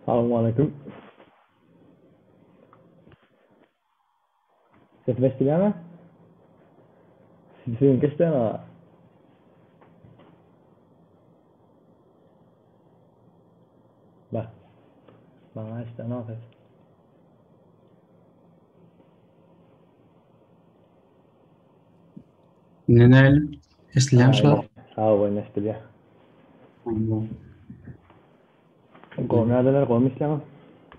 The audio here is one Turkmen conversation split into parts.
Salowmaleýkim. Sesim eşidilýärmi? Siziňki eşidilýärmi? Bak. Maňa eşidilenok ses. Indi näle? Eşidilýärmi şu wagt? Hawa, indi eşidilýär. Gowy nädeler, gowymy işleňiz?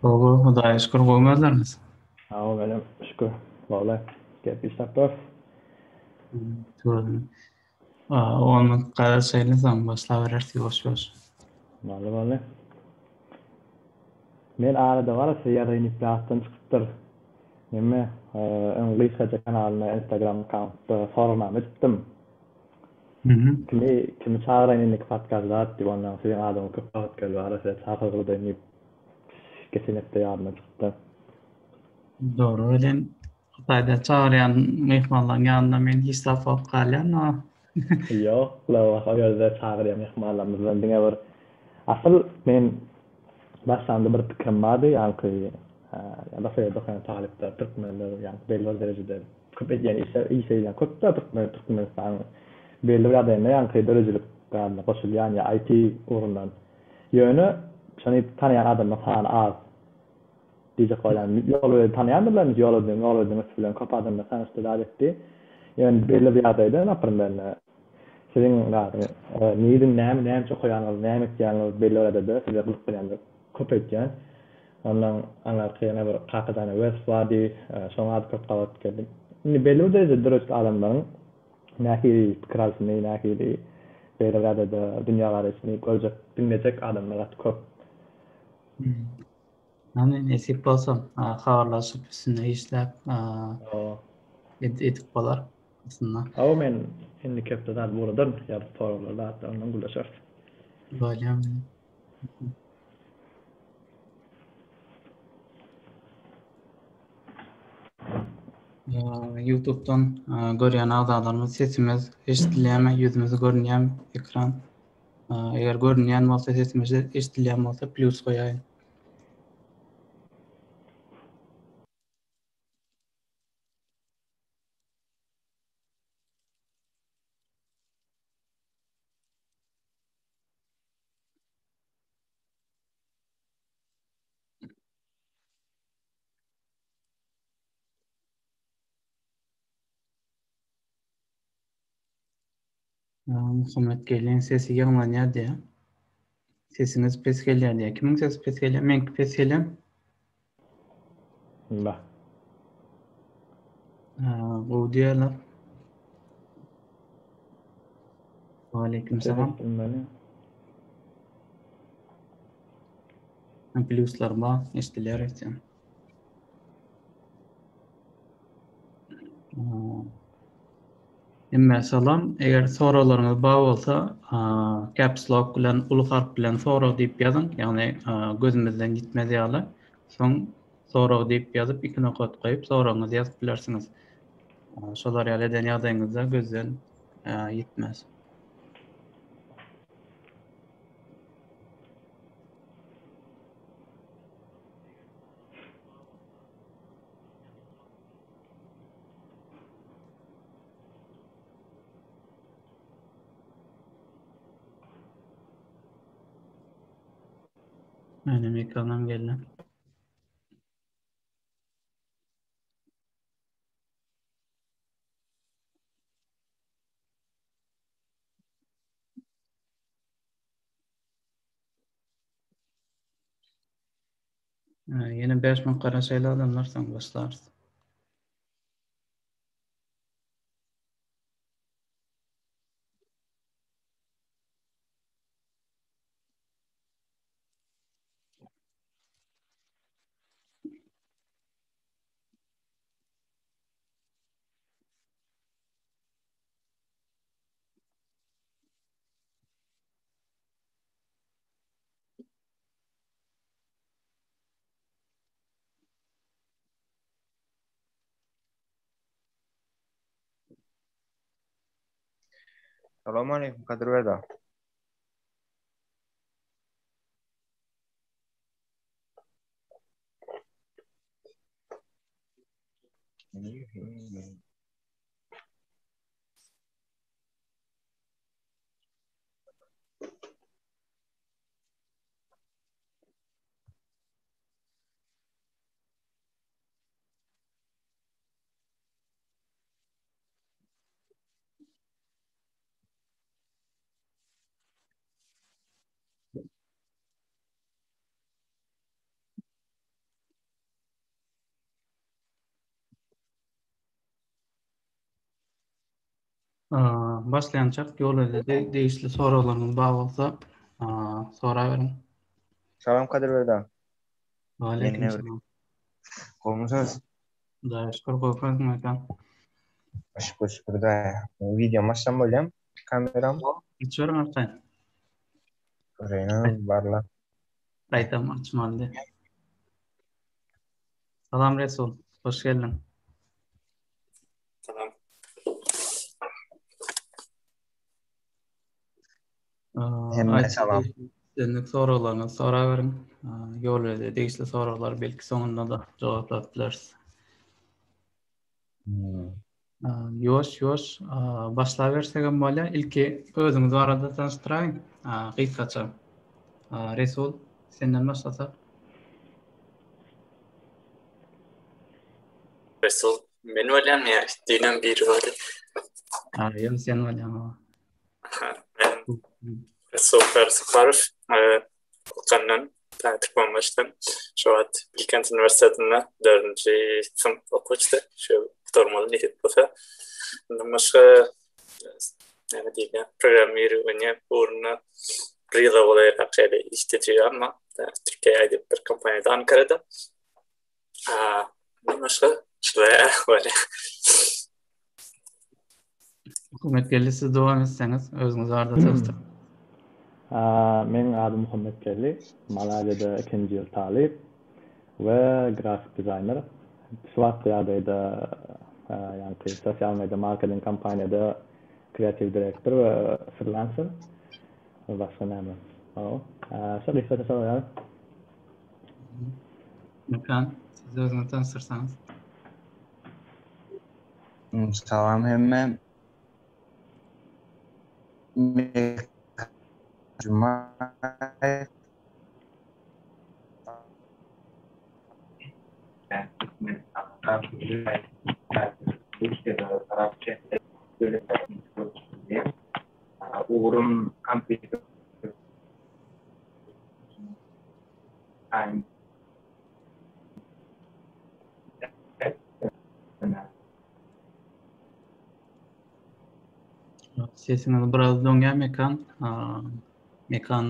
Gowy, Hudaýa şükür, gowymy özleriňiz? Hawa, menem şükür. Gowy. Gep işläp durarys. Tüweleme. On minut garaşaýly soň başlabereris ýuwaş-ýuwaş. Boldy, boldy. Men arada bar size ýazaýyn diýip ýatdan çykypdyr. Neme, öň gysgaça kanalynda Instagram akkauntda soragnama edipdim. Kimi kimi çagyraýyn indiki podkast zat diýip ondan siziň adyňyz köp gabat geldi ara size çagyrgydaýyn diýip geçen hepde ýadymdan çykypdy. Dogry welin Hytaýdan çagyrýan myhmanlaryň ýanynda men hiç zat bolup galýan a. Ýok la o ýerde çagyrýan myhmanlarymyzdan diňe bir asyl men başlamda bir pikirim bardy ýaňky daşary ýurtda okaýan talyplar türkmenler ýaňky belli bir derejede Köp edýän işler iş edýän köp-de türkmen Türkmenistanyň belli bir ýagdaýynda ýaňky döredijilik zadyna goşulýan ýa IT ugrundan. Ýöne şony tanaýan adamlaryň sany az diýjek bolýan. Ýolbeledi tanaýandyrlar indi Ýolödüň Ýolödüň üsti bilen köp adamlar tanyşdy zat etdi. Ýöne belli bir ýagdaýda naprimer siziň zadyňyz nirden näme näme üçin okaýanyňyz näme etýäniňiz belli bir ýagdaýda size gyzyklanýanlar köp öýtýän. Ondan aňyrky ýene bir Kakajan Öwezow bardy, şoň ady köp gabat geldi. Indi belli bir derejede döredijilik adamlaryň nähili pikir alşyny, nähili beýle bir ýagdaýda dünýägaraýşyny görjek, diňlejek adamlar gaty köp. Hany nesip bolsa habarlaşyp üstünde işläp edip bolar aslynda. Hawa men indiki hepde zat ugradaryn ýazyp soraglar zatlar ondan gürleşeris. Bolýar. Youtube'dan görýän agzalarymyz sesimiz eşidilýärmi, ýüzümiz görünýärmi ekran? Eger görünýän bolsa, sesimiz eşidilýän bolsa plýus goýaýyň. Muhammet gelin sesi ýygnanýar diýýär. Sesiňiz pes gelýär diýýär. Kimiň sesi pes gelýär? Meňki pes gelýär. Ba. Gowy diýýärler. Waleýkim salam. Pluslar bar, eşidilýär öýtýän. Hemmä salam. Eger soraglaryňyz bar bolsa, caps lock bilen uly harp bilen sorag diýip ýazyň, ýagny gözümizden ýitmez ýaly. Soň sorag diýip ýazyp, iki nokat goýup soragyňyzy ýazyp bilersiňiz. Şolar ýaly eden ýagdaýyňyzda gözden ýitmez. Menem ekranam geldi. Ýene 5 minut garaşaýly adamlar soň başlarys. Salam aleyküm Kadir Berdi. Başlaýançak ýol degişli soraglaryňyz bar bolsa, soraberiň. Salam Kadyr aga. Waleýkim salam. Gowmysyňyz? Hudaýa şükür, gowy özüň aýdan. Şükür, şükür Hudaýa. Wideom açsam bolýamy? Kameram. Açyberiň arkaýyn. Göreýin barla. Gaýtam açmaly. Salam Resul, hoş geldiň. Salam. Hemme salam. Islendik soraglaryňyzy soraberiň. Ýolbede degişli soraglar belki soňunda-da jogaplap bileris. Hmm. Ýuwaş ýuwaş başlabersegem bolýar. Ilki özüňiz barada tanyşdyraýyň, gysgaça. Resul, senden başlasak. Resul, men bolýan ýa düýnem biri bardy. Ha, ýok, sen bolýaň. Men Resul Saparow, Balkandan, Türkmenbaşydan. Şu wagt Bilkent uniwersitetinde dördünji synp okuwçysy. Şu ýyl gutarmaly nesip bolsa. Ondan başga näme diýilýär, programmirowaniýe ugrunda bir ýyla golaýrak şeýle iş tejribäm bar. Türkiýe diýip bir kompaniýada Ankarada. Ondan başga şular bolýar. Muhammetgeldi siz dowam etseňiz özüňiz barada tanyşdyryp. Meniň adym Muhammetgeldi. Malaýziýada ikinji ýyl talyp we grafik dizaýner. Şu wagtky ýagdaýda ýaňky sosial media marketing kompaniýada kreatiw direktor we frilanser. Başga näme? Şo gysgaça şolar ýaly. Mekan, siz özüňizi tanyşdyrsaňyz. Salam hemme. Mekan Jumaýew. Ugrum kompýuter Sesiňiz biraz doňýar Mekan. Mekan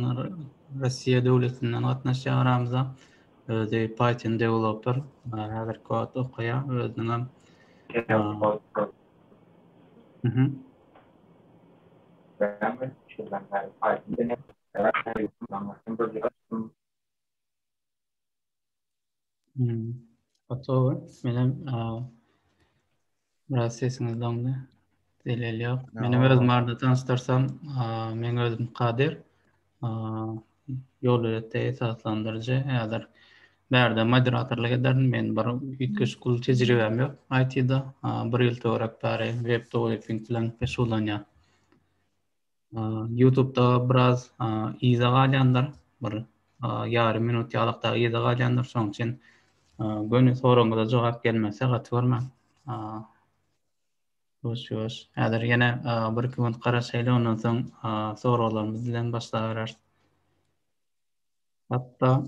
Russiýa döwletinden gatnaşýar aramyza. Özi Python developer. Häzirki wagt okaýar. Özüniň hem Mhm. Hmm. Gotowy. Menem biraz sesiňiz doňdy. Zelel ýok. Menem özüm barada tanyşdyrsam, meň özüm Kadyr. Ýolbeletde esaslandyryjy. Häzir bärde moderatorlyk ederin. Men bir üýtgeşik uly tejribäm ýok IT-de. Bir ýyl töwerek bäri web developing bilen meşgullanýan. Ýutubda biraz yza galýandyr. Bir ýarym minut ýalak dagy yza galýandyr. Şonuň üçin göni soragyňyza jogap gelmese gaty görmäň. Ýuwaş ýuwaş. Häzir ýene bir-iki gün garaşaýly, ondan soň soraglarymyz bilen başlabereris. Hatda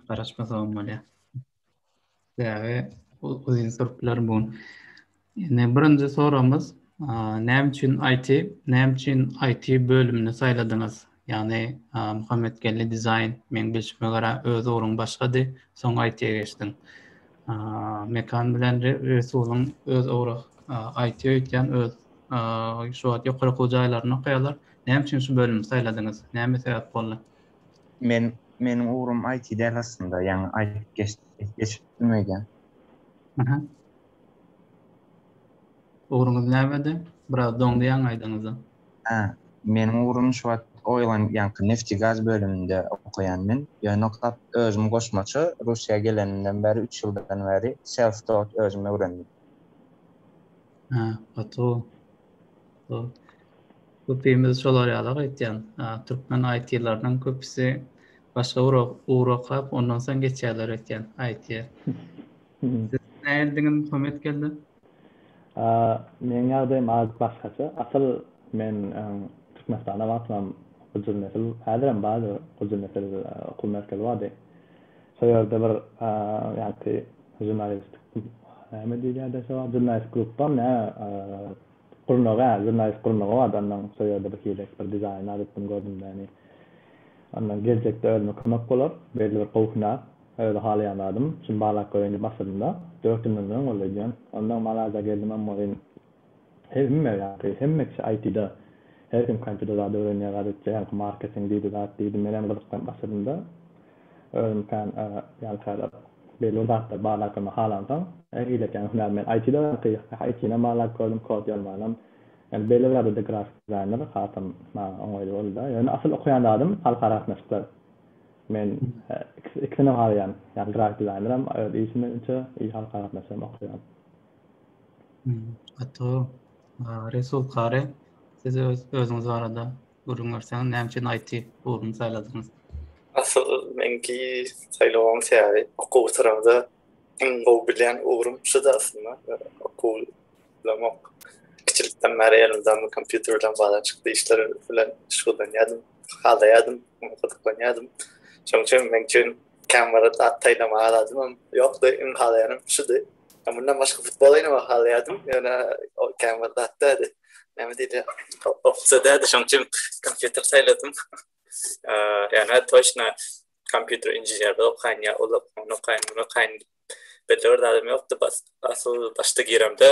garaşmasagam bolýar. Sebäbi uzyn sürüp biler bu gün. Indi birinji soragymyz, näme üçin IT, näme üçin IT bölümini saýladyňyz? Ýagny Muhammetgeldi dizaýn, meň bilşime görä öz ugruň başgady, soň IT-e geçdiň. Mekan bilen Resulyň öz ugry IT öýtýän, öz şu wagt ýokary okuw jaýlarynda okaýarlar. Näme üçin şu bölümi saýladyňyz? Näme sebäp boldy? Men meniň ugrum IT däl aslynda, ýaňy aýdyp geçipdim öýdýän. Aha. Ugruňyz nämedi? Biraz doňdy ýaňy aýdaňyzda. Hä, meniň ugrum şu wagt oýlan ýaňky nefti-gaz bölüminde okaýan men. Ýöne okap özüm goşmaça Russiýa gelenimden bäri üç ýyldan bäri self taught özüm öwrendim. Ha, gaty gowy. Köpimiz şolar ýaly gaýtýan. Türkmen IT-leriniň köpüsi başga ugur okap, ondan soň geçýärler öýtýän IT-e. Siz nähilidiňiz Muhammet geldi? Meň ýagdaýym az başgaça. Asyl men Türkmenistanda wagtymam Gujur Nesil, häzirem bardyr, Gujur Nesil okuw merkezi bardy. Şo ýerde bir ýaňky žurnalist näme diýilýärdi şo wagt, žurnalist grupbam nä gurnagy hä, žurnalist gurnagy bardy ondan şo ýerde bir hili bir dizaýn alypdym gördüm däni. Ondan geljekde özüme kömek bolar, belli bir gowy hünär, özi halaýan zadym, şuny barlap göreýin diýip başladym-da. Dört ýyl mundan öň boldy öýdýän. Ondan Malaýziýa geldimem welin Hemme ýaňky hemme kişi IT-da. Her kim kompýuter zat öwrenýär zat etýär ýaňky marketing diýdi zat diýdi menem gyzyklanyp başladymda özüm kän ýaňky häzir belli bir zatlar barlap görmek halansoň her hili etýän hünärim men IT-da ýaňky IT-nem barlap gördüm kod ýazmanam ýöne belli bir ýagdaýda grafik dizaýner hasam maňa oňaýly boldy-da ýöne asyl okaýan zadym halkara gatnaşyklar men ikisinem halaýan ýagny grafik dizaýnerem öz işim boýunça i halkara gatnaşygam okaýan. Gaty Resul Kary, siz öz özüňiz barada gürrüň berseňiz, näme üçin IT ugruny saýladyňyz? Asyl meňki saýlawym sebäbi okuw gutaramda iň gowy bilýän ugrum şudy aslynda. Okuw bilemok. Kiçilikden bäri elimde kompýuter bilen baglanyşykly işler bilen şugullanýardym, halaýardym, gyzyklanýardym. Şonuň üçin meň üçin kän bir zat saýlamaga zadymam ýokdy, iň halaýanym şudy. Mundan başga futbol oýnamagy halaýardym, ýöne o kän bir zat däldi. Näme diýdi? Opsiýa däldi, şonuň üçin kompýuter saýladym. Ýöne toçna kompýuter inženerlik okaýyn ýa ol ony okaýyn, muny okaýyn diýip belli bir zadym ýokdy. Asyl başda giremde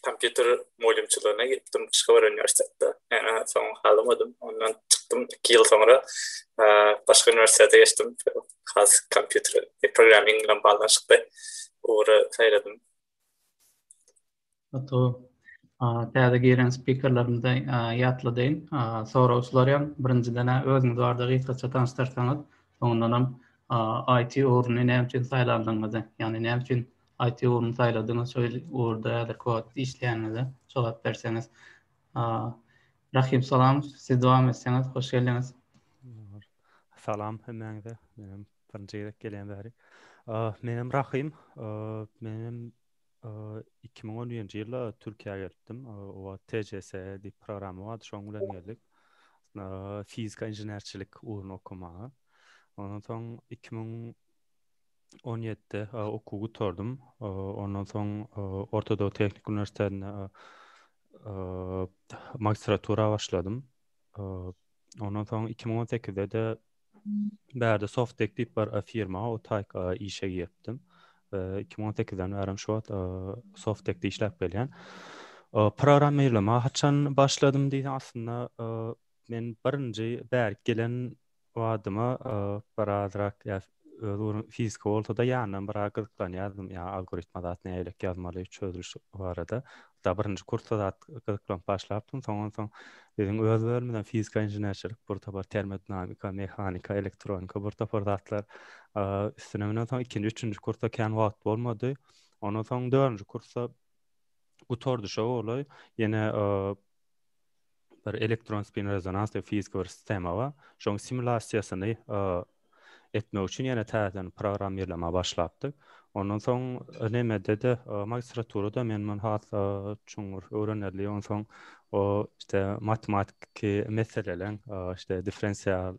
kompýuter mugallymçylygyna giripdim başga bir uniwersitetde. Ýöne soň halamadym. Ondan çykdym 2 ýyl soňra başga uniwersitete geçdim. Has kompýuter programming bilen baglanyşykly ugry saýladym. Gaty Täze giren spikerlerimize ýatladaýyn. Sorag şular Birinjiden-ä özüňiz barada gysgaça tanyşdyrsaňyz, soňundanam IT ugruny näme üçin saýlandygyňyzy, ýagny näme üçin IT ugruny saýladyňyz, şol ugurda häzirki wagt işleýäniňize jogap berseňiz. Rahym salam, siz dowam etseňiz, hoş geldiňiz. Salam hemmäňize. Menem birinji gezek gelýän bäri. Menem Rahym. Menem 2011-nji ýylda Türkiýä gelipdim. O wagt TCS diýip programma bardy, şoň bilen geldik. Fizika inženerçilik ugruny okamaga. Ondan soň 2017-de okuw gutardym. Ondan soň Orta Doğu Tehnik Uniwersitetinde magistratura başladym. Ondan soň 2018-de-de bärde Softek diýip bir firma o taýk işe giripdim. 2018-den bärem şu wagt Softekde işläp gelýän. Programmirleme haçan başladym diýseň aslynda men birinji bärik gelen Wadyma birazrak ýa öz ugrum fizika bolsa-da ýanyndan biraz gyzyklanýardym ýa algoritma zat nähilek ýazmaly çözüliş barada. Da birinji kursda zat gyzyklanyp başlapdym. Soňan soň biziň öz bölümimizden fizika inženerçilik bir topar termodinamika, mehanika, elektronika bir topar zatlar üstüne münen soň ikinji, üçünji kursda kän wagt bolmady. Ondan soň dördünji kursda gutardy şo golaý. Ýene bir elektron spin rezonans diýip fiziki bir sistema bar. Şoň simulasiýasyny etmek üçin ýene täzeden programmirlemä başlapdyk. Ondan soň nemede-de magistraturada men muny has çuňňur öwrenerli. Onsoň o işte matematiki meseleleň, işte differensial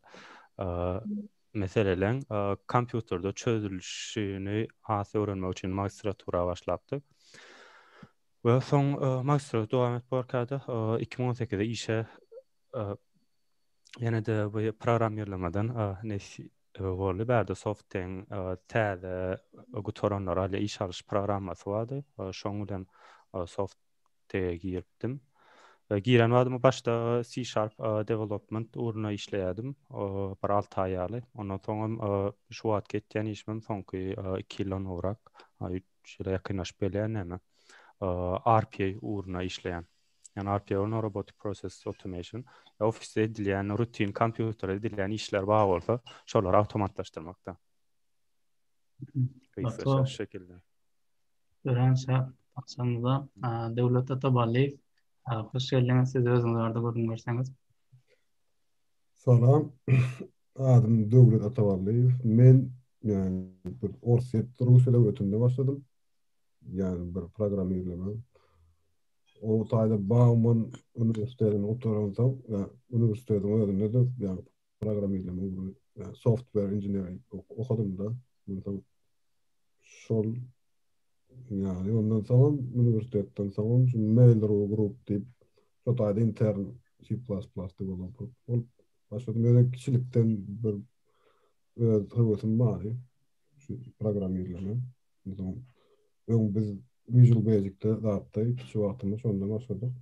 meseleleň kompýuterde çözülişini has öwrenmek üçin magistratura başlapdyk. We soň magistratura dowam edip barkada 2018-de işe ýene-de bu programmirlemeden nesip boldy. Bärde Softeň täze gutaranlara alýan iş alyş programmasy bardy. Şoň bilen Softege giripdim. Giren wagtym başda C Sharp development ugrunda işleýärdim. Bir 6 aý ýaly. Ondan soňam şu wagtky etýän işimem soňky 2 ýyldan gowrak, Şeýle ýakynlaşyp gelýän näme? RPA ugruna işleýän. Ýagny RPA ugruna Robotic Process Automation. Ofisde edilýän rutin kompýuterde edilýän işler bar bolsa, şolary awtomatlaşdyrmakda. Gysgaça şu şekilde. Örän şa. Agşamyňyza Döwlet Ataballyýew. Hoş geldiňiz. Siz özüňiz barada gürrüň berseňiz. Salam. Adym Döwlet Ataballyýew. Men ýani bir Orsýet Russiýa döwletinde başladym. Ýani bir programmirleme. O taýda Bauman uniwersitetini gutaransoň, ýa uniwersitetiň özünde-de ýani programmirleme ugry, ýani software engineering okadym-da. Onsoň şol ýani ondan soňam uniwersitetden soňam şu Mail.ru Group diýip şo taýda intern C++ developer bolup başladym. Ýöne kiçilikden bir öz höwesim bardy şu programmirleme. Onsoň öň biz Visual Basic-de zatda kiçi wagtymyz şonda başladyk.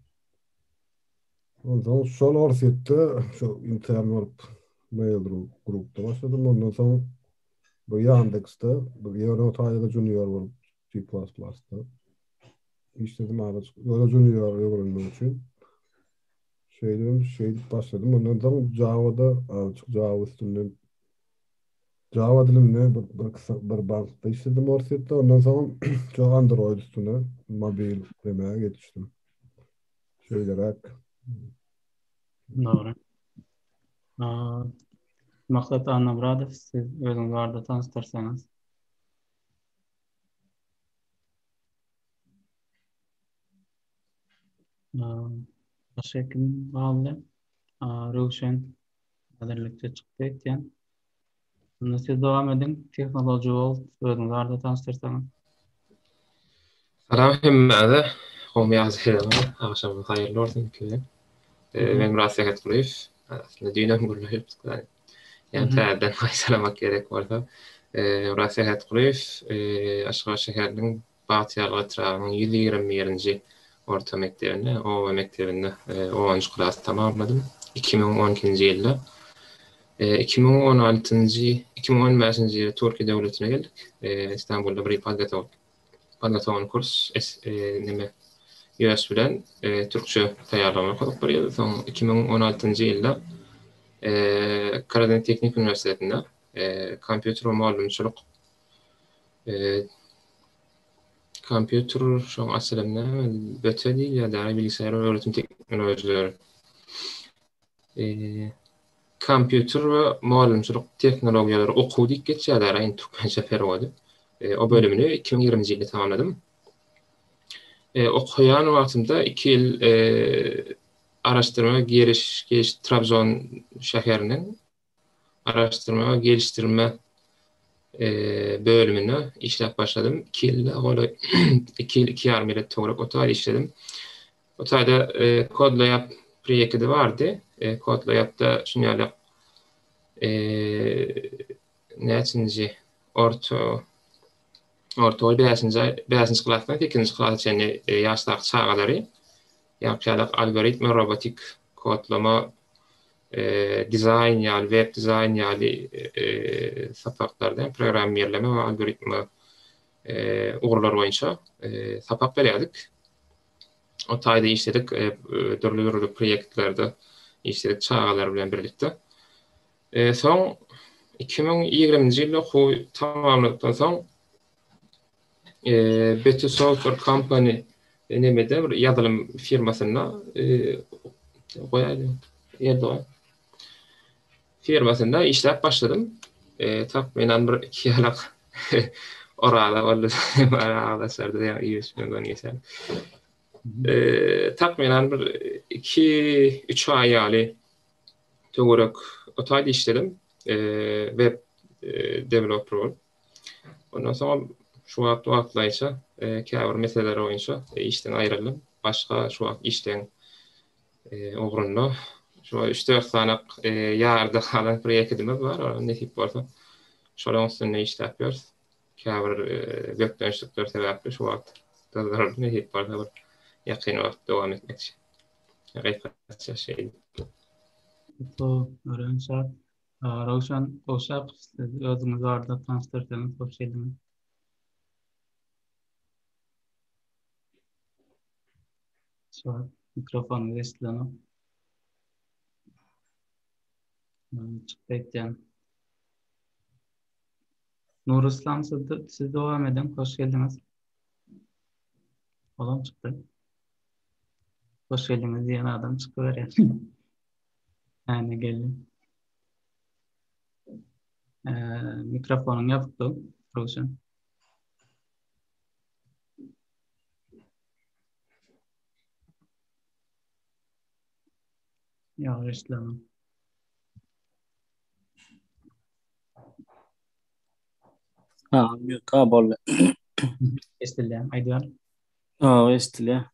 Onsoň şol Orsýetde şu intern bolup Mail.ru Group'da başladym. Ondan soň bu Yandex-de bu ýöne o taýda junior bolup C++-da işledim azajyk. Ýöne junior öwrenmek üçin. Şeýdibem şeýdip başladym. Ondan soň Java-da azajyk Java üstünden Java dilinde bir, bir, bir bankda işledim Orsýetde. Ondan soň şu Android üstüne mobil demäge geçdim. Şeýleräk. Dogry. Maksat Annamyradow, siz özüňiz barada tanyşdyrsaňyz. Başga kim galdy? Röwşen häzirlikçe çykdy öýtýän. Onda siz dowam ediň. Technology World özüňiz barada tanyşdyrsaňyz. Salam hemmäňize. Gowy ýagdaýlarmy? Agşamyňyz haýyrly bolsun ilki bilen. Men Myrat Sähetgulyýew. Aslynda düýn hem gürleşipdik. Ýa täzeden gaýtalamak gerek bolsa. Myrat Sähetgulyýew Aşgabat şäheriniň Bagtyýarlyk etrabynyň 121-nji orta mekdebinde, oba mekdebinde onunjy klasy tamamladym. 2012-nji ýylda. 2016-njy, 2015-nji ýylda Türkiýe döwletine geldik. Istanbulda bir ýyl podgotowka, podgotowny kurs, neme, ÝÖS bilen türkçe taýýarlygyny okadyk bir ýyl. Soň 2016-njy ýylda Karadeniz Tehniki uniwersitetinde kompýuter we mugallymçylyk Kompýuter şoň asylam näme? BT diýilýär däl, bilgisayar we öwretim tehnologiýalary. Kompýuter we mugallymçylyk tehnologiýalary okuw diýip geçýär däl, indi türkmençe perewody. O bölümini 2020-nji ýylda tamamladym. Okaýan wagtymda 2 ýyl araşdyrma giriş Trabzon şäheriniň Araşdyrma we gelişdirme bölüminde işläp başladym. 2 ýyla golaý, 2 ýyl, 2 ýarym ýyla töwerek o taýda işledim. O taýda kodlaýap proýekti bardy. Kodlaýapda şuny ýaly näçinji orta orta bäşinji bäşinji klasdan sekizinji klasa çenli ýaşdaky çagalary ýapyşalak algoritm robotik kodlama dizaýn ýaly, web dizaýn ýaly sapaklarda programmirleme we algoritma ugurlar boýunça sapak berýärdik. O taýda işledik, dürli-dürli proýektlerde işledik çagalar bilen birlikde. Soň 2020-nji ýylda okuwy tamamladykdan soň Better Software Company nemede bir ýazylym firmasynda goýaýdyň. Ýerde goý. Firmasynda işläp başladym. Takmynan bir iki ýyllyk oraza boldy. Agzaşardy ýa iýişme gün geçen. Takmynan bir 2-3 aý ýaly töwerek o taýda işledim. Web developer bolup. Ondan soň şu wagt wagtlaýynça käbir meseleler boýunça işden aýryldym. Başga şu wagt işleň ugrunda şu 3-4 sany ýarda galan proýektimiz bar. Olar nesip bolsa şolaryň üstünde işläp ýörüs. Käbir bökdençlikler sebäpli şu wagt durduryldy. Nesip bolsa bir ýakyn wagt dowam etmekçi. Gysgaça şeýle. Örän şat. Röwşen Gowşakow, siz özüňiz barada tanyşdyrsaňyz, hoş geldiňiz. Şu mikrofonyňyz eşidilenok. Çykdy aýtýan. Nuryslam siz, siz dowam ediň, hoş geldiňiz. Olam çykdy. Hoş geldiňiz diýen adam çykyberýär. Äne geldi. Mikrofonyň ýapykdy, Röwşen. Ýok, eşidilenok. Ha, mute ha boldy. Eşidilýär, aýdyber. Ha, eşidilýär.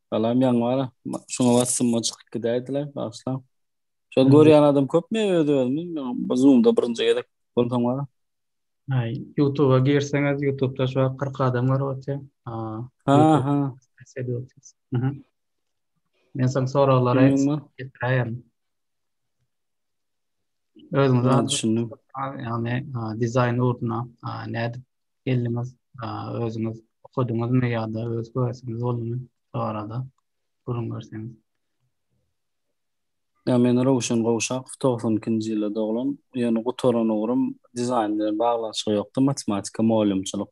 Salam ýaňy bara. Şuňa bassym çykyp gidäýdiler, bagyşlaň. Şol görýän adam köpmi öz özümi? Bu Zoom-da birinji gezek bolsam bara. Aý, YouTube-a girseňiz, YouTube-da şu wagt 40 adam görüp otyr. Ha, ha. Men soň soraglary getiräýerin. Özüňiz düşündim. Ýagny dizaýn ugruna nädip geldiňiz? Özüňiz okadyňyzmy ýa-da öz höwesiňiz boldumy? Şu barada gürrüň berseňiz. Ýa men Röwşen Gowşakow 92-nji ýylda doglan. Ýöne gutaran ugrum dizaýn bilen baglanyşygy ýokdy, matematika, mugallymçylyk.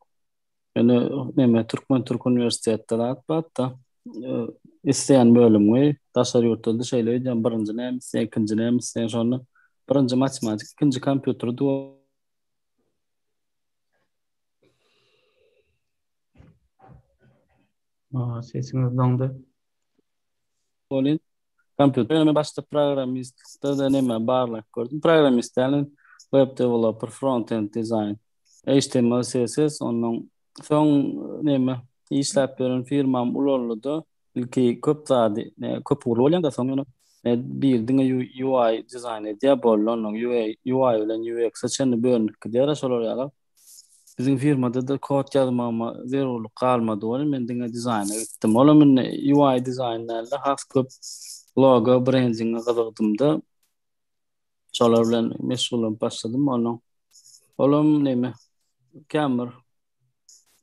Ýöne neme Türkmen Türk uniwersitetde zat bar-da. Isleýän bölümiňi daşary ýurtda-da şeýle öýdýän, birinji näme isleýän, ikinji näme isleýän, şonda birinji matematika, ikinji kompýuter Sesiňiz doňdy. Bolýan. Kompýuter ýöne başda programmistde-de neme barlap gördüm. Programmist däl, web developer, front end design, HTML, CSS, ondan soň neme işläp ýören firmam ulaldy-da, ilki köp zady, köp ugurly bolýan-da, soň ýöne bir diňe UI dizaýn edýär, boldy, ondan UI bilen UX-e çenli bölünip gidýär, şolar ýaly. Biziň firmada-da kod ýazmagyma zerurlyk galmady welin, men diňe dizaýna gitdim. Olam indi UI dizaýn däl-de, has köp logo, brendinge gyzykdym-da. Şolar bilen meşgullanyp başladym. Onuň olam neme, kän bir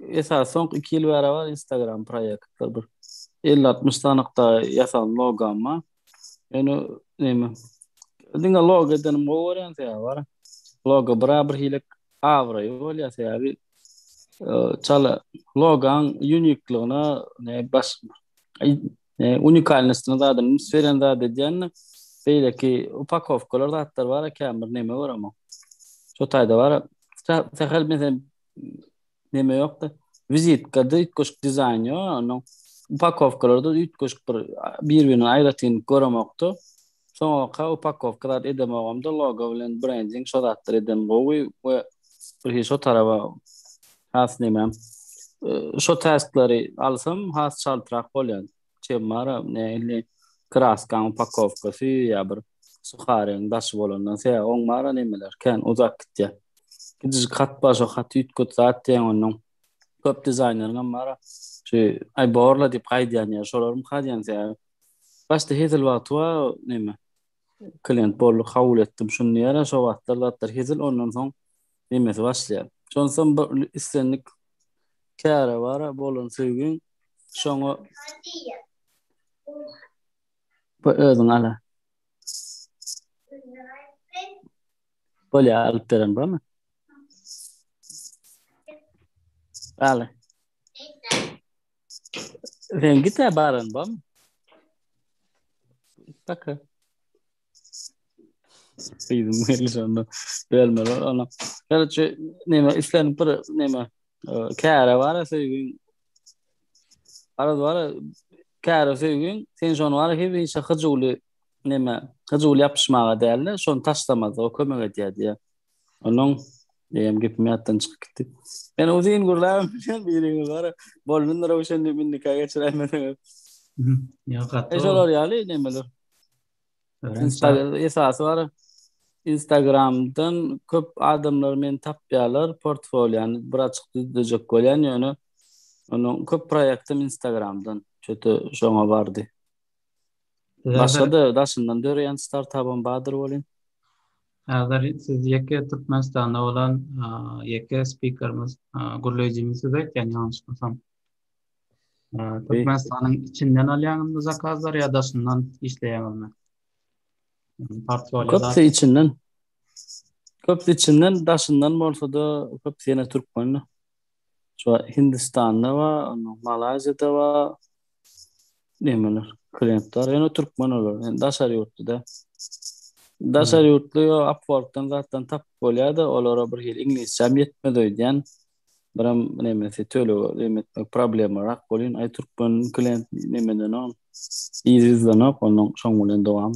esasy soňky 2 ýyl bäri bar Instagram proýektler bir 50-60 sanykda ýasan logom bar. Ýöne neme, diňe logo edenim gowy görýän sebäbi bar. Logo bir bir hili abraýy bolýar sebäbi çala logaň unikligine ne baş ne unikalnystyna zadyny üns berýän zat edýän beýleki upakowkalar zatlar bar kän bir neme göremok. Şo taýda bar. Sähel meselem neme ýokdy. Wizitkada üýtgeşik dizaýn ýok, onuň upakowkalarda üýtgeşik bir bir-birinden aýratynlyk göremokdy. Soňaka upakowka zat edemogam-da logo bilen brending şo zatlar eden gowy we bir hili şo taraba has nemem şo tasklary alsam has çaltrak bolýar. Çem bar nähili kraskaň upakowkasy ýa bir suharyň daşy bolandan sebäbi oň bar nemeler kän uzak gitýär. Kiçijik hat bar şo haty üýtget zat diýen ondan köp dizaýneriňem bar şu aý borla diýip gaýdýan ýeri şolarmyka diýen sebäbi başda hezil wagty bar neme klient boldy kabul etdim şuny diýýär şo wagtlar zatlar hezil ondan soň nemesi başlaýar. Şonsoň bir islendik käre bar bolan söýgiň şoňa bu özüň ala. Bolýar alyp beren barmy? Aly. Sen git baran barmy? Baka. Gyzym geldi şonda. Bölmeli ona. Короче, neme islenip bir neme käre bar söýgüň. Araz bar käre söýgüň, sen şony bar hemişe hyjuwly neme hyjuwly ýapyşmaga däl-de, şony taşlamazlyga kömek edýär diýýär. Onuň diýem gepim ýatdan çykyp gitdi. Men uzyn gürläbem bilýän biriňiz bar. Boldy Röwşen diýip indikä geçiräýmeseňiz. Ýok, gaty. E şolar ýaly nemeler. Instagram esasy bar. Instagramdan köp adamlar meni tapýarlar, portfoliony bir açyk düzlejek bolýan, ýöne onuň köp proýektim Instagramdan. Çöte şoňa bardy. Başga-da daşyndan döreýän startabym bardyr welin. Häzir siz ýeke Türkmenistanda bolan ýeke spikerimiz, gürleýjimiz siz aýtýan ýalňyşmasam. Türkmenistanyň içinden alýaňyzmy zakazlary ýa daşyndan işleýäňizmi? Portfolio Köpüsi içinden. Köpüsi içinden, daşyndan bolsa-da köpüsi ýene türkmen. Şu Hindistanda bar, ondan Malaýziýada bar. Nemeler, klientler, ýöne türkmen olar, ýani daşary ýurtly da. Daşary ýurtly ýo Upworkdan zatdan tapyp bolýar-da, olara bir hili iňlisçem ýetmez öýdýän. Biram nemesi töleg neme etmek problemarak bolýan. Aý türkmen klient nemedenok, ýüzlenok, ondan şoň bilen dowam.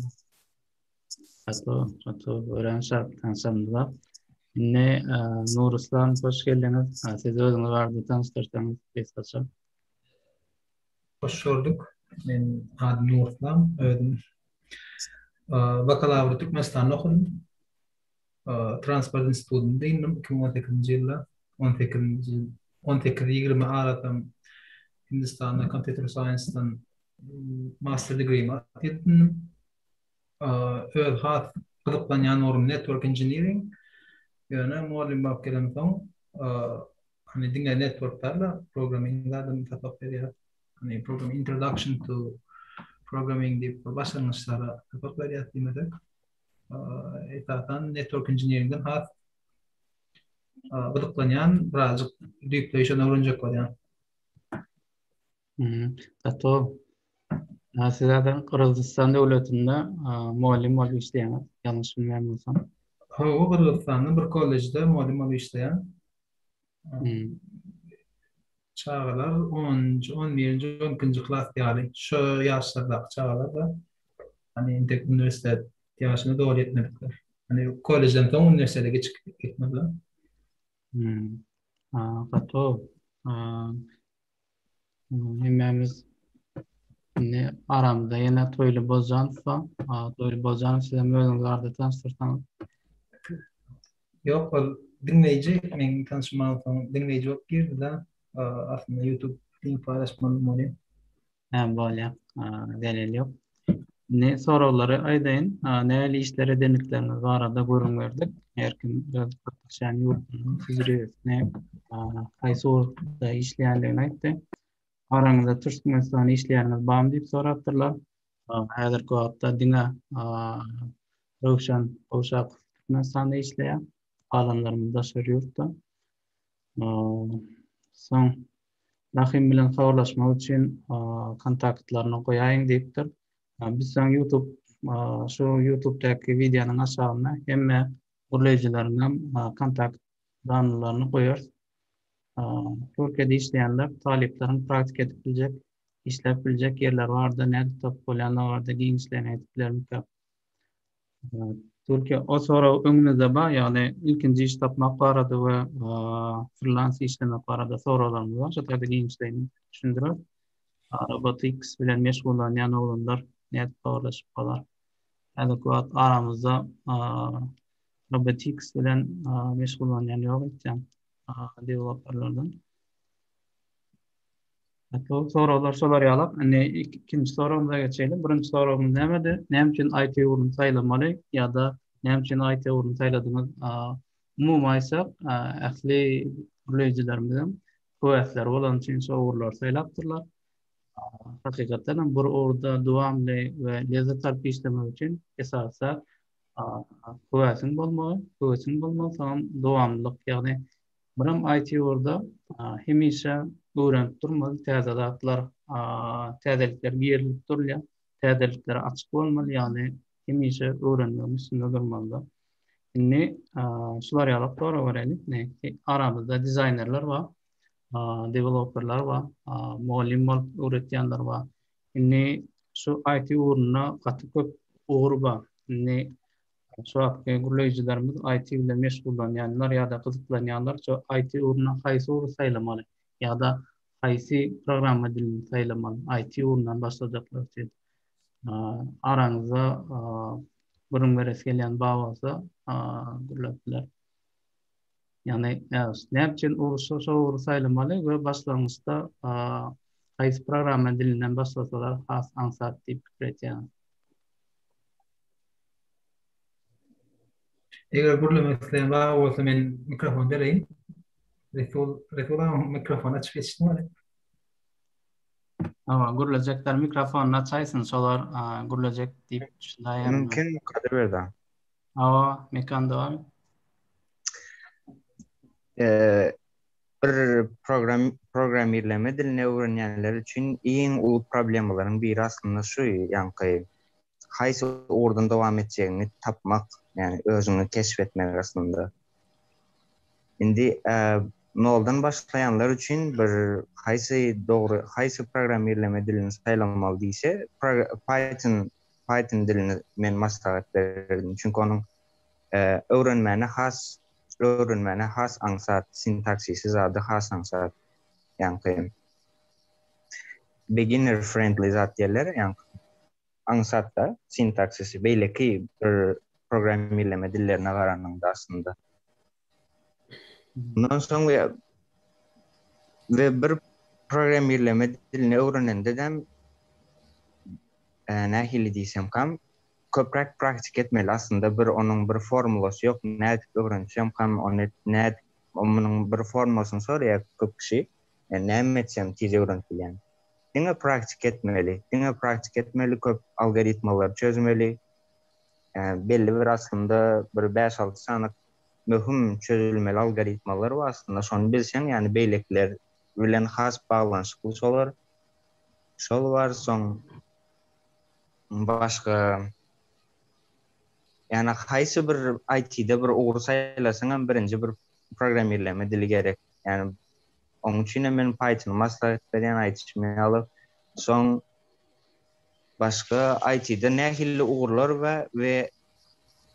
Gaty, gaty örän şat tanşanymyza. Indi Nuryslam hoş geldiňiz. Siz özüňiz barada tanyşdyrsaňyz gysgaça. Hoş gördük. Men adym Nuryslam, özüm bakalawry Türkmenistanda okadym. Transport institutynda indim 2018-nji ýylda. 18-nji 18-20 arasam Hindistanda computer science-dan master degree-mi etdim. Öz has gyzyklanýan ugrum network engineering. Ýöne mugallym bolup gelemsoň, hani diňe network däl-de, programming zadam sapak berýär. Hani program introduction to programming diýip bir başlangyçlara sapak berýär diýmesek. Esasan network engineeringden has gyzyklanýan, birazjyk düýpleý şony öwrenjek bolýan. Gaty Siz zaten Gyrgyzystan döwletinde mugallym bolup işleýäňiz, ýalňyş bilmeýän bolsam. Hawa, Gyrgyzystanda bir kollejde mugallym bolup işleýän. Çagalar onunjy, on birinji, on ikinji klas ýaly, şo ýaşlardaky çagalar-da. Hani entek uniwersitet ýaşyna doly ýetmedikler. Hani kollejden soň uniwersitete geçip gitmediler. Gaty Hemmämiz indi aramyzda ýene Toýly Bozjanow bar. Toýly Bozjanow siz hem özüňiz barada tanyşdyrsaňyz. Ýok, ol diňleýji, meň tanşym soň diňleýji bolup girdi-de. Aslynda YouTube link paýlaşmaly bolýar. Hä, bolýar. Zeleli ýok. Indi soraglary aýdaýyn. Nähili işler edenliklerimiz barada gürrüň berdik. Her kim öz gatnaşýan ýurdunyň tejribesini, haýsy ugurda işleýändigini aýtdy. Araňyzda Türkmenistanda işleýäniňiz barmy diýip sorapdyrlar. Häzirki wagtda diňe Röwşen Gowşakow Türkmenistanda işleýär. Galanlarymyz daşary ýurtda. Soň Rahym bilen habarlaşmak üçin kontaktlaryny goýaýyň diýipdir. Biz soň YouTube şu YouTube'daky wideonyň aşagynda hemme gurlaýjylaryň hem kontakt danlaryny goýarys. Türkiýede işleýänler talyplaryň praktika edip biljek, işläp biljek ýerleri barada nädip tapyp bolýandygy barada giňişleýin aýdyp bilermikä? Türkiýe o sorag öňümizde bar, ýagny ilkinji iş tapmak barada we frilans işlemek barada soraglarymyz bar. Şo taýda giňişleýin düşündirer. Robotics bilen meşgullanýan oglanlar nädip habarlaşyp bolar? Häzirki wagt aramyzda robotics bilen meşgullanýan ýok öýtýän deweloperlerden. Bu soraglar şolar ýalak. Indi ikinji soragymyza geçelim. Birinji soragymyz nämedi? Näme üçin IT ugruny saýlamaly ýa-da näme üçin IT ugruny saýladyňyz? Umumy aýtsak, ähli gürleýjilerimiziň höwesleri bolany üçin şo ugurlary saýlapdyrlar. Hakykatdan hem bir ugurda dowamly we lezzet alyp işlemek üçin esasy höwesiň bolmagy, höwesiň bolmagy, soňam dowamlylyk, ýagny Birem IT ugurda hemişe öwrenip durmaly, täze zatlar, täzelikler girilip durulýar. Täzeliklere açyk bolmaly, ýagny hemişe öwrenmegiň üstünde durmaly. Indi şular ýaly sorag berelim. Aramyzda dizaýnerler bar, deweloperler bar, mugallym bolup öwretýänler bar. Indi şu IT ugrunda gaty köp ugur bar. Indi Şu wagtky gürleýjilerimiz IT bilen meşgullanýanlar ýa-da gyzyklanýanlar şu IT ugrundan haýsy ugry saýlamaly ýa-da haýsy programma dilini saýlamaly IT ugrundan başlajaklar üçin. Araňyzda gürrüň beresi gelýän bar bolsa gürläp biler. Ýagny näme üçin ugur şo ugry saýlamaly we başlangyçda haýsy programma dilinden başlasalar has aňsat diýip pikir etýäňiz? Eger gürlemek isleýän bar bolsa men mikrofon bereýin. Resul, Resul aga mikrofon açyp geçdim ony. Hawa, gürlejekler mikrofonyny açaýsyn, şolar gürlejek diýip düşünýän. Mümkin Kadyr Berdi. Hawa, Mekan dowam et. Eee bir. program programmirleme dilini öwrenýänler üçin iň uly problemalaryň biri aslynda şu ýaňky haýsy ugurdan dowam etjegiňi tapmak, ýagny özüňi keşf etmek aslynda. Indi noldan başlaýanlar üçin bir haýsy dogry haýsy programmirleme dilini saýlamaly diýse, Python Python dilini men maslahat bererdim. Çünki onuň öwrenmäne has öwrenmäne has aňsat, sintaksisi zady has aňsat. Ýaňky beginner friendly zat diýerler, ýaňky aňsat-da sintaksisi beýleki bir programmirleme dillerine garanyňda aslynda. Mundan soň we we bir programmirleme dilini öwrenende-de nähili diýsemkam köpräk praktik etmeli aslynda bir onuň bir formulasy ýok nädip öwrensemkam ony nädip munuň bir formulasyny soraýar köp kişi men näme etsem tiz öwrenip bilýän diňe praktik etmeli diňe praktik etmeli köp algoritmalary çözmeli belli bir aslynda bir bäş-alty sany möhüm çözülmeli algoritmalar bar aslynda şony bilseň ýagny beýlekiler bilen has baglanyşykly şolar şol bar soň Başga ýagny haýsy bir IT-de bir ugry saýlasaňam birinji bir programmirleme dili gerek. Ýagny onuň üçin hem men Python maslahat berýän aýdyşym ýaly. Soň başga IT-de nähili ugurlar bar we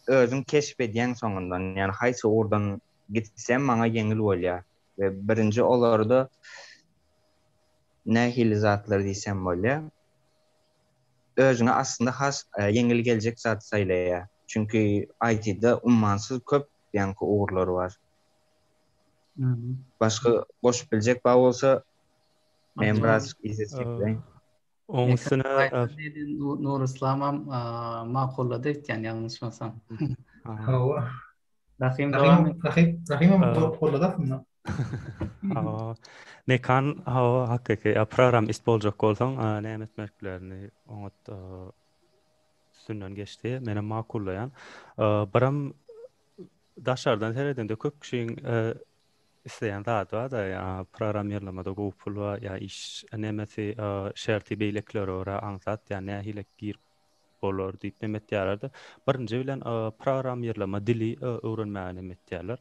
özüň keşp edýäň soňundan. Ýagny haýsy ugurdan gitsem maňa ýeňil bolýar. We birinji olarda nähili zatlar diýsem bolýar. Özüňe aslynda has ýeňil geljek zady saýlaýar. Çünki IT-de ummansyz köp ýaňky ugurlar bar. Başga goşup biljek bar bolsa men biraz yza çekileýin. Oň üstüne Nuryslamam makullady öýtýän ýalňyşmasam. Hawa. Rahim dowam et. Rahim, Rahimam gollady aslynda. Hawa. Mekan hawa hakyky programmist boljak bolsaň näme etmeklerini oňat üstünden geçdi. Menem makullaýan. Biram daşardan seredende köp kişiň isleýän zady bar-da, ýa programmirlemede gowy pul bar, ýa iş nemesi şerti beýlekilere görä aňsat, ýa nähili girip bolar diýip neme etýärler-de. Birinji bilen programmirleme dili öwrenmäge neme etýärler.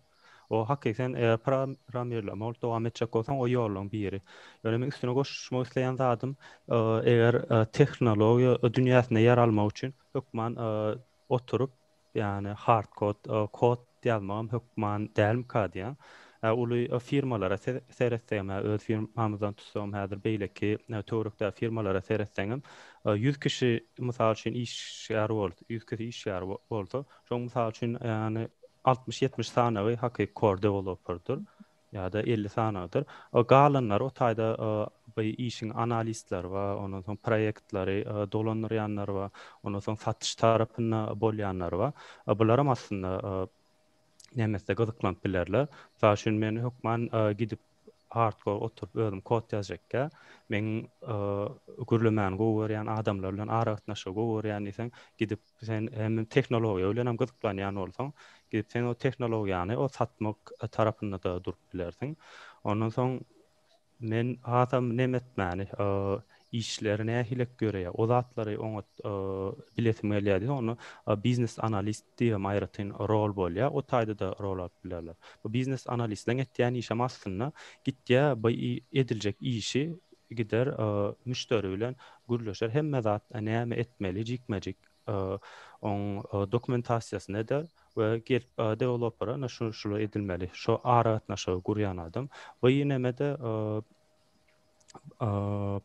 O hakyky sen eger programmirleme bolup dowam etjek bolsaň, o ýollaryň biri. Ýöne men üstüne goşmak isleýän zadym, eger tehnologiýa dünýäsinde ýer almak üçin hökman oturyp Ýagny hard kod, kod ýazmagam hökman dälmika diýýän. Uly firmalara seretsegem, öz firmamyzdan tutsagam häzir beýleki töwerekdäki firmalara seretseňem, 100 kişi mysal üçin işgär bolsa, 100 kişi işgär bolsa, şoň mysal üçin ýagny 60-70 sanagy hakyky core developerdir. Ýa-da 50 sanagydyr. Galanlary o taýda bu işiň analistleri bar, ondan soň proýektleri dolandyrýanlar bar, ondan soň satyş tarapynda bolýanlar bar. Bularam aslynda nämesde gyzyklanyp bilerler. Mysal üçin men hökman gidip hardcore oturyp özüm kod ýazjakka, meň gürlemäni gowy görýän adamlar bilen aragatnaşygy gowy görýän diýseň, gidip Sen hem tehnologiýa bilen hem gyzyklanýan bolsaň, gidip sen o tehnologiýany o satmak tarapynda-da durup bilersiň. Ondan soň men hasam neme etmäni, işleri nähili ýöreýär, o zatlary oňat bilesim gelýär diýse, onda biznes analist diýip hem aýratyn rol bolýar, o taýda-da rol alyp bilerler. Bu biznes analistleriň etýän işem aslynda gitýär, bu ediljek işi gider müşderi bilen gürleşer hemme zat näme etmeli jikme-jik oň dokumentasiýasyny eder we gelip dewelopera ine şu şular edilmeli şo aragatnaşygy gurýan adam bu ýenemede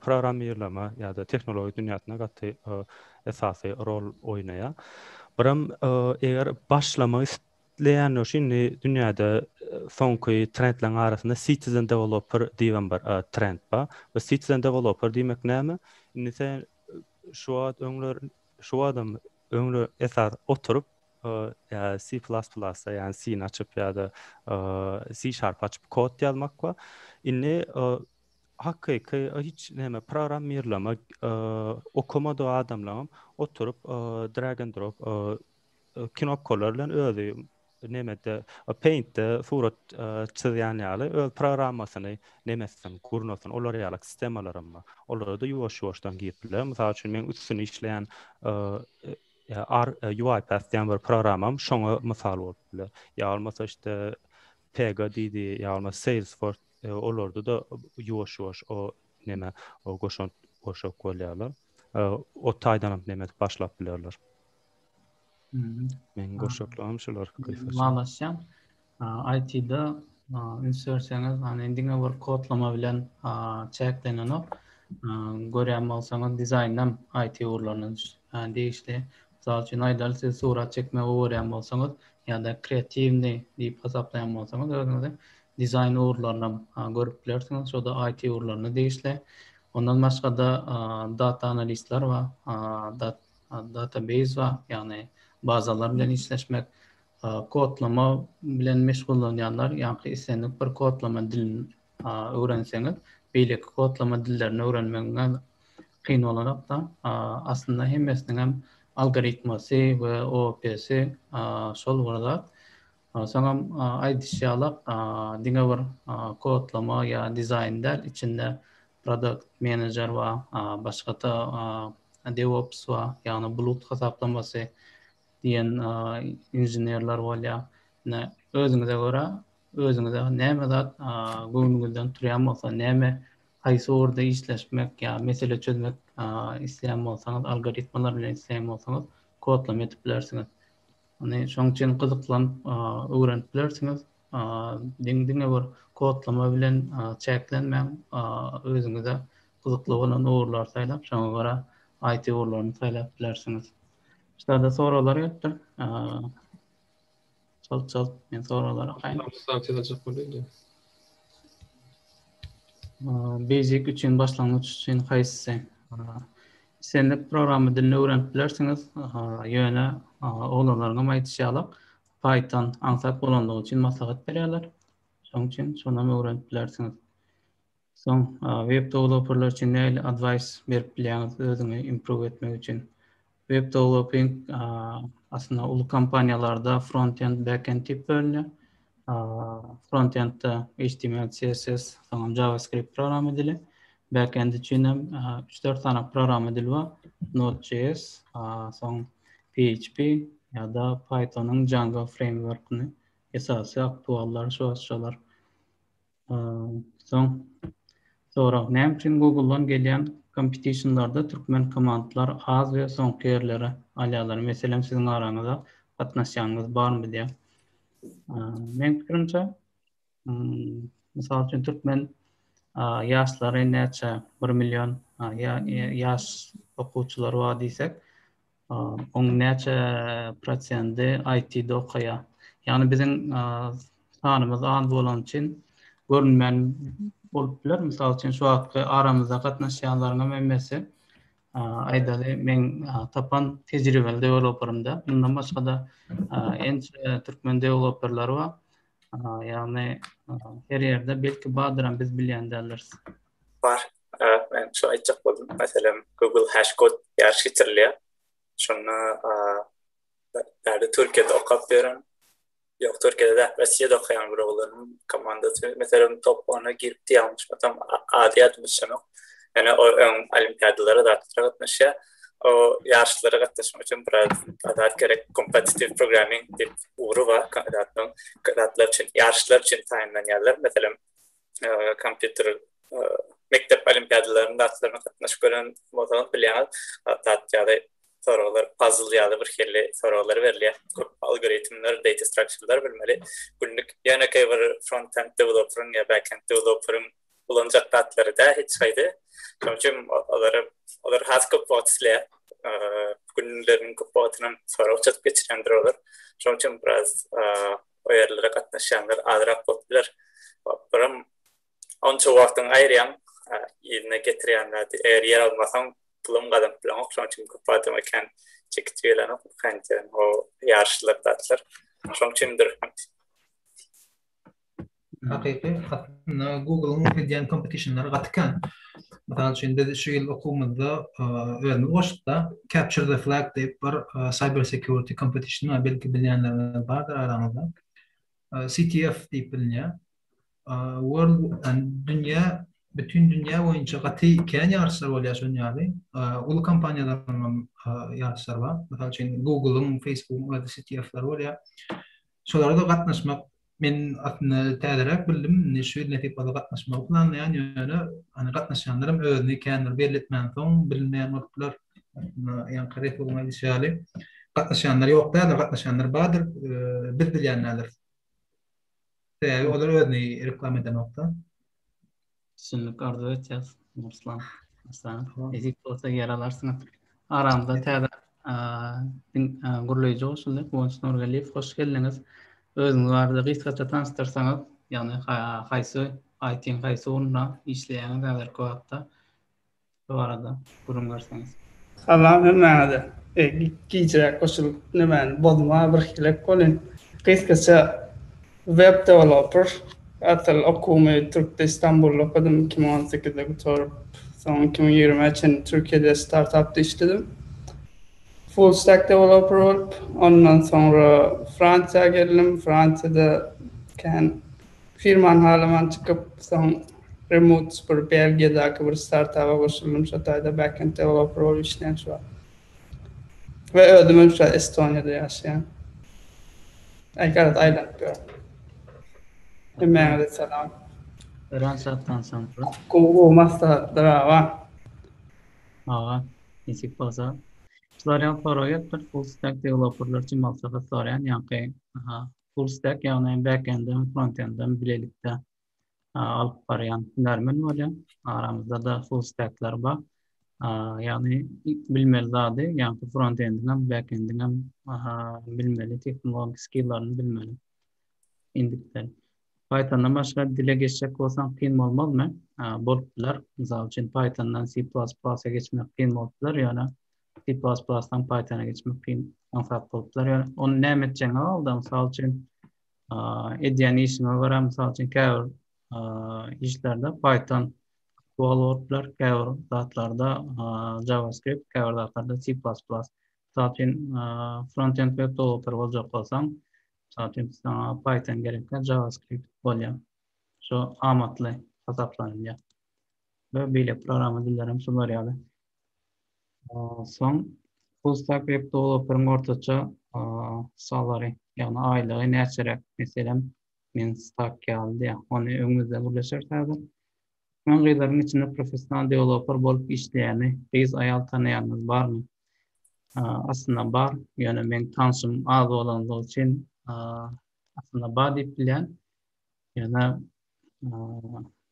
programmirleme ýa-da tehnologiýa dünýäsinde gaty esasy rol oýnaýar. Biram eger başlamak Isleýänler üçin indi dünýäde soňky trendleriň arasynda citizen developer diýibem bir trend bar. Bu citizen developer diýmek näme? Indi sen şu wagt öňler şu wagtam öňler esas oturyp ýa C++-da ýa C-ni açyp ýa-da C sharp açyp kod ýazmak bar. Indi hakyky hiç näme programmirleme okamadyk adamlaryň oturyp drag and drop knopkalar bilen özi. Nemede Paintde surat çyzýan ýaly öz programmasyny nemetsin, gurnasyn. Olar ýaly sistemalaram bar. Olara-da ýuwaş-ýuwaşdan girip biler. Mysal üçin, meň üstünde işleýän UiPath diýen bir programmam şoňa mysal bolup biler. Ýa bolmasa işte Pega diýdi, ýa bolmasa Salesforce olarda-da ýuwaş-ýuwaş o neme o goşant goşak bolýarlar. O taýdanam neme edip başlap bilerler. Meň goşaklarym şular gysgaça. Ylalaşýan. IT-de üns berseňiz, hani diňe bir kodlama bilen çäklenenok. Görýän bolsaňyz, dizaýnam IT ugurlaryna degişli. Mysal üçin, aýdaly siz surat çekmegi gowy görýän bolsaňyz ýa-da kreatiwnyý diýip hasaplaýan bolsaňyz özüňizi dizaýn ugurlarynam görüp bilersiňiz. Şo-da IT ugurlaryna degişli. Ondan başga-da data analistler bar, database bar, ýagny bazalar bilen işleşmek, kodlama bilen meşgullanýanlar, ýaňky islendik bir kodlama dilini öwrenseňiz, beýleki kodlama dillerini öwrenmegiňiz kyn bolanok-da. Aslynda hemmesiniň hem algoritmasy we OOP-si şol bir zat. Soňam aýdyşy ýalak, diňe bir kodlama ýa dizaýn däl, içinde product manager bar, başga-da DevOps bar, ýagny bulut hasaplamasy diýen inženerler bolýar. Ine, özüňize görä, özüňize näme zat göwnüňizden turýan bolsa, näme haýsy ugurda işleşmek ýa mesele çözmek isleýän bolsaňyz, algoritmalar bilen isleýän bolsaňyz, kodlama edip bilersiňiz. Ony şoň üçin gyzyklanyp öwrenip bilersiňiz. Diňe bir kodlama bilen çäklenmäň, özüňize gyzykly bolan ugurlary saýlap, şoňa görä IT ugurlaryny saýlap bilersiňiz. Şurada soraglar gelipdir. Çalt çalt men soraglary okaýyn. Basic üçin başlangyç üçin haýsysy? Islendik programma dilini öwrenip bilersiňiz. Ýöne oglanlaryň hem aýdyşy ýaly Python aňsat bolanlygy üçin maslahat berýärler. Şonuň üçin şony hem öwrenip bilersiňiz. Soň web developerler üçin nähili advice berip bilýäňiz özüňi improve etmek üçin? Web developing aslynda uly kompaniýalarda front-end, back-end diýip bölünýär. Front-endde HTML, CSS, soňam JavaScript programma dili. Back-end üçin hem 3-4 sany programma dili bar. Node.js, soň PHP ýa-da Pythonyň Django frameworkyny esasy aktuallar şu şolar. Soň sorag, näme üçin Google-dan gelýän competition-larda türkmen komandlar az we soňky ýerleri alýarlar? Meselem, siziň araňyzda gatnaşýanyňyz barmy diýýär. Meň pikirimçe, mysal üçin türkmen ýaşlary näçe 1 million ýaş okuwçylar bar diýsek, Oň näçe prosendi IT-de okaýar. Ýagny biziň sanymyz az bolany üçin görünmän bolup biler. Mysal üçin şu wagtky aramyzda gatnaşýanlaryň hem hemmesi aýdaly meň tapan tejribeli deweloperimde. Mundan başga-da ençe türkmen deweloperleri bar. Ýagny her ýerde belki bardyram biz bilýän däldiris. Bar. Men şo aýtjak boldum. Meselem, Google Hashcode ýaryş geçirilýär. Şonda bärde Türkiýede okap ýören, ýok, Türkiýede däl, Russiýada okaýan bir oglanyň komandasy, meselem, top ona giripdi ýalňyşmasam, ady ýadyma düşenok. Ýöne o öň olimpiadalara zatlara gatnaşýar. O ýaryşlara gatnaşmak üçin biraz zat gerek, competitive programming diýip ugry bar, zatlar üçin, ýaryşlar üçin taýynlanýarlar. Meselem, kompýuter mekdep olimpiadalarynyň zatlaryna gatnaşyp gören bolsaňyz bilýäňiz, zat ýaly soraglar, puzzle ýaly bir hili soraglar berilýär. Köp algoritmler, data structure'lar bilmeli. Günlük ýönekeý bir front-end developer-iň ýa back-end developer-iň ulanjak zatlary däl hiç haýsy. Şonuň üçin olara olar has köp wagt isleýär. Günleriniň köp wagtyny sorag çözüp geçirýändir olar. Şonuň üçin biraz o ýerlere gatnaşýanlar azrak bolup biler. Biram onça wagtyňy aýyrýaň, yzyna getirýän zady. Eger ýer almasaň, puluň gazanyp bileňok. Şonuň üçin köp adama kän çekiji gelenok kän o ýaryşlar zatlar. Şonuň üçindir. Hakyky, aslynda Google-yň edýän competitionlary gaty kän. Mysal üçin biz şu ýyl okuwymyzda özümiz goşduk-da Capture the Flag diýip bir cyber security competition bar, belki bilýänleriňiz bardyr araňyzda. CTF diýip bilinýär. World dünýä bütin dünýä boýunça gaty kän ýaryşlar bolýar şonuň ýaly. Uly kompaniýalaryň hem ýaryşlary bar. Mysal üçin Google-yň, Facebook-yň özi CTF-leri bolýar. Şolara-da gatnaşmak men aslynda täzeräk bildim. Indi şu ýyl nesip bolsa gatnaşmagy planlaýan, ýöne hani gatnaşýanlar hem özüni kän bir belli etmänsoň bilinmeýän bolup biler. Aslynda ýaňky Resulyň aýdyşy ýaly gatnaşýanlar ýok däldir, gatnaşýanlar bardyr, biz bilýän däldiris. Sebäbi olar özüni reklama edenokda. Üstünlik arzuw etýäs, Arslan. Arslan, nesip bolsa ýer alarsyňyz. Aramyzda täze gürleýji goşuldy. Guwanç Nurgeldiýew, hoş geldiňiz. Özüňiz barada gysgaça tanyşdyrsaňyz, ýagny haýsy IT-iň haýsy ugrunda işleýäňiz häzirki wagtda? Şu barada gürrüň berseňiz. Salam hemmäňize. Gijräk goşulyp nemäni bozma bir hilek welin gysgaça web developer asyl okuwymy Türkde Istanbulda okadym 2018-de gutaryp soň 2020-ä çenli Türkiýede startapda işledim. Full stack developer bolup ondan soňra Fransiýa geldim Fransiýada kän Firmany halaman çykyp, soň remote bir Belgiýadaky bir startaba goşuldym, şo taýda backend developer bolup işleýän şu wagt. We özümem şu wagt Estoniýada ýaşaýan. Aý garaz aýlanyp ýörün. Hemmäňize salam. Örän şat tanşamyza. Gowy gowy maslahatlar aga. Aga, nesip bolsa. Şular ýaly sorag gelipdir, full stack developerlar üçin maslahat soraýan, ýaňky Full stack ýagny hem backend hem frontend hem bilelikde alyp barýan hünärmen bolýar. Aramyzda-da full stackler bar. Ýagny bilmeli zady, ýagny frontend hem backend hem bilmeli, tehnologik skillaryny bilmeli. Indikler. Pythondan başga dile geçjek bolsaň kyn bolmazmy? Bolup biler. Mysal üçin Pythondan C++-a geçmek kyn bolup biler, ýöne C++-dan Python-a geçmek kyn, aňsat bolup biler. Ýöne ony näme etjegiňe bagly-da, mysal üçin, edýän işiňe görä, mysal üçin, käbir işlerde Python aktual bolup biler, käbir zatlarda JavaScript, käbir zatlarda C++. Mysal üçin, front-end web developer boljak bolsaň, mysal üçin, saňa Python gerekkä JavaScript bolýar. Şu amatly hasaplanylýar. We beýleki programma dilleri hem şular ýaly. Soň full stack web developeriň ortaça salary, ýagny aýlygy näçeräk? Meselem, men stack ýaly diýýär. Ony öňümizde gürleşeris häzir. Türkmen gyzlaryň içinde professional developer bolup işleýäni gyz aýal tanaýanyňyz barmy? Aslynda bar, ýöne meň tanşym az bolanlygy üçin aslynda bar diýip bilýän. Ýöne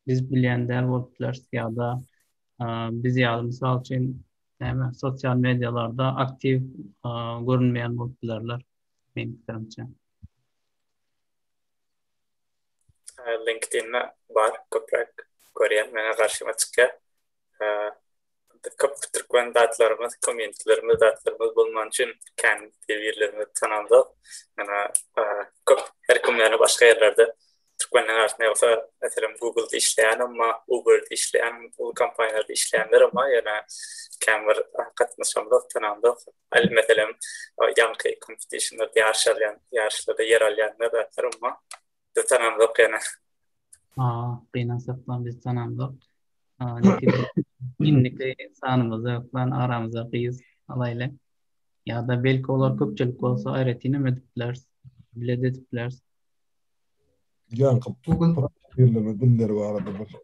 biz bilýän däl bolup bileris ýa-da biz ýaly mysal üçin näme sosial medialarda aktiw görünmeýän bolup bilerler meň pikirimçe. LinkedIn-de bar köpräk görýän meňe garşyma çykýar. Köp türkmen zatlarymyz, kommentlerimiz, zatlarymyz bolmany üçin kän bir-birlerimizi tanamzok. Ýöne köp her kim ýöne başga ýerlerde türkmenleň arasynda ýogsa meselem Google-da işleýänem bar, Uber-de işleýän, uly kompaniýalarda işleýänlerem bar, ýöne kän bir gatnaşamzok, tanamzok. Al meselem ýaňky competitionlarda ýaryş alýan, ýaryşlarda ýer alýanlar zatlaram bar. Biz tanamzok ýöne. Aa, gynansakdan biz tanamzok. Indiki sanymyzda hökman aramyza gyz alaýly. Ýa-da belki olar köpçülik bolsa aýratyn hem edip bileris. Bile de edip bileris. Ýaňky programmirleme dilleri barada bir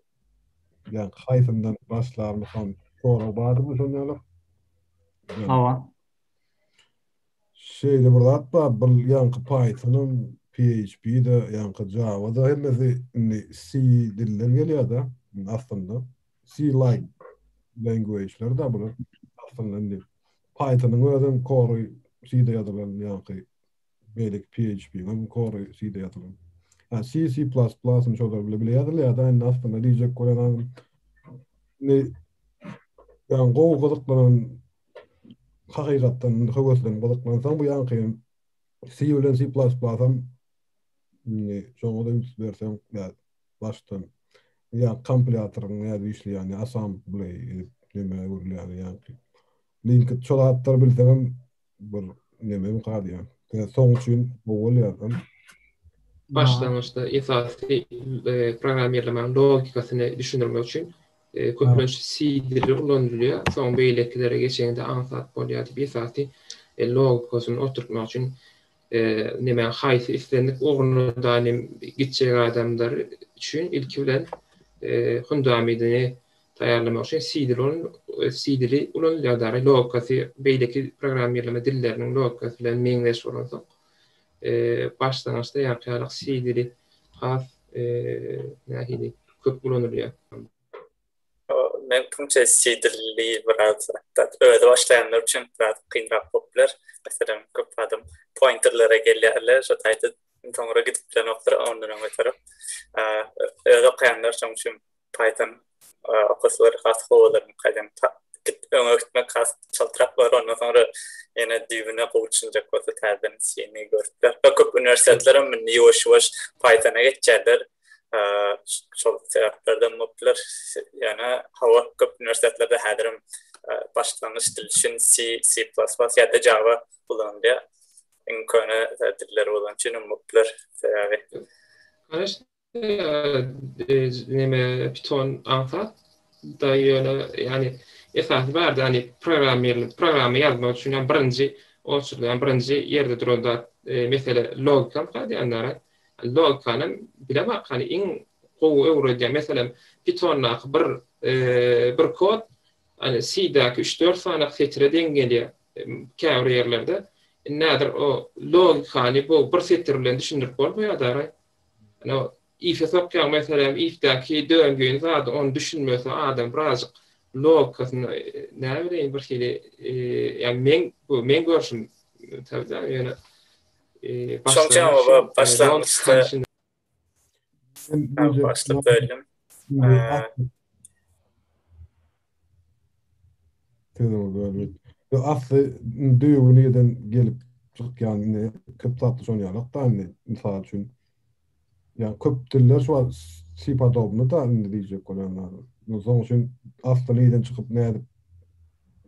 ýaňky haýsyndan başlarmykam sorag bardymy şon ýaly? Hawa. Şeýle bir zat bar, bir ýaňky Pythonam, PHP-de, ýaňky Java-da hemmesi indi C dilden gelýär-de, aslynda. C-like language-ler-de bular aslynda indi. Pythonyň özem kory C-de ýazylan, ýaňky beýleki PHP-niň kory C-de ýazylan. Ha, C, C++ indi şolar bile bile ýazylýar-da, indi aslynda diýjek bolýan zadym indi ýaňy gowy gyzyklanan hakykatdan höweslenip gyzyklansaň bu ýaňky C bilen C++ am indi şoňa da üns berseň başdan. Ýa kompilýatoryň nädip işleýäni, assembly edip neme öwrülýäni ýaňky. Linked şol zatlary bilseňem bir neme diýýän. Ýa soň üçin gowy bolýar. Başlangyçda esasy programmirlemäniň logikasyny düşündirmek üçin köplenç C dili ulanylýar. Soň beýlekilere geçeňde aňsat bolýar diýip esasy logikasyny oturtmak üçin neme haýsy islendik ugruna da gitjek adamlar üçin ilki bilen fundamidini taýýarlamak üçin C dili C dili ulanylýar dary logikasy beýleki programmirleme dilleriniň logikasy bilen meňzeş bolansoň başlangyçda ýaňky ýaly C dili has nähili köp ulanylýar. Men pikirimçe C dilli biraz özi başlaýanlar üçin biraz kynrak bolup biler. Meselem, köp adam pointerlere gelýärler, şo taýda soňra gidip bilenoklar ondan öňe tarap. Özi okaýanlar şoň üçin Python okasalar has gowy bolar. Gaýtam öňe gitmek has çaltrak bolar. Ondan soňra ýene düýbüne gowy düşünjek bolsa täzeden C-ni görüp biler. Köp uniwersitetler hem indi ýuwaş-ýuwaş Python-a geçýärler. Şol sebäplerden bolup biler. Ýöne hawa köp uniwersitetlerde häzirem başlangyç dil üçin C, C++ ýa-da Java ulanylýar. Iň köne diller bolan üçin hem bolup biler sebäbi. Neme Python aňsat da ýöne ýani esasy barda ýani programmirlik programma ýazmak üçin ýani birinji oçurda ýani birinji ýerde duran zat mesele logika diýenler. Logikany bilemok hani iň gowy öwredýän meselem Pythondaky bir bir kod hani C-däki 3-4 sany setire deň gelýär käbir ýerlerde. Indi häzir o logikany bu bir setir bilen düşündirip bolmaýar da. Hani o if-e sokýaň meselem if-däki döngüni zady ony düşünmese adam birazjyk logikasyny näbileýin bir hili ýa meň bu meň görşüm tabi da ýöne Şoň üçin oba başlangyçda başlyk bölüm. Sözüňi bölüp. Asly düýbi nirden gelip çykýan indi köp zatda şon ýalak da indi mysal üçin. Ýa köp diller şu wagt C podobny da indi diýjek bolýan zadym. Şoň üçin asly nirden çykyp nädip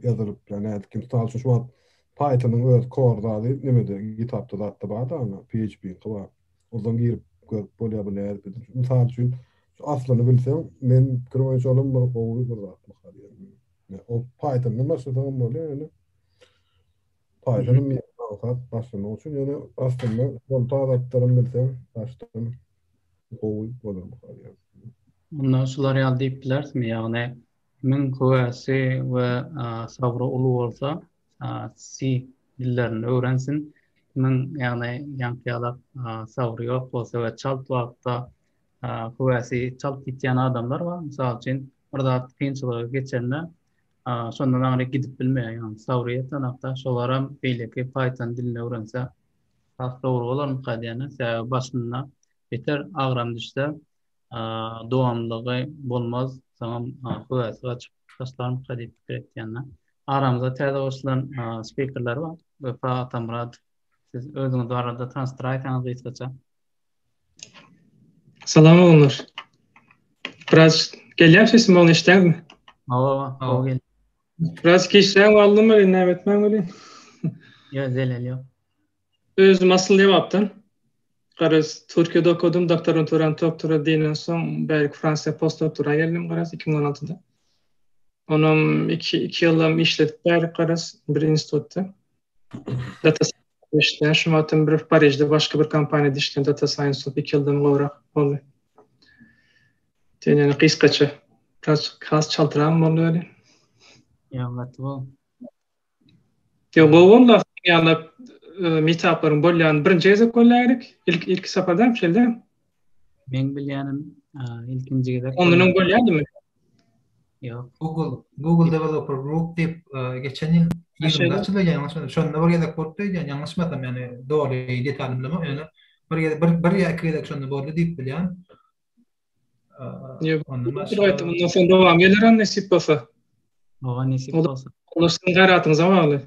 ýazylyp ýa nädip kim mysal üçin şu wagt Pythonyň öz core zady nemede GitHubda zatda bar-da ana PHP-niňki bar. Ondan girip görüp bolýar bu nädip edilmiş. Mysal üçin şu aslyny bilseň men pikirim boýunça olam bir gowy bir zat mysal ýa o Pythondan başlasaň hem bolýar ýöne Pythonam aňsat başlamak üçin ýöne aslynda şol zatlaram bilseň başdan gowy bolar mysal ýa. Onda şular ýaly diýip bilerismi ýagny Kimiň höwesi we sabry uly bolsa, C dillerini öwrensin. Kimiň, ýagny ýaňky ýalak sabry ýok bolsa we çalt wagtda höwesi çalt ýitýän adamlar bar. Mysal üçin, bir zat kynçylyga geçende, şondan aňry gidip bilmeýär, ýagny sabry ýetenokda, şolaram beýleki Python dilini öwrense has dogry bolarmyka diýýän. Sebäbi başynda beter agram düşse, dowamlylygy bolmaz, soňam höwesi gaçyp taşlarmyka diýip pikir etýän. Aramyza täze goşulan spikerler bar. Wepa Atamyradow, siz özüňiz barada tanyşdyraýsaňyz gysgaça. Salam oglanlar. Biraz gelýär sesim oglan eşidýäňizmi? Hawa, gowy gelýär. Biraz giçräk galdym welin näme etmäň welin. Ýok, zelel ýok. Özüm asyl Lebapdan. Garaz, Türkiýede okadym, doktoranturany doktora diýenden soň bärik Fransiýa postdoktora geldim garaz 2016-da. Onam 2 2 ýylam işledik bärik garaz bir institutda. Data işleýän şu wagtam bir Parižde başga bir kompaniýada işleýän data science bolup 2 ýyldan gowrak boldy. Diýen ýaly gysgaça. Biraz has çaltyragam boldy welin. Ýa gaty gowy. Ýok, gowy boldy aslynda ýaly meetuplaryň bolýany birinji gezek bolýar gerek. Ilk ilki sapar däl şeýle. Meň bilýänim ilkinji gezek. Ondan öň bolýardymy? Ýok. Google Google Developer Group diýip geçen ýyl ýygnak açyldy ýalňyşmasam. Şonda bir gezek bolupdy öýdýän ýalňyşmasam ýagny doly detalyny bilemok ýöne bir gezek bir bir ýa iki gezek şonda boldy diýip bilýän. Ondan başga Ondan soň dowam geler on nesip bolsa. Oga nesip bolsa. Olar siziň gaýratyňyza bagly.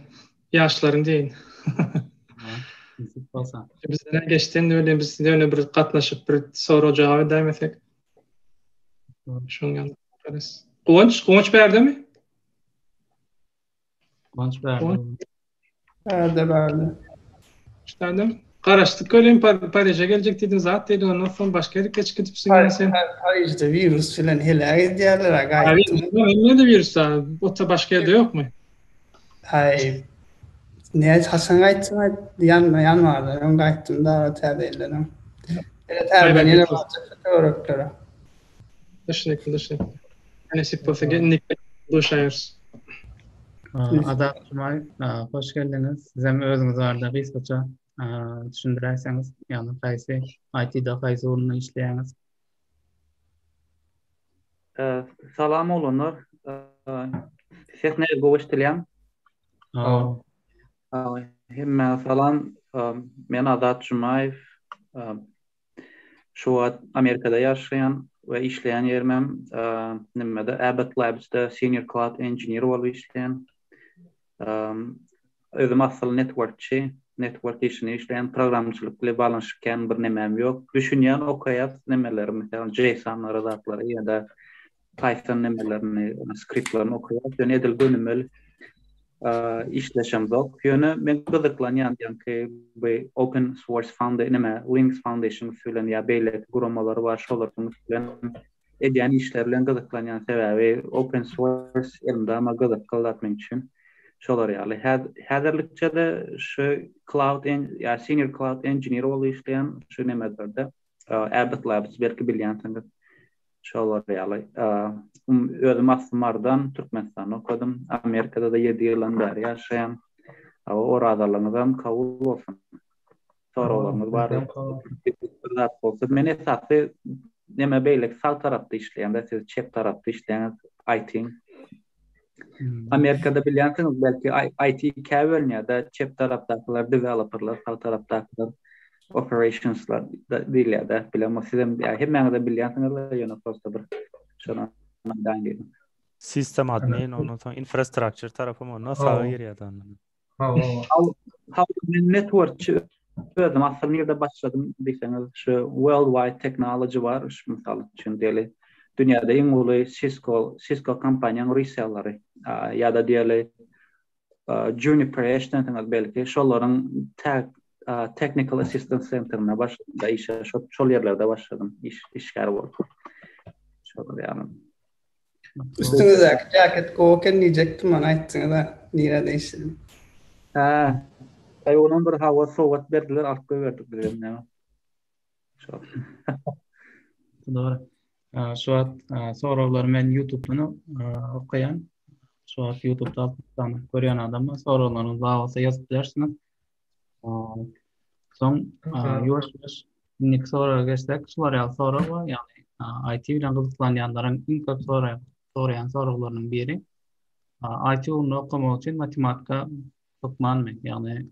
Ýaşlaryň deýin. Nesip bolsa. Bizden geçdi indi welin biz ýöne bir gatnaşyp bir sorag jogap edäýmesek. Şoň ýaly. Guwanç, Guwanç bärdemi? Guwanç bärde. Bärde, bärde. Ştaýda. Garaşdyk welin Pariže geljek diýdiň, zat diýdiň, ondan soň başga ýere geçip gidipsiň ýene sen. Parižde wirus bilen heläk edýärler, a gaýtdym. Nirede wirus bar? Otda başga ýerde ýokmy? Aý, ne haçan gaýtdym aýt, ýanwarda öň gaýtdym da täze ýyldan öň. Ýene täzeden ýene barjak töwereklere. Düşünikli, düşünikli. Nesip bolsa indiki duşaýarys. Azat Jumaýew, hoş geldiňiz. Siz hem özüňiz barada gysgaça düşündiräýseňiz, ýagny haýsy IT-de haýsy ugrunda işleýäňiz? Salam oglanlar. Ses nähili gowy eşidilýärmi? Hemmäňe salam. Men Azat Jumaýew. Şu wagt Amerikada ýaşaýan we işleýän ýerimem nimede Abbott Labs-da Senior Cloud Engineer bolup işleýän. Özüm asyl networkçy, network işini işleýän, programmçylyk bilen baglanyşyk kän bir nemäm ýok. Düşünýän, okaýas nemeleri, meselem, JSON-lary zatlary ýa-da Python nemelerini, skriptlerini okaýas, ýöne edil gönümel işleşemzok. Ýöne men gyzyklanýan, ýaňky bu Open Source Foundation, neme, Linux Foundation üsti bilen ýa beýleki guramalar bar, şolaryň üsti bilen edýän işleri bilen gyzyklanýan. Sebäbi open source elmydama gyzykly zat meň üçin. Şolar ýaly. Häzirlikçe-de şu cloud, ýa senior cloud engineer bolup işleýän şu nemelerde, Abbott Labs belki bilýänsiňiz. Şolar ýaly. Özüm asly Marydan, Türkmenistanda okadym. Amerikada-da ýedi ýyldan bäri ýaşaýan. Hawa, orazalygyňyzam kabul bolsun. Soraglaryňyz bar bir zat bolsa. Men esasy neme beýleki sag tarapda işleýän-de, siz çep tarapda işleýäňiz, IT-iň. Amerikada bilýänsiňiz belki IT ikä bölünýär-de, çep tarapdakylar developerler, sag tarapdakylar operationslar diýilýär-de. Bilemok, sizem ýa hemmäňiz-de bilýänsiňiz-le, ýöne prosta bir şony aýdaýyn diýdim. System admin, ondan soň infrastructure tarapam onda saga girýär-de ondan. Hawa, men networkçy özüm asyl nirde başladym diýseňiz, şu Worldwide Technology bar, şu mysal üçin diýeli, dünýäde iň uly Cisco, Cisco kompaniýanyň reselleri ýa-da diýeli Juniper eşdensiňiz belki, şolaryň Technical Assistance Center-ine başladym işe, şol ýerlerde başladym iş işgär bolup. Şolar ýaly. Üstüňizdäki jaket gowy eken diýjekdim ony aýtdyňyza nirede işledim. Hä. Aý onam bir hawa sowgat berdiler alyp goýberdik biz hem näme. Şol. Dogry. Şu wagt soraglary men YouTube'dan okaýan. Şu wagt YouTube'da 60 sany görýän adam bar. Soraglaryňyz bar bolsa ýazyp bilersiňiz. Soň ýuwaş-ýuwaş indiki soraga geçsek, şular ýaly sorag bar, ýagny IT bilen gyzyklanýanlaryň iň köp soraýan soraglarynyň biri. IT ugrunda okamak üçin matematika hökmanmy? Ýagny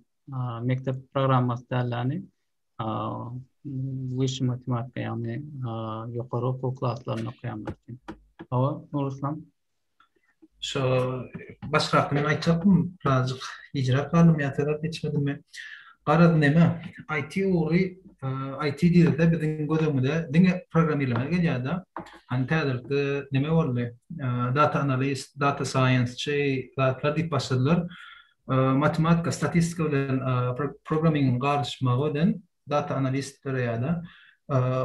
mekdep programmasy dälläni wyşşy matematika, ýagny ýokary okuw klaslarynda okaýanlar üçin. Hawa, Nuryslam. Şo başrakda men aýtjakdym, birazjyk gijräk galdym ýa sebäp ýetişmedimmi. Garaz neme, IT ugry, IT diýilse biziň göz öňümize diňe programmirleme gelýär-de. Hany täzelikde neme boldy? Data analist, data science-çy zatlar diýip başladylar. Matematika, statistika bilen programmingiň garyşmagy bilen data analist döreýär-de.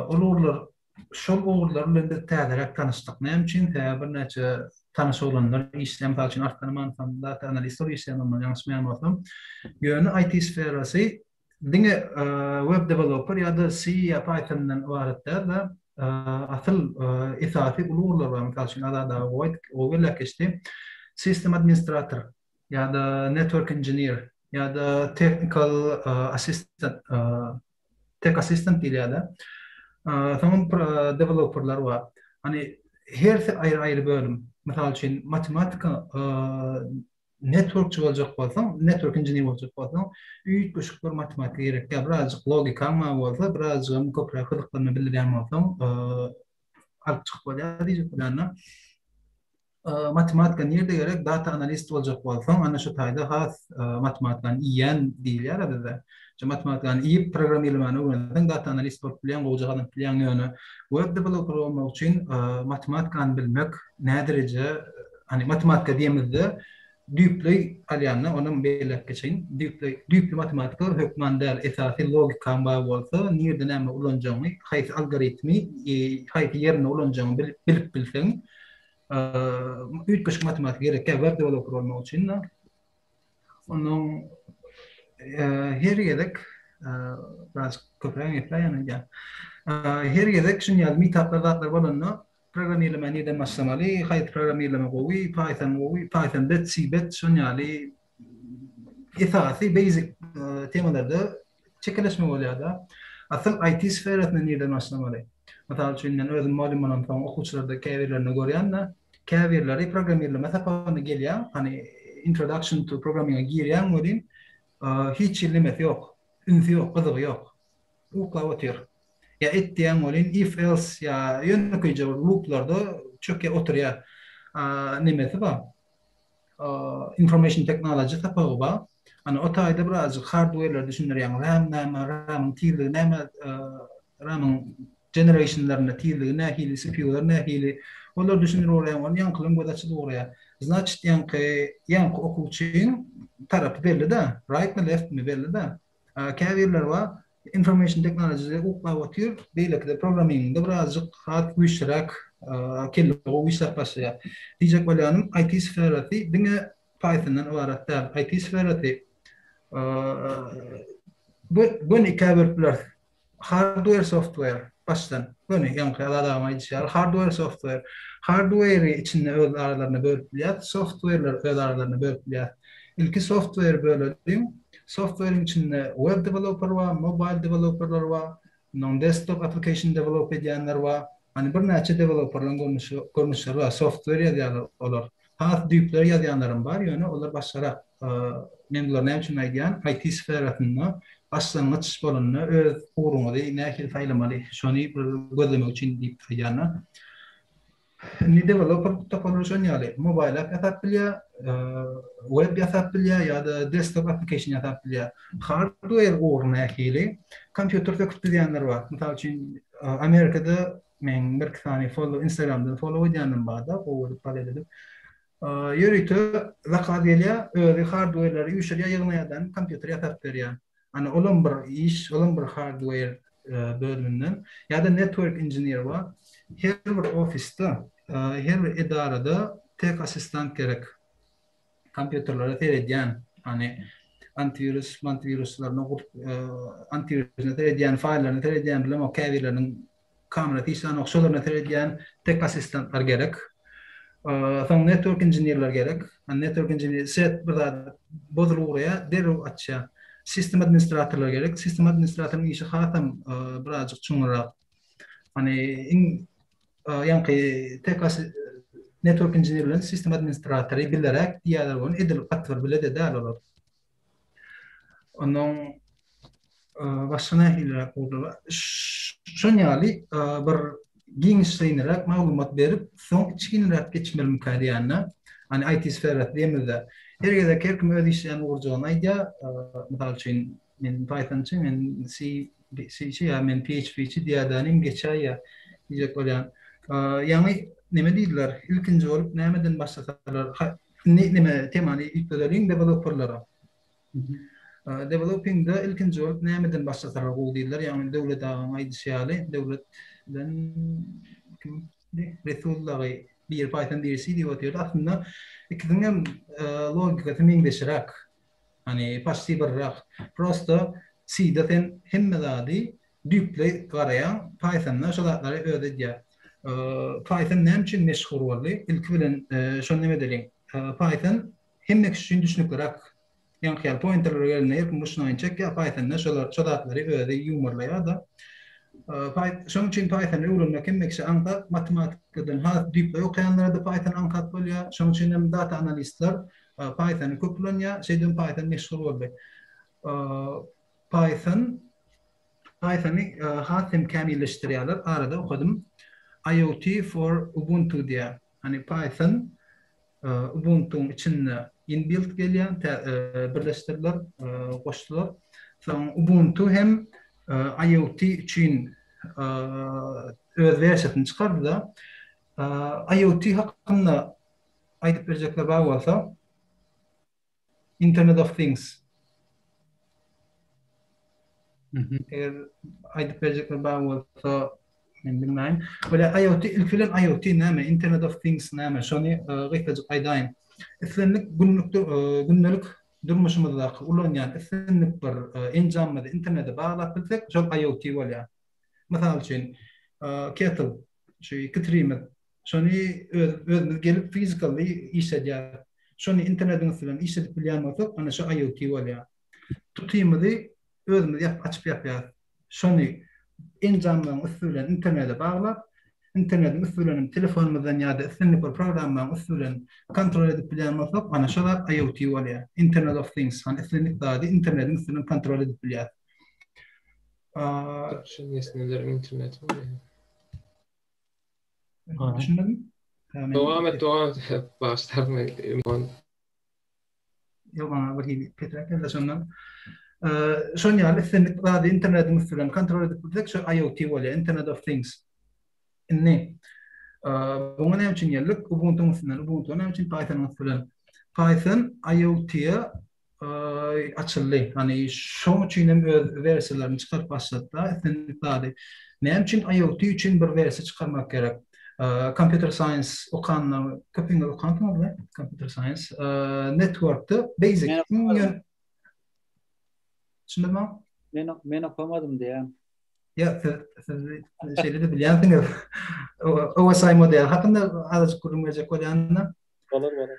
Ol ugurlar Şol ugurlar bilen biz täzeräk tanyşdyk. Näme üçin? Sebäbi birnäçe tanyş oglanlar işleýär. Mysal üçin, Arslan Amanow data analist bolup işleýär, ondan ýalňyşmaýan bolsam. Ýöne IT sferasy diňe web developer ýa-da C ýa Python-dan ybarat däl-de, asyl esasy uly ugurlar bar. Mysal üçin, Azat aga gowy aýtdy, gowy belläp geçdi. System administrator ýa-da network engineer ýa-da technical assistant Tech assistant diýilýär-de. Soňam developerler bar. Hani hersi aýry-aýry bölüm. Mysal üçin, matematika networkçy boljak bolsaň, network engineer boljak bolsaň, üýtgeşik bir matematika gerek däl. Birazjyk logikaň bar bolsa, birazjygam köpräk gyzyklanma bildirýän bolsaň, alyp çykyp bolýar diýjek bolýan-da. Matematika nirde gerek? Data analist boljak bolsaň, ana şu taýda has matematikany iýen diýilýär bizde. Şu matematikany iýip programmirlemäni öwrenseň data analist bolup bilýäň, gowja gazanyp bilýäň ýöne web developer bolmak üçin matematikany bilmek nädereje, hani matematika diýemizde düýpli alýanda onam belläp geçeýin. Düýpli düýpli matematika hökman däl, esasy logikaň bar bolsa, nirde näme ulanjagyňy, haýsy algoritmi haýsy ýerinde ulanjagyňy bilip bilseň, üýtgeşik matematika gerek däl web developer bolmak üçin. Ondan her gezek biraz köpräk gepläýen öýdýän. Her gezek şuny ýaly meetuplar zatlar bolanda programmirlemä nirden başlamaly, haýsy programmirleme gowy, Python gowy, Python bet, C bet, şuny ýaly esasy basic temalarda çekeleşme bolýar-da. Asyl IT sferasynda nirden başlamaly? Mysal üçin, men özüm mugallym bolansoň okuwçylarda käbirlerini görýän-de, käbirleri programmirleme sapagyna gelýär, hany introduction to programming-e girýäň welin, hiç hili nemesi ýok, ünsi ýok, gyzygy ýok. Uklap otyr. Ýa et diýýäň welin if else ýa ýönekeýje bir looplarda çökýär oturýar. Nemesi bar. Information technology sapagy bar. Ana o taýda birazjyk hardwareleri düşündirýäň. RAM näme, RAM-yň tizligi näme, RAM-yň generationlarynda tizligi nähili, CPU-lar nähili. Olary düşündirip ugraýaň. Ony ýaňkylaryň gözi açylyp ugraýar. Znaçit ýaňky ýaňky okuwçyň tarapy belli-de, right-mi, left-mi belli-de. Käbirleri bar, Information technology-de uklap otyr, beýlekide programmingde birazjyk has güýçliräk kelle gowy işläp başlaýar. Diýjek bolýanym, IT sferasy diňe Python-dan ybarat däl. IT sferasy göni ikä bölüp bileris. Hardware, software başdan. Göni ýaňky Azat agam aýdyşy ýaly hardware, software. Hardware-i içinde öz aralarynda bölüp bilýäris, software-leri öz aralarynda bölüp bilýäris. Ilki software böleliň. Software-iň içinde web developer bar, mobile developerler bar, ondan desktop application develop edýänler bar. Hani birnäçe developerlaryň görnüşi görnüşleri bar. Software ýazýarlar olar. Has düýpleri ýazýanlaram bar, ýöne olar başgarak. Men bulary näme üçin aýdýan? IT sferasynda başlangyç bolanda öz ugruňyzy nähili saýlamaly, şony bir gözlemek üçin diýip aýdýan-da. Indi developer toparlar şon ýaly, mobile app ýasap bilýär, web ýasap bilýär ýa-da desktop application ýasap bilýär. Hardware ugry nähili? Kompýuter söküp düzýänler bar. Mysal üçin, Amerikada meň birki sany follow Instagramdan follow edýänim bar-da, gowy edip follow edip. Ýörite zakaz gelýär, özi hardwareleri üýşürýär, ýygnaýardan kompýuter ýasap berýär. Ana olam bir iş, olam bir hardware bölüminden. Ýa-da network engineer bar. Her bir ofisde, her bir edarada tech assistant gerek. Kompýuterlere seredýän, hany antiwirus, antiwiruslaryna gurup, antiwirusyna seredýän, faýllaryna seredýän, bilemok käbirleriniň Kamerasy işlänok şolaryna seredýän tek assistentler gerek. Soň network inženerler gerek. Network inžener set bir zat bozulyp ugraýar, derrew açýar. Sistem administratorlar gerek. Sistem administratoryň işi hasam birazjyk çuňňurrak. Hani iň ýaňky tek network inžener bilen sistem administratory bileräk diýýärler ony edil gaty bir bile-de däl olar. Ondan başga nähiliräk ugurlar bar? Şon ýaly bir giňişleýinräk maglumat berip, soň içginräk geçmelimikä diýende, hani IT sferasy diýemizde, her gezek her kim öz işleýän ugurjygyny aýdýar. Mysal üçin, men Pythonçy, men C, C-çi ýa men PHP-çi diýädänim geçäýýär diýjek bolýan. Ýaňy neme diýdiler? Ilkinji bolup nämeden başlasalar, Indi neme temany üýtgedeliň deweloperlere. Developingde ilkinji bolup nämeden başlasalar gowy diýdiler. Ýagny Döwlet agaň aýdyşy ýaly, Döwlet bilen kim Resul dagy biri Python biri C diýip otyrdy. Aslynda ikisiniň hem logikasy meňzeşiräk. Hani paşti birräk. Prosta C-de sen hemme zady düýpli garaýaň, Python-da şo zatlary özi edýär. Python näme üçin meşhur boldy? Ilki bilen şony neme edeliň. Python hemme kişi üçin düşnükliräk. Ýaňky ýaly pointerlere gelende her kim ruşnoýyny çekýär, Python-da şolar şo zatlary özi ýuwmarlaýar-da. Şonuň üçin Python-y öwrenmek hemme kişä aňsat, matematikadan has düýpli okaýanlara-da Python aňsat bolýar. Şonuň üçin hem data analistler Python-y köp ulanýar. Şeýdibem Python meşhur boldy. Python Pythony has hem kämilleşdirýärler. Arada okadym. IoT for Ubuntu diýýär. Hani Python. Ubuntu-nyň içinde inbuilt gelýär, birleşdirdiler, goşdular. Soň Ubuntu hem IoT üçin öz wersiýasyny çykardy-da. IoT hakynda aýdyp berjekler bar bolsa, Internet of Things. Eger aýdyp berjekler bar bolsa, men bilmäýin. Böyle IoT, ilki bilen IoT näme, Internet of Things näme, şony e, gysgajyk aýdaýyn. Islendik günlük e, gündelik durmuşymyzdaky ulanýan islendik bir e, enjamymyzy internete baglap bilsek, şol IoT bolýar. Mysal üçin, kettle, şu kitrimiz Şony öz özümiz gelip fizikally işledýär. Şony internetiň üsti bilen işledip bilýän bolsak, ana şu IoT bolýar. Tutymyzy özümiz ýap açyp ýapýas. Şony enjamlaryň üsti bilen internete baglap, internetiň üsti bilen hem telefonymyzdan ýa-da islendik bir programmanyň üsti bilen kontrol edip bilýän bolsak, ana şo zat IoT bolýar. Internet of Things, hany islendik zady internetiň üsti bilen kontrol edip bilýäs. Şu nesneleriň interneti bolýar. Düşünmedim. Dowam et, dowam et. Başlarmy? Ýok, maňa bir hili peträk geldi şondan. Şon ýaly islendik zady internetiň üsti bilen kontrol edip bilsek, şo IoT bolýar, Internet of Things. Indi buňa näme üçin geldik? Ubuntu-nyň üstünden, Ubuntu näme üçin Python-yň üsti bilen? Python IoT-e açyldy. Hani şoň üçin hem öz wersiýalaryny çykaryp başlady-da, islendik zady. Näme üçin IoT üçin bir wersiýa çykarmak gerek? Computer science okanlar, köpüňiz okansyňyz-da, computer science. Networkda basic iň ýön Düşündüňmi? Men men okamadym diýýän. Ýa siz siz şeýle-de bilýänsiňiz. OSI model hakynda azajyk gürrüň berjek bolýan-da. Bolar, bolar.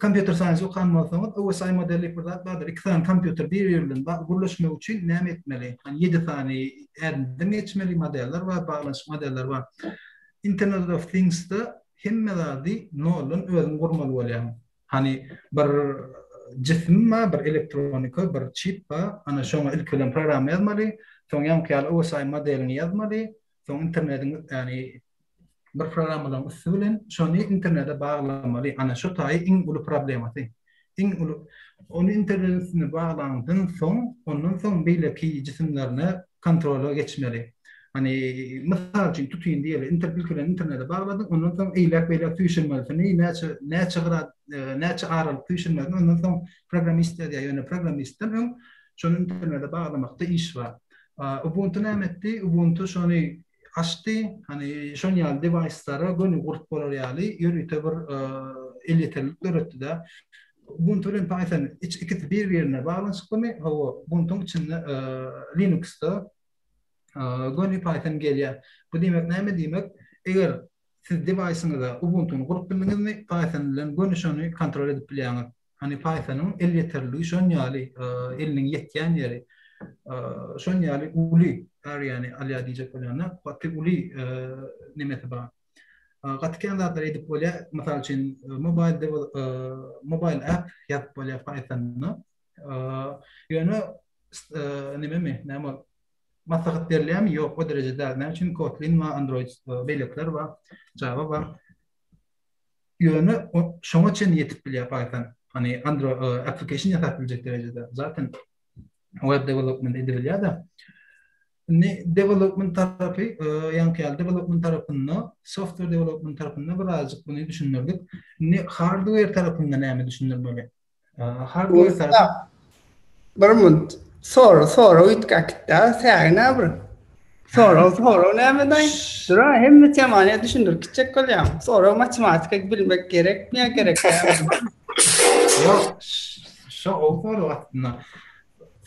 Computer science okan bolsaňyz, OSI model diýip bir zat bardyr. Iki sany kompýuter bir-biri bilen gürleşmek üçin näme etmeli? Hani 7 sany ädimden geçmeli modeller bar, baglanyşyk modeller bar. Internet of Things-de hemme zady noldan özüň gurmaly bolýaň. Hani bir jisim bar, bir elektronika, bir çip bar. Ana şoňa ilki bilen programma ýazmaly, soň ýaňky ýaly OSI modelini ýazmaly, soň internetiň, ýagny bir programmalaryň üsti bilen şony internete baglamaly. Ana şu taýy iň uly problemasy. Iň uly ony internetiň üstüne baglandan soň, ondan soň beýleki jisimlerine kontrola geçmeli. Hani mysal üçin tutyn diýeli, inter ilki bilen internete bagladyň, ondan soň eýläk-beýläk süýşürmelisini, näçe näçe gyra näçe aralyk süýşürmelisini ondan soň programmist ýazýar. Ýöne programmistden öň şony internete baglamakda iş bar. Ubuntu näme etdi? Ubuntu şony açdy. Hany şon ýaly dewaýslara göni gurup bolar ýaly ýörite bir elýeterlilik döretdi-de. Ubuntu bilen Python iç ikisi bir-birine baglanyşyklymy? Hawa, Ubuntuň içinde Linux-da göni Python gelýär. Bu diýmek näme diýmek? Eger siz dewaýsyňyza Ubuntu-ny gurup bildiňizmi, Python bilen göni şony kontrol edip bilýäňiz. Hany Pythonyň elýeterliligi şon ýaly, eliniň ýetýän ýeri şon ýaly uly areany alýar diýjek bolýanda, gaty uly nemesi bar. Gaty kän zatlar edip bolýar. Mysal üçin, mobile mobile app ýazyp bolýar Pythonda. Ýöne nememi, näme ol? Maslahat berilýärmi? Ýok, o dereje däl. Näme üçin Kotlin bar, Android beýlekiler bar, Java bar. Ýöne şoňa çenli ýetip bilýär Python. Hani Android e, application ýasap biljek derejede. Zaten web development edibilýär-de. Indi development tarapy, e, ýaňky ýaly development tarapynda, software development tarapynda birazajyk muny düşündirdik. Indi hardware tarapynda näme düşündirmeli? Hardware tarapy. Bir minut. Sora, sora üýtgäp gitdi. Sägin bir. Sora, sora näme daý? Dura hemme temany düşündirip gitjek bolýaň. Sora matematika bilmek gerekmi ýa gerek dälmi? Ýok, şo o sorag aslynda.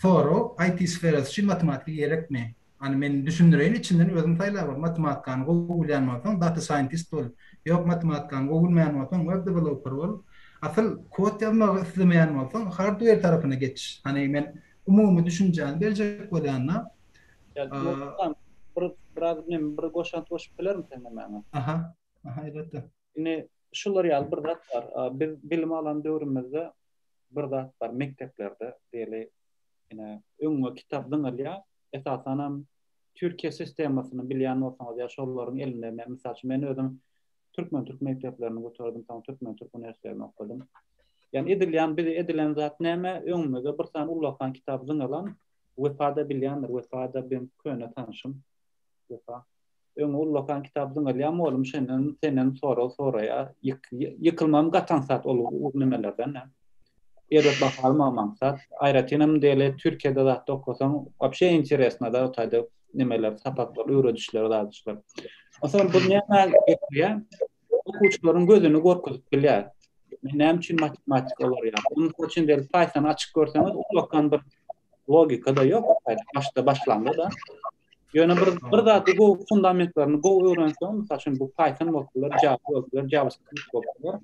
Sorag IT sferasy üçin matematika gerekmi? Hany men düşündireýin içinden özüň saýlap al. Matematikany gowy bilýän bolsaň data scientist bol. Ýok matematikany gowy bilmeýän bolsaň web developer bol. Asyl kod ýazmagy islemeýän bolsaň hardware tarapyna geç. Hany men umumy düşünjäni berjek bolýanda. Bir biraz men bir goşant goşup bilerin seň nämäňe. Aha. Aha elbetde. Indi şular ýaly bir zat bar. Biz bilim alan döwrümizde bir zat bar mekdeplerde diýeli ine öňüňe kitap zyňylýar. Esasanam Türkiýe sistemasyny bilýän bolsaňyz ýa şolaryň elinde men mysal üçin men özüm Türkmen-türk mekdeplerini gutardym, soň Türkmen-türk uniwersitetini okadym. Ýani edilýän bize edilen zat näme? Öňümize bir sany ullakan kitap zyňylan, Wepa-da bilýändir, Wepa-da beň köne tanşym. Wepa. Öňe ullakan kitap zyňylýar, mugallym şenden senden sorag soraýar. Ýykylmam gaty aňsat ol nemelerden. Erbet baha almagam aňsat. Aýratynam diýeli Türkiýede zatda okasaň, wapşe interesno da o taýda nemeler, sapaklar, öwredişler, zadyşlar. Onsoň bu näme getirýär? Okuwçylaryň gözüni gorkuzyp bilýär. Näme üçin matematika olar ýaly? Onuň üçin diýeli Python açyp görseňiz, ullakan bir logika-da ýok. Başda başlanda-da. Ýöne bir bir zady gowy fundamentlerini gowy öwrenseň, mysal üçin bu Python bolup biler, Java bolup biler, JavaScript bolup biler.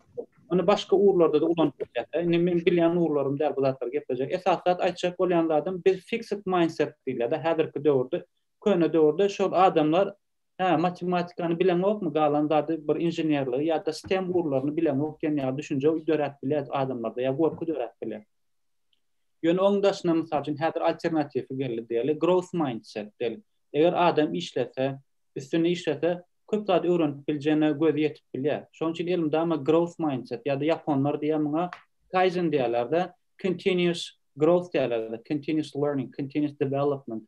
Ony başga ugurlarda-da ulanyp bilýär. Indi men bilýän ugurlarym däl bu zatlary geplejek. Esasy zat aýtjak bolýan zadym biz fixed mindset diýilýär-de häzirki döwürde, köne döwürde şol adamlar hä matematikany bileňokmy galan zady bir inženerligi ýa-da STEM ugurlaryny bileňok diýen ýaly düşünje döräp bilýär adamlarda ýa gorky döräp bilýär. Ýöne oň daşyna mysal üçin häzir alternatifi geldi diýeli, growth mindset diýeli. Eger adam işlese, üstünde işlese, köp zat öwrenip biljegine gözi ýetip bilýär. Şonuň üçin elmydama growth mindset ýa-da ýaponlar diýýär muňa kaizen diýýärler-de, continuous growth diýýärler-de, continuous learning, continuous development.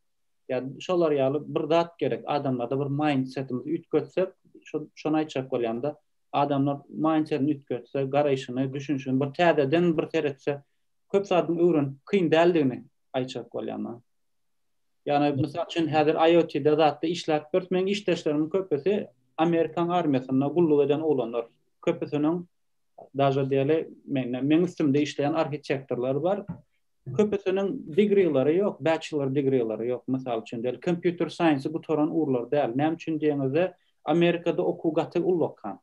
Ýa şolar ýaly bir zat gerek. Adamlarda bir mindsetimizi üýtgetsek, şony aýtjak bolýan-da. Adamlar mindsetini üýtgetse, garaýşyny, düşünişini bir täzeden bir seretse, köp zadyň öwrenip kyn däldigini aýtjak bolýan men. Ýagny mysal üçin häzir IoT-de zatda işläp ýörüs. Meň işdeşlerimiň köpüsi Amerikan armiýasynda gulluk eden oglanlar. Köpüsiniň daže diýeli mende meň üstümde işleýän arhitektorlar bar. Köpüsiniň degreeleri ýok, bachelor degreeleri ýok mysal üçin diýeli computer science-y gutaran ugurlar däl. Näme üçin diýeňizde Amerikada okuw gaty ullakan.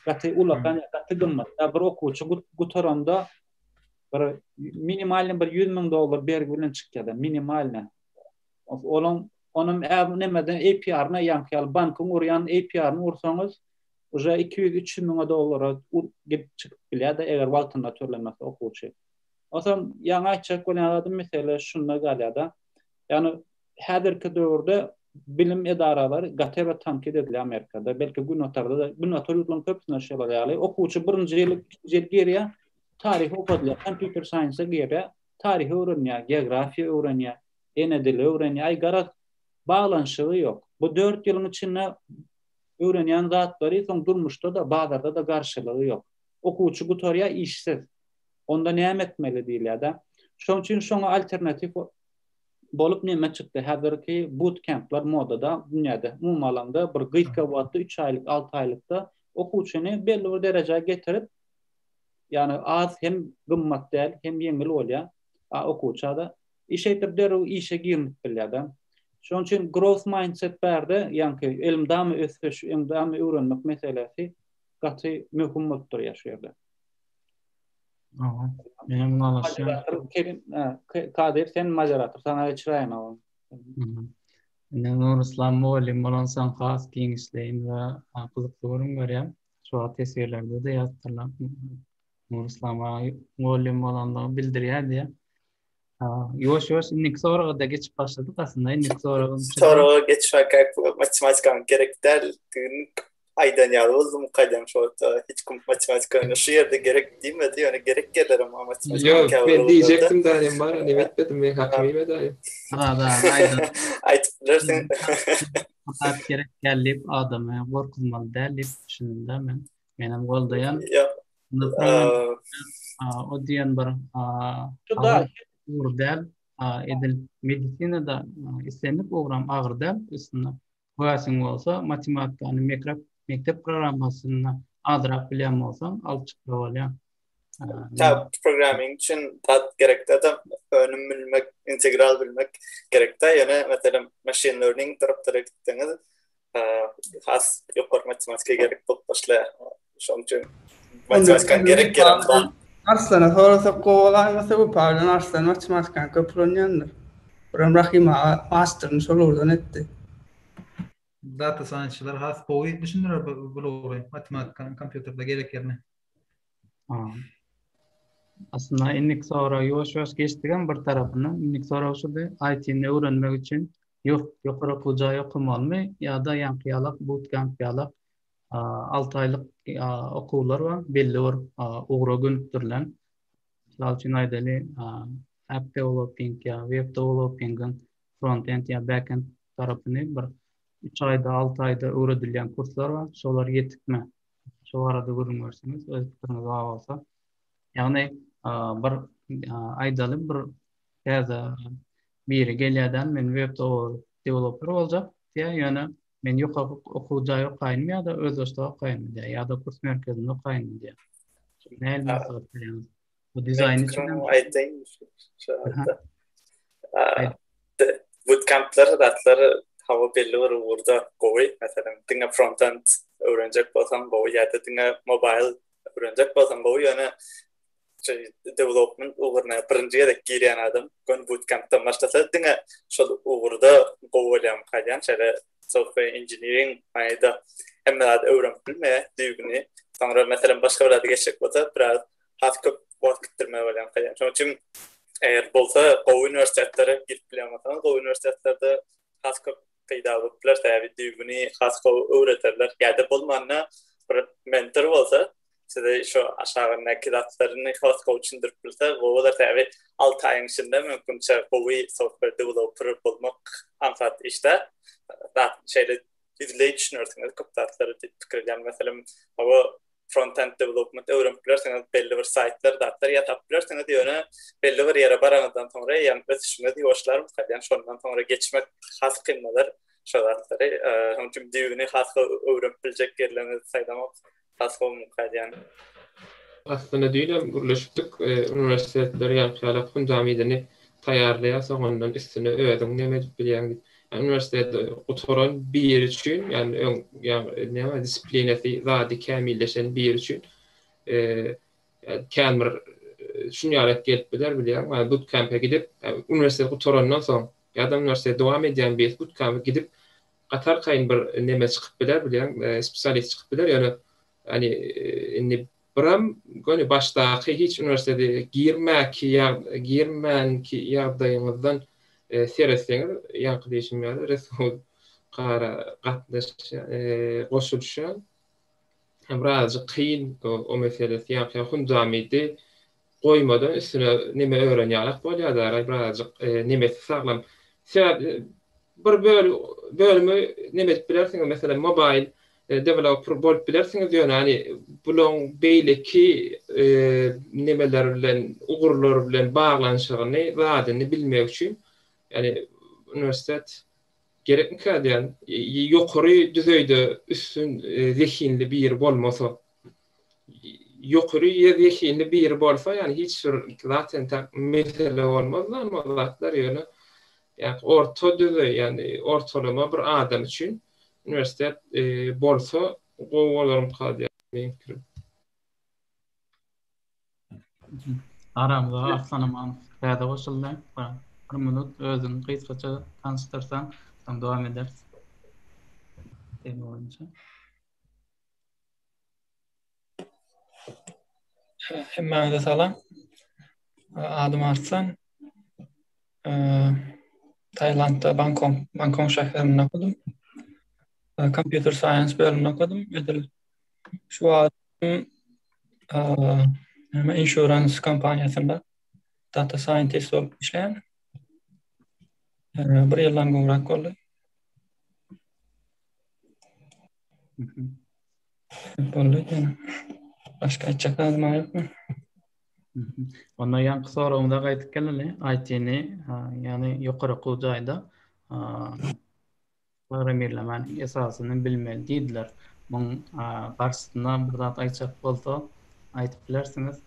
Gaty ullakan, gaty gymmat. Bir okuwçy gutaranda bir minimalny bir 100 müň dollar bergi bilen çykýar-da, minimalny. Onuň onuň nämeden APR-na ýaňky ýaly bankyň urýan APR-ny ursaňyz, uje 200-300 müňe dollara gidip çykyp bilýär-de, eger wagtynda tölemese okuwçy. Onsoň ýaňy aýtjak bolýan zadym mesele şunda galýar-da. Ýagny häzirki döwürde bilim edaralary gaty erbet tankyt edilýär Amerikada. Belki Günbatarda-da, Günbatar ýurtlaryň köpüsinde şolar ýaly. Okuwçy birinji ýyl, ikinji ýyl girýär, taryhy okadylýar, kompýuter saýense girýär, taryhy öwrenýär, geografiýa öwrenýär, ene dili öwrenýär. Aý garaz, baglanyşygy ýok. Bu dört ýylyň içinde öwrenýän zatlary soň durmuşda-da, bazarda-da garşylygy ýok. Okuwçy gutarýar işsiz. Onda näme etmeli diýilýär-de. Şonuň üçin şoňa alternatiw bolup neme çykdy? Häzirki bootcamplar modada dünýäde. Umuman alanda bir gysga wagtda 3 aýlyk, 6 aýlykda okuwçyny belli bir derejä getirip, ýagny az hem gymmat däl, hem ýeňil bolýar okuwça-da. Iş şeýdip derrew işe girinip bilýär-de. Şonuň üçin growth mindset bärde, ýaňky elmydama ösüş, elmydama öwrenmek meselesi gaty möhüm bolup durýar şu ýerde. Aha. Menem ylalaşýan. Kerim, Kadyr sen moderator, saňa geçiräýin oňa. Indi Nuryslam mugallym bolansoň has giňişleýin we gyzykly gürrüň berýär. Şu wagt teswirlerde-de ýazypdyrlar. Nuryslam aga mugallym bolanlygy bildirýär diýýär. Ýuwaş-ýuwaş indiki soraga-da geçip başladyk aslynda. Indiki soragym Soraga geçmekek matematikanyň gerek däldigini aýdan ýaly boldum gaýdam şo wagtda hiç kim matematikany şu ýerde gerek diýmedi ýöne gerek gelerem matematika Ýok, men diýjekdim daýym bar, neme etmedim men hakymy iýmedi daýym. Ha, da, aýdan. Aýdyp bilersiň. Zat gerek däl diýip adamy gorkuzmaly däl diýip düşündim-de men. Menem goldaýan. Ýok. O diýen bir ugur däl. Edil medisinada islendik ugram agyr däl. Üstünde höwesiň bolsa matematikany mekdep mekdep programmasynda azrak bilýän bolsaň alyp çyksa bolýar. Tab programming üçin zat gerekde da önüm bilmek, integral bilmek gerekde. Ýöne meselem machine learning taraplara gitseňiz has ýokary matematika gerek bolup başlaýar. Şonuň üçin matematikanyň gerek ýerem bar. Arslana sorasak gowy bolaýmasa Wepa bilen Arslan matematikany köp ulanýandyr. Birem Rahym aga masterini şol ugurdan etdi. Data science-çylar has gowy düşündirer bu ugry, matematikanyň kompýuterde gerek ýerini. Aslynda indiki soraga ýuwaş-ýuwaş geçdigem bir tarapyndan. Indiki sorag şudy, IT-ni öwrenmek üçin ýokary okuw jaýy okamalymy ýa-da ýaňky ýalak bootcamp ýalak? 6 aýlyk okuwlar bar, belli bir ugra gönükdirilen. Mysal üçin aýdaly, app developing ýa web developing-iň front-end ýa back-end tarapyny bir 3 aýda, 6 aýda öwredilýän kurslar bar. Şolar ýetikmi? Şo barada gürrüň berseňiz, öz pikiriňiz bar bolsa. Ýagny bir aýdaly bir täze biri gelýärden men web developer boljak diýýär, ýöne men ýokary okuw jaýy okaýynmy ýa-da özbaşdak okaýynmy diýýär, ýa-da kurs merkezinde okaýynmy diýýär. Nähili maslahat berýäňiz? Bu dizaýn üçin hem aýdaýyn şu Bootcampler zatlar hawa belli bir ugurda gowy. Meselem, diňe frontend öwrenjek bolsaň gowy ýa-da diňe mobile öwrenjek bolsaň gowy, ýöne development ugruna birinji gezek girýän adam göni bootcampdan başlasa diňe şol ugurda gowy bolýarmyka diýýän. Şeýle software engineering manyda hemme zady öwrenip bilmeýär düýbüni. Soňra meselem başga bir zada geçjek bolsa biraz has köp wagt gitdirmeli bolýarmyka diýýän. Şonuň üçin eger bolsa gowy uniwersitetlere girip bilýän bolsaňyz gowy uniwersitetlerde has köp peýda bolup biler. Sebäbi düýbüni has gowy öwrederler. Ýa-da bolmanda bir mentor bolsa size şu aşagyndaky zatlaryny has gowy düşündirip bilse gowy bolar. Sebäbi 6 aýyň içinde mümkinçe gowy software developer bolmak aňsat iş däl. Zat şeýle ýüzleý düşünersiňiz köp zatlary diýip pikir edýän. Meselem, hawa front-end development öwrenip bilersiňiz, belli bir saýtlar, zatlar ýasap bilersiňiz, ýöne belli bir ýere baranyňyzdan soňra eýýäm ösüşiňiz ýuwaşlarmyka diýen, şondan soňra geçmek has kyn bolar şo zatlary. Şonuň üçin düýbüni has gowy öwrenip biljek ýerleriňizi saýlamak has gowumyka diýýän. Aslynda düýnem gürleşipdik, uniwersitetler ýaňky ýaly fundamidini taýýarlaýar, soň ondan üstüne özüň neme edip bilýäň diýip. Ýani uniwersiteti gutaran biri üçin, ýani öň ýa näme disiplinasy zady kämilleşen biri üçin kän bir şuny ýaly gelip biler bilýäň. Ýani bootcamp-e gidip, uniwersitet gutarandan soň ýa-da uniwersitet dowam edýän biri bootcamp-e gidip Gaty arkaýyn bir neme çykyp biler bilýäň, spesialist çykyp biler, ýöne ýani indi biram göni başdaky hiç uniwersitete girmäki ýa girmänki ýagdaýyňyzdan seretseňiz, ýaňky diýşim ýaly Resul Gara gatnaşýan, goşulyşýan birazajyk kyn o meselesi, ýaňky hundamidi goýmadan üstüne neme ören ýalak bolýar-da, birazajyk nemesi saglam. Sebäp bir bölümi neme edip bilersiňiz, meselem, mobile developer bolup bilersiňiz, ýöne hani bulaň beýleki nemeler bilen, ugurlar bilen baglanyşygyny, zadyny bilmek üçin, ýani uniwersitet gerekmikä diýýän, ýokary düzeýde üstün zehinli biri bolmasa. Ýokary zehinli biri bolsa, ýani hiç bir zat entäk mesele bolmaz da o zatlar ýöne ýa orta düzeý, ýani ortalama bir adam üçin uniwersitet bolsa gowy bolarmyka diýýän meň pikirim. Aramyza Arslan Amanow täze goşuldy. Bir minut özüňi gysgaça tanyşdyrsaň, soň dowam ederis. Tema boýunça. Hemmäňize salam. Adym Arslan. Tailandda Bangkok, Bangkok şäherinde okadym. Computer Science bölüminde okadym. Edil şu wagt näme insurance kompaniýasynda data scientist bolup işleýän. Bir ýyldan gowrak boldy. Boldy ýene. Başga aýtjak zadym ýokmy? Onda ýaňky soragymyza gaýdyp geleli. IT-ni, ýagny ýokary okuw jaýda programmirlemäniň esasyny bilmeli diýdiler. Muň garşysyna bir zat aýtjak bolsa, aýdyp bilersiňiz.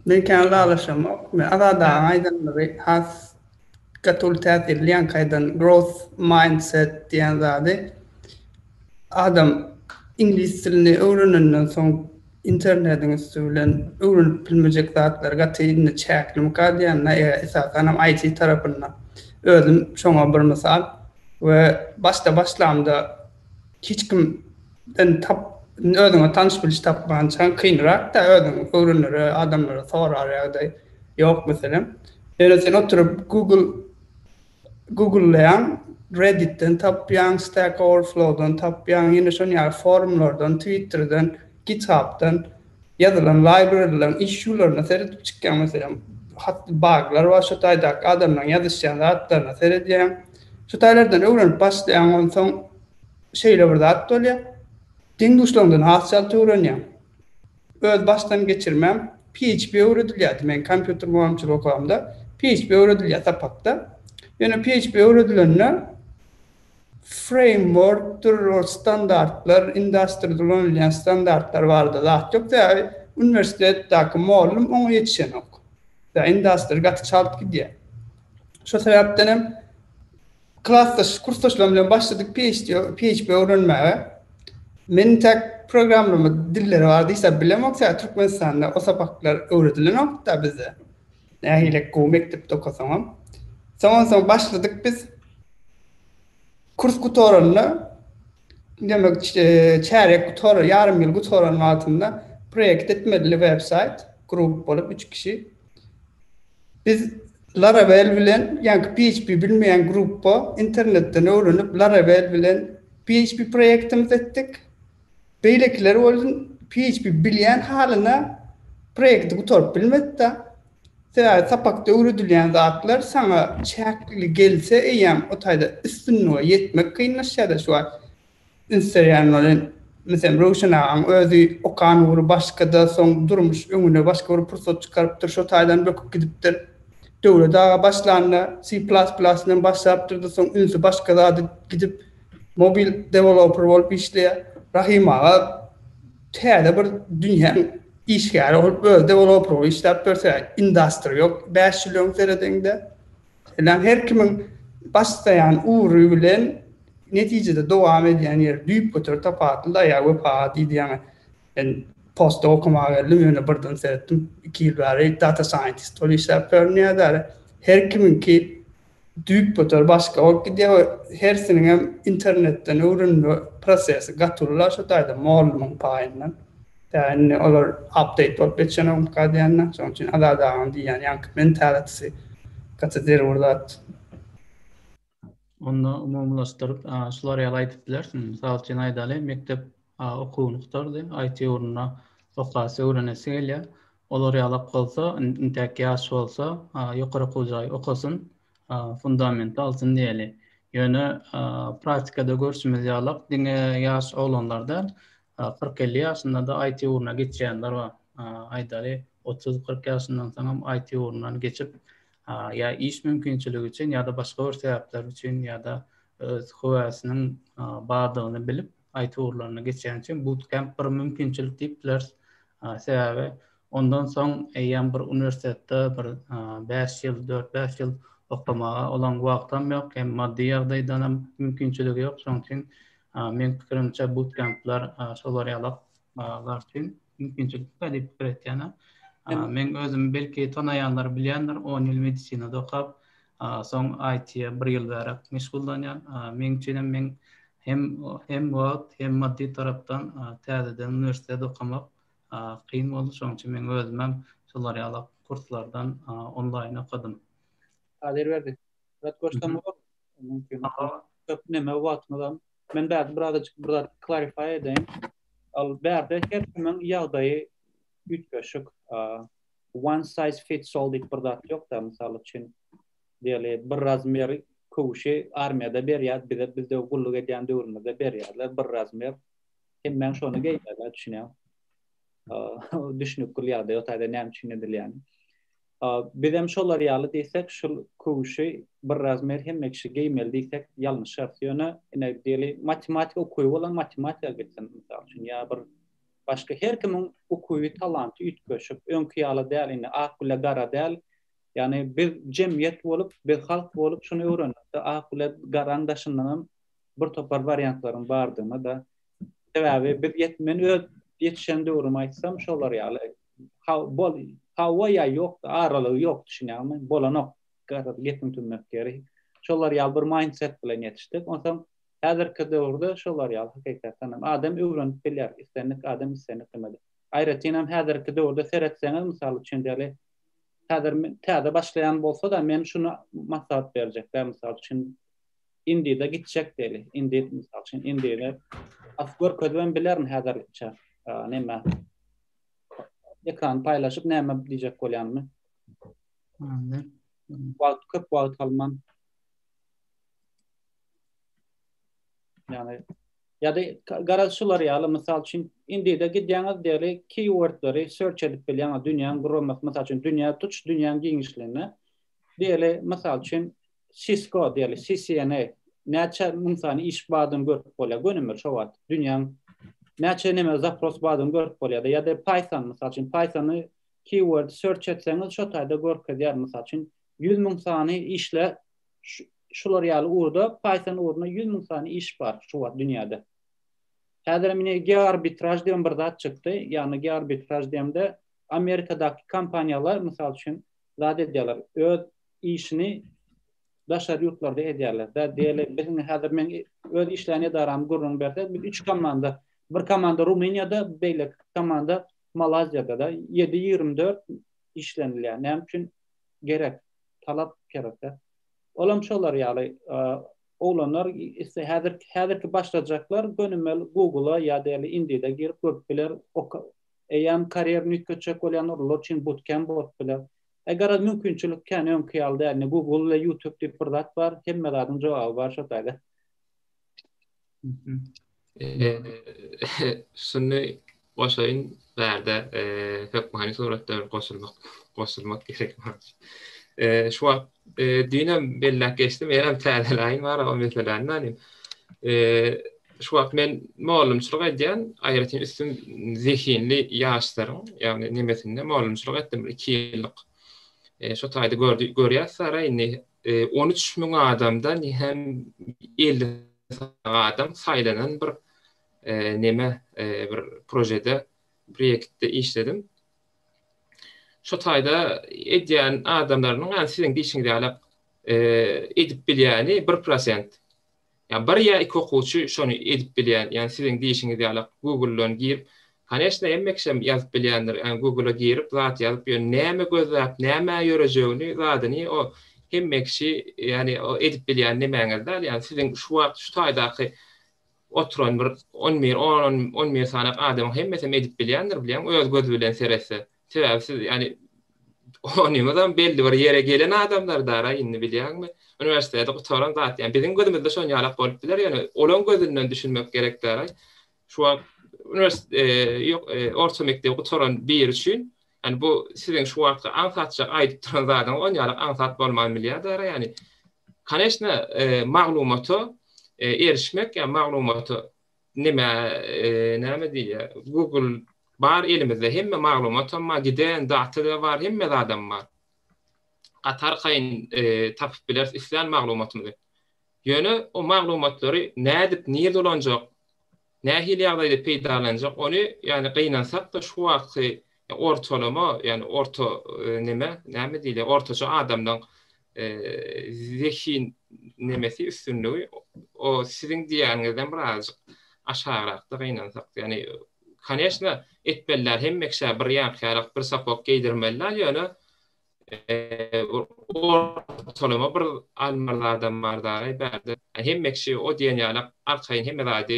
Men kän ylalaşamok. Men Azat agaň aýdanlary has gaty uly täsirli ýaňky aýdan growth mindset diýen zady. Adam iňlis dilini öwrenenden soň internetiň üsti bilen öwrenip bilmejek zatlary gaty indi çäklimika diýen esasanam IT tarapynda. Özüm şoňa bir mysal we başda başlamda hiç kimden tap özüňe tanyş biliş tapmançaň kynrakda özüň öwrenere adamlara sorar ýagdaý ýok meselem. Ýöne sen oturyp Google Google'laýaň. Redditden tapýaň, Stack Overflowdan tapýaň, ýene şon ýaly forumlardan, Twitterden, GitHubdan ýazylan librarylaryň issue'laryna seredip çykýaň meselem. Hat buglar bar şo taýdaky adamlaryň ýazyşýan zatlaryna seredýäň. Şo taýlardan öwrenip başlaýaň onsoň şeýle bir zat bolýar. Deň-duşlaryňdan has çalt öwrenýäň. Öz başdan geçirmäm PHP öwredilýärdi men kompýuter mugallymçylygy okamda PHP öwredilýär sapakda. Ýöne PHP öwredilende frameworkdyr ol standartlar industride ulanylýan standartlar barada zat ýok sebäbi uniwersitetdäki mugallym oňa ýetişenok. Sebäbi industry gaty çalt gidýär. Şo sebäpden hem Klasdaş, kursdaşlarym bilen başladyk PHP, PHP öwrenmäge. Men tek programlama dilleri bar diýse bilemok, sebäbi Türkmenistanda o sapaklar öwredilenok-da bizde. Nähili gowy mekdepde okasaňam. Soňan soň başladyk biz. Kurs gutaranda, demek çärýek gutar, ýarym ýyl gutaran wagtynda proýekt etmeli web-saýt, grup bolup üç kişi. Biz Laravel bilen ýaňky PHP bilmeýän gruppa internetden öwrenip Laravel bilen PHP proýektimizi etdik. Beýlekiler bolsun PHP bilýän halyna proýekti gutaryp bilmedi-de. Sebäbi sapakda öwredilýän zatlar saňa çäkli gelse eýýäm o taýda üstünlige ýetmek kynlaşýar-da şu wagt. Üns berýän welin, meselem, Röwşen agaň özi okan ugry başgada, soň durmuş öňüne başga bir pursat çykarypdyr, şo taýdan böküp gidipdir. Döwlet aga başlanda C plus plus bilen başlapdyrda, soň ünsi başga zada gidip, mobil deweloper bolup işleýär. Rahym aga täze bir dünýäň işgäri bolup, özi deweloper bolup işläp ýör, industry ýok bäş ýyl öň seredeňde. Ýöne her kimiň başlaýan ugry bilen netijede dowam edýän ýeri düýpgöter tapawutly-da, ýa Wepa aga diýdi ýaňy, men postda okamaga geldim, ýöne birden seretdim, iki ýyl bäri data scientist bolup işläp ýörün diýýär-de, her kimiňki düýpgöter başga bolup gidýär we hersiniňem internetden öwrenme prosesi gaty uly-la şo taýda mollumyň paýyndan. Tä indi olar update bolup ýetişenokmyka diýende, şonuň üçin Azat agaň diýýän ýaňky mentalitisi gaty zerur zat. Onda umumylaşdyryp şular ýaly aýdyp bilersiň. Mysal üçin aýdaly, mekdep okuwyny gutardy, IT ugrunda okasy, öwrenesi gelýär. Olar ýalak bolsa, intäk ýaş bolsa, ýokary okuw jaýy okasyn, fundamenti alsyn diýeli. Ýöne praktikada görşümiz ýalak, diňe ýaş oglanlar däl, 40-50 ýaşynda-da IT ugruna geçýänler bar. Aýdaly, 30-40 ýaşyndan soňam IT ugrundan geçip, ýa iş mümkinçiligi üçin ýa-da başga bir sebäpler üçin ýa-da öz höwesiniň bardygyny bilip IT ugurlaryna geçýän üçin bootcamp bir mümkinçilik diýip bileris. Sebäbi ondan soň eýýäm bir uniwersitetde bir 5 ýyl, 4-5 ýyl okamaga olaň wagtam ýok, hem maddy ýagdaýdan hem mümkinçiligi ýok. Şonuň üçin Meň pikirimçe bootcamplar şolar ýalaklar üçin mümkinçilik bar diýip pikir etýän. Meň özüm belki tanaýanlar bilýändir, 10 ýyl medisinada okap, soň IT-e bir ýyl bäri meşgullanýan. Meň üçin hem meň hem hem wagt, hem maddy tarapdan täzeden uniwersitet okamak kyn boldy. Şonuň üçin meň özümem şolar ýaly kurslardan onlaýn okadym. Kadirberdi, zat goşsam bolarmy? Mümkin. Köp neme wagtymyzam. Men bärde birazajyk bir zat clarify edeýin. Al bärde her kimiň ýagdaýy üýtgeşik. One size fits all diýip bir zat ýok-da, mysal üçin, diýeli, bir razmer köwşi armiýada berýär, bize bizde gulluk edýän döwrümizde berýärler bir razmer. Hemmäň şony geýýärler, düşünýäň. Düşünip ýagdaý o taýda näme üçin edilýäni. Bizem şolar ýaly diýsek, şul köwşi bir razmer hemme kişi geýmeli diýsek ýalňyşarys. Ýöne ine diýeli matematika okuwy bolan matematika gitsin mysal üçin ýa bir başga her kimiň ukuby talanty üýtgeşik. Öňki ýaly däl indi ak bile gara däl. Ýagny biz jemgyýet bolup, biz halk bolup şuny öwrenmekde ak bile garaň daşyndanam bir topar wariantlaryň bardygyny-da sebäbi biz ýet men öz ýetişen döwrümi aýtsam şolar ýaly bol hawa ýa ýok aralygy ýok düşünýäňmi bolanok garaz gepiň tümmek ýeri şolar ýaly bir mindset bilen ýetişdik onsoň häzirki döwürde şolar ýaly hakykatdan hem adam öwrenip bilýär islendik adam islendik nimede aýratyn hem häzirki döwürde seretseňiz mysal üçin diýeli häzir täze başlaýan bolsa-da men şuny maslahat berjek däl mysal üçin. Indeed-e gitjek diýeli. Indeed mysal üçin Indeed-e as görkezibem bilerin häzirlikçe. Näme? Ekrany paýlaşyp näme diýjek bolýanymy. Wagt köp wagt alman. Ýagny ýa-da garaz şular ýaly mysal üçin Indeed-e gidýäňiz diýeli keywordleri search edip bilýäňiz dünýäň guramasy mysal üçin dünýä tutuş dünýäň giňişliginde diýeli mysal üçin Cisco diýeli CCNA näçe müň sany iş bardygyny görüp bolýar gönümel şo wagt dünýäň näçe neme zapros bardygyny görüp bolýar ýa-da Python mysal üçin Pythony keyword search etseňiz şo taýda görkezýär mysal üçin 100 müň sany işle şular ýaly ugurda Python ugrunda 100 müň sany iş bar şu wagt dünýäde. Häzir hem ine geoarbitraž diýen bir zat çykdy. Ýagny geoarbitraž diýende Amerikadaky kompaniýalar mysal üçin zat edýärler. Öz işini daşary ýurtlarda edýärler. Da diýeli biziň häzir men öz işleýän edaramy gürrüň bersek, biz üç komanda, bir komanda Rumyniýada, beýleki komanda Malaýziýada da 7-24 işlenilýär. Näme üçin gerek? Talap gerek. Olam şolar ýaly oglanlar ise häzir häzirki başlajaklar gönümel Google-a ýa diýeli Indeed-e girip görüp biler. Eýýäm karýerini üýtgetjek bolýanlar olar üçin bootcamp bolup biler. E garaz mümkinçilik kän öňki ýaly däl. Indi Google ile YouTube diýip bir zat bar, hemme zadyň jogaby bar şo taýda. Şuny goşaýyn bärde hökmany suratda bir goşulmak goşulmak gerek Şu wagt düýnem belläp geçdim, ýenem täzeläýin bar o meseläni. Şu wagt men mugallymçylyk edýän, aýratyn üstün zehinli ýaşlaryň, ýagny nemesinde mugallymçylyk etdim bir 2 ýyllyk. Şo taýda gördi, görýäs sara indi 13 müň adamdan hem 50 adam saýlanan bir neme bir projede, proýektde işledim. Şo taýda edýän adamlarynyň, ýagny siziň diýşiňiz ýaly edip bilýäni 1%. Ýa bir ýa iki okuwçy şony edip bilýän, ýagny siziň diýşiňiz ýaly Google-dan girip, koneçno hemme kişem ýazyp bilýändir, ýagny Google-a girip zat ýazyp, ýöne näme gözläp, nämä ýörejegini, zadyny o hemme kişi, ýagny o edip bilýän nemäňiz däl, ýagny siziň şu wagt şu taýdaky oturan bir on bir, on, on bir sany adamyň hemmesem edip bilýändir, bilýäňmi, öz gözi bilen seretse. Sebäbi siz ýagny onyňyzam belli bir ýere gelen adamlar dara indi bilýäňmi? Uniwersiteti gutaran zat ýa biziň gözümizde şon ýalak bolup biler ýöne olaň gözünden düşünmek gerek dara. Şu wagt uniwersitet e, ýok e, orta mekdebi gutaran biri üçin ýani bu siziň şu wagtky aňsatjak aýdyp duran zadyňyz on ýalak aňsat bolman bilýär dara ýani. Koneçne e, maglumata erişmek ýa maglumata neme näme diýýär Google bar elimizde hemme maglumatam bar giden data-da bar hemme zadam bar. Gaty arkaýyn tapyp bileris islän maglumatymyzy. Ýöne o maglumatlary nädip nirde ulanjak, nähili ýagdaýda peýdalanjak ony ýagny gynansak-da şu wagtky ortalama ýagny orta neme näme diýilýär ortaça adamlaň zehin nemesi üstünligi o siziň diýýäniňizden birazjyk aşagrakda gynansak. Ýagny koneçno etmeliler hemme kişä bir ýaňky ýalak bir sapok geýdirmeliler ýöne ortalama bir almaly adam bar dagy bärde. Hemme kişi o diýen ýalak arkaýyn hemme zady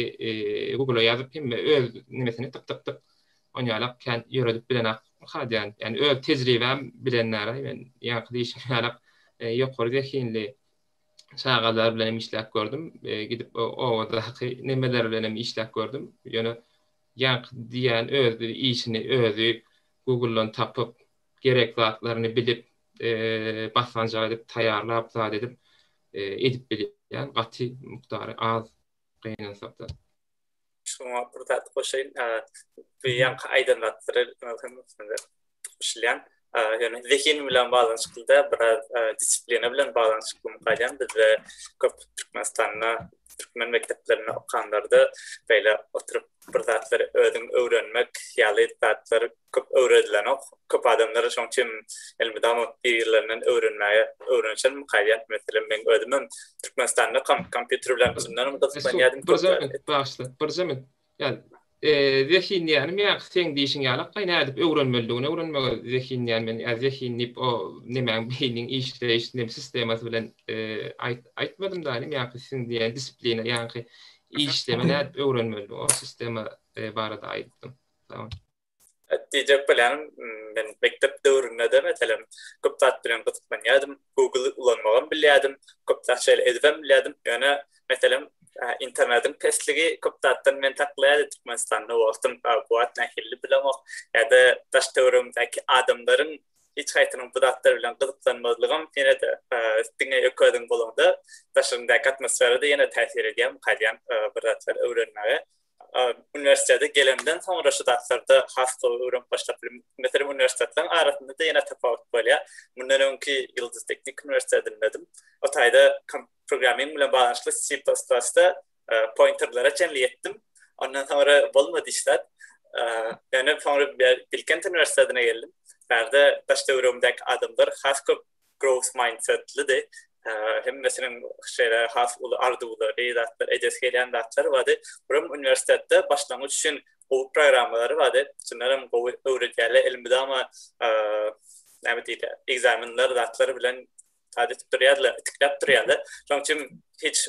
Google-a ýazyp hemme öz nemesini tyk tyk tyk onýalak kän ýöredip bilenak ha diýen. Ýani öz tejribäm bilen näraý men ýaňky diýşim ýalak ýokary zehinli çagalar bilen hem işläp gördüm. Gidip obadaky nemeler bilen hem işläp gördüm. Ýöne ýaňky diýen öz işini özi Google-dan tapyp, gerek zatlaryny bilip, basganjak edip taýýarlap zat edip edip bilýän gaty mukdary az gynansakda. Şuňa bir zat goşaýyn. Bu ýaňky aýdan zatlary hemmesine goşulýan. Ýöne zehin bilen baglanyşykly da biraz disiplina bilen baglanyşykly gaýdan bizde köp Türkmenistanda türkmen mekdeplerinde okanlarda beýle oturyp bir zatlary özüň öwrenmek ýaly zatlar köp öwredilenok. Köp adamlar şoň üçin elmydama bir-birlerinden öwrenmäge öwrenişen mukaýýan. Meselem, men özümem Türkmenistanda kompýuter bilen çyndanam gyzyklanýardym. Birje minut, bagyşla, birje minut. Ýa. Zehin diýýänim ýa seň diýşiň ýaly gaý nädip öwrenmelidigini öwrenmege zehin diýýän men ýa zehin diýip o nemäň beýniň işleýiş nem sistemasy bilen aýt aýtmadym da nim ýaňky siziň diýen disiplina ýaňky işleme nädip öwrenmeli o sistema barada aýtdym. Sag bol. Diýjek bolýanym men mekdep döwründe-de meselem köp zat bilen gyzyklanýardym. Google ulanmagam bilýärdim, köp zat şeýle edibem bilýärdim. Ýöne meselem internetiň pesligi köp zatdan meni saklaýardy Türkmenistanda wagtym. Bu wagt nähili bilemok. Ýa-da daş-töweregimdäki adamlaryň hiç haýsynyň bu zatlar bilen gyzyklanmazlygam ýene-de diňe ýeke özüň bolaňda daşyňdaky atmosfera-da ýene täsir edýär, diýýän bir zatlar öwrenmäge. Uniwersitete gelemden soňra şu zatlarda has gowy öwrenip başlap bildim. Meselem, uniwersitetleriň arasynda-da ýene tapawut bolýar. Mundan öňki Ýyldyz Teknik uniwersitetindedym. O taýda programming bilen baglanyşykly C plus plusda pointerlere çenli ýetdim. Ondan soňra bolmady hiç zat. Ýöne soňra Bilkent uniwersitetine geldim. Bärde daş-töweregimdäki adamlar has köp growth mindsetlidi. Hemmesiniň şeýle has uly arzuwlary, zatlar, edesi gelýän zatlary bardy. Buram uniwersitetde başlangyç üçin gowy programmalary bardy. Çyndan hem gowy öwredýärler. Elmydama näme diýilýär, ekzamenler, zatlar bilen zat edip durýarlar, itikläp durýarlar. Şonuň üçin hiç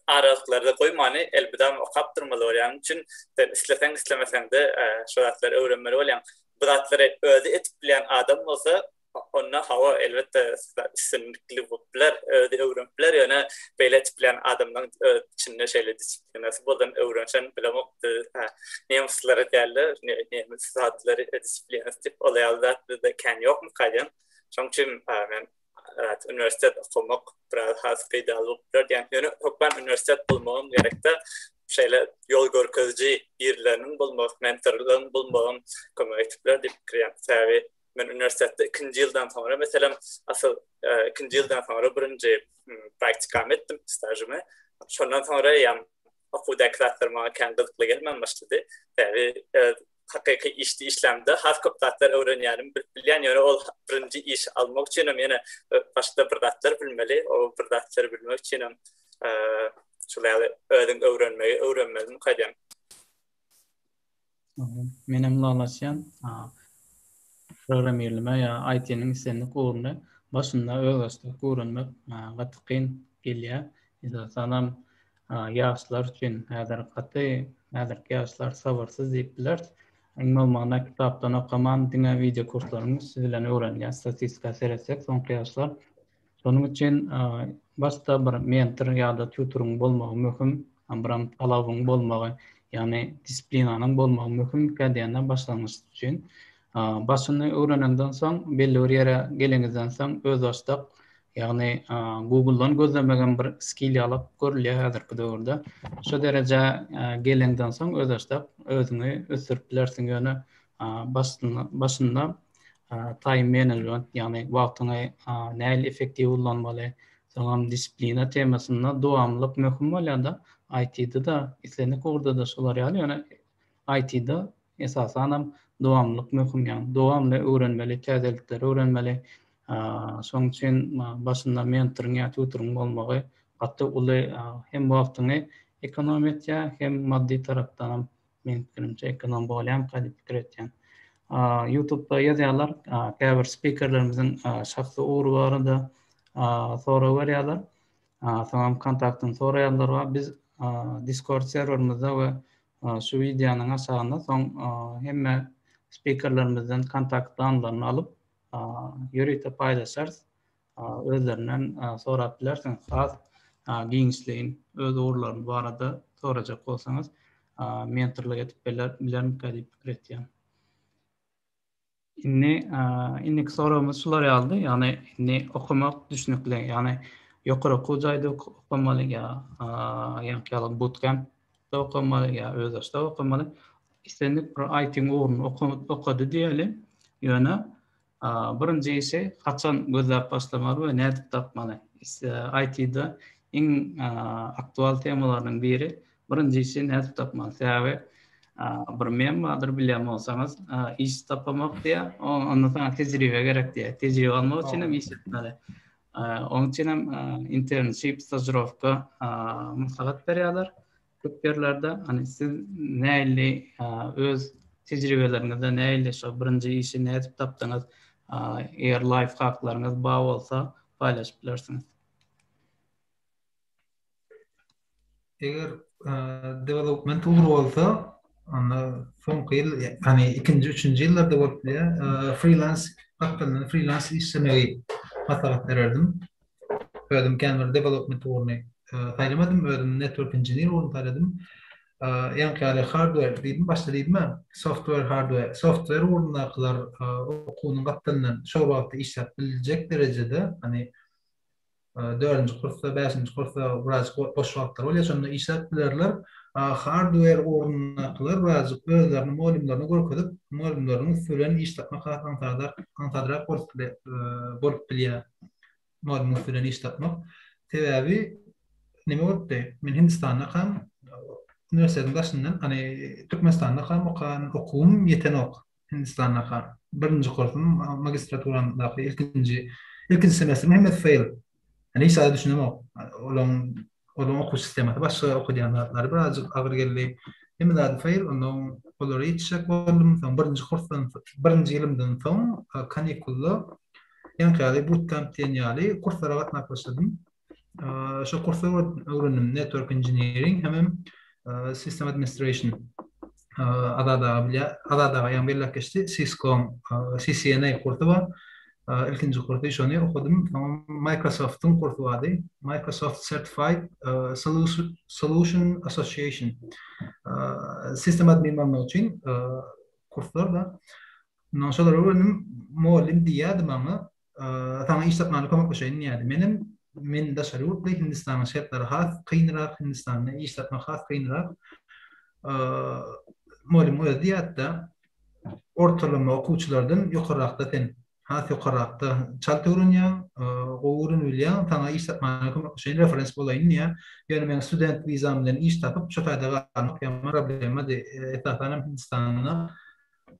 aralyklarda goýmany elmydama okap durmaly bolýanyň üçin sen isleseň islemeseňde şo zatlary öwrenmeli bolýaň. Bu zatlary özi edip bilýän adam bolsa onda hawa elbetde üstünlikli bolup biler, özi öwrenip biler, ýöne beýle edip bilýän adamlaryň öz içinde şeýle disiplinasy bolan öwrenşen bilemok nemisleri dälde nemis zatlary disiplinasy diýip ol ýaly zat bizde kän ýokmyka diýen. Şonuň üçin men uniwersitet okamak biraz has peýdaly bolup biler diýen. Ýöne hökman uniwersitet bolmagam gerekde. Şeýle ýol görkeziji birileriniň bolmagy, mentorlaryň bolmagam kömek edip biler diýip pikir edýän. Sebäbi men uniwersitetde ikinji ýyldan soňra meselem asyl ikinji ýyldan soňra birinji praktikamy etdim, stažymy. Şondan soňra ýa okuwdaky zatlar maňa kän gyzykly gelmän başlady. Sebäbi hakyky işde işlämde has köp zatlar öwrenýänim bilip bilýän, ýöne ol birinji işi almak üçin hem ýene başda bir zatlar bilmeli, o bir zatlary bilmek üçin hem şol ýaly özüň öwrenmegi öwrenmelimi diýýän. Men hem ylalaşýan. Programmirleme ýa IT-niň islendik ugruny başynda özbaşdak öwrenmek gaty kyn gelýär. Esasanam ýaşlar üçin häzir gaty häzirki ýaşlar sabyrsyz diýip bileris. Iň bolmanda kitapdan okaman diňe wideo kurslaryň üsti bilen öwrenýär. Statistika seretsek soňky ýaşlar Şonuň üçin başda bir mentor ýa-da tutoryň bolmagy möhüm, biram talabyň bolmagy, ýagny disiplinanyň bolmagy möhümmikä diýende başlangyç üçin. Başyny öwrenenden soň, belli bir ýere geleňizden soň özbaşdak, ýagny Google-dan gözlemegem bir skill ýaly görülýär häzirki döwürde. Şo derejä geleňden soň özbaşdak özüňi ösdürip bilersiň, ýöne başynda time management, ýagny wagtyňy nähili effektiw ullanmaly, soňam disiplina temasynda dowamlylyk möhüm bolýar-da, IT-de-de, islendik ugurda-da şolar ýaly, ýöne IT-de esasanam dowamlylyk möhüm, ýagny dowamly öwrenmeli, täzelikleri öwrenmeli. Şonuň üçin başynda mentoryň ýa tutoryň bolmagy gaty uly hem wagtyňy ekonom etýär, hem maddy tarapdanam Meň pikirimçe ekonom bolýamyka diýip pikir etýän. Ýutubda ýazýarlar, käbir spikerlerimiziň şahsy ugry barada sorag berýärler. Soňam kontaktyny soraýanlar bar. Biz Discord serwerimizde we şu wideonyň aşagynda soň hemme spikerlerimizden kontakt danlaryny alyp ýörite paýlaşarys. Özlerinden sorap bilersiňiz. Has giňişleýin öz ugurlaryny barada sorajak bolsaňyz, mentorlyk edip bilermikä diýip pikir etýän. Indi indiki soragymyz şular ýalydy. Ýagny indi okamak düşnükli. Ýagny ýokary okuw jaýda okamaly ýa ýaňky ýaly bootcampda okamaly ýa özbaşdak okamaly. Islendik bir IT-iň ugruny okady diýeli. Ýöne Birinji işi haçan gözläp başlamaly we nädip tapmaly? IT-de iň aktual temalarynyň biri birinji işi nädip tapmaly? Sebäbi bir mem bardyr bilýän bolsaňyz, iş tapamak diýýär, onda saňa tejribe gerek diýýär. Tejribe almak üçin hem iş etmeli. Onuň üçin hem internship, stažirowka maslahat berýärler. Köp ýerlerde hani siz nähili öz tejribeleriňizde nähili şo birinji işi nädip tapdyňyz? Eger life haklaryňyz bar bolsa paýlaşyp bilersiňiz. Eger development ugry bolsa, onda soňky ýyl, ýagny ikinji, üçünji ýyllarda bolup bilýär. Freelance, gapdalyndan freelance işlemegi maslahat bererdim. Özüm kän bir development ugruny saýlamadym, özüm network engineer ugruny saýladym. Ýaňky ýaly hardware diýdim, başda diýdim-ä, software, hardware, software ugrundakylar okuwynyň gapdalyndan şol wagtda işläp biljek derejede, ýagny dördünji kursda, bäşinji kursda birazjyk boş wagtlary bolýar, şonda işläp bilerler. Hardware ugrundakylar birazjyk özlerini mugallymlaryna görkezip, mugallymlarynyň üsti bilen iş tapmak has aňsadrak, aňsadrak bolup bolup bilýär. Mugallymyň üsti bilen iş tapmak. Sebäbi neme bolupdy? Men Hindistandakam uniwersitetiň daşyndan, hany Türkmenistandakam okan okuwym ýetenok. Hindistandaka birinji kursum magistraturamdaky ilkinji ilkinji semestrim hemmesi fail. Yani hiç zada düşünemok. Olaň olaň okuw sistemasy başga okadýan zatlary birazjyk agyr geldi. Hemme zady fail, ondan olara ýetişjek boldum. Soň birinji kursdan birinji ýylymdan soň kanikulda ýaňky ýaly bootcamp diýen ýaly kurslara gatnap başladym. Şo kursda öwrendim network engineering hemem system administration. Azat aga bilýär. Azat aga ýaňy belläp geçdi. Cisco CCNA kursy bar. Ilkinji kursy şony okadym. Soň Microsoft-yň kursy bardy. Microsoft Certified Solution Association. System admin bolmak üçin kurslar da. Ondan şolary öwrendim. Mugallym diýýärdi maňa, saňa iş tapmaga kömekleşeýin diýýärdi. Menem men daşary ýurtly, Hindistanyň şertleri has kynrak, Hindistanda iş tapmak has kynrak. Mugallymyň özi diýýärdi-de, ortalama okuwçylardan ýokarrakda sen, has ýokarrakda çalt öwrenýäň, gowy öwrenip bilýäň, saňa iş tapmaga kömekleşeýin, referens bolaýyn diýýär. Ýöne meň student wizam bilen iş tapyp, şo taýda galmak ýaman problemady. Esasan hem Hindistanda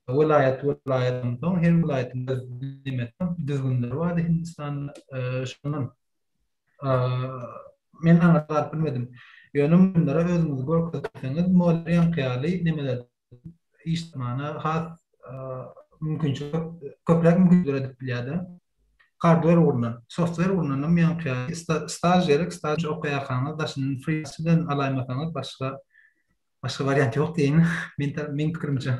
Welaýat welaýatdan soň her welaýatyň öz nemesi, düzgünleri bardy Hindistanda. Şondan men aňa galyp bilmedim. Ýöne mugallymlara özüňizi görkezseňiz, mugallymlar ýaňky ýaly nemeler işlemana has mümkinçilik köpräk mümkinçilik döredip bilýär-de. Hardware ugrundan, software ugrundan hem ýaňky ýaly staž gerek, staž okaýarkaňyz daşyndan freelance bilen alaýmasaňyz başga Başga wariant ýok diýeýin. Men meň pikirimçe.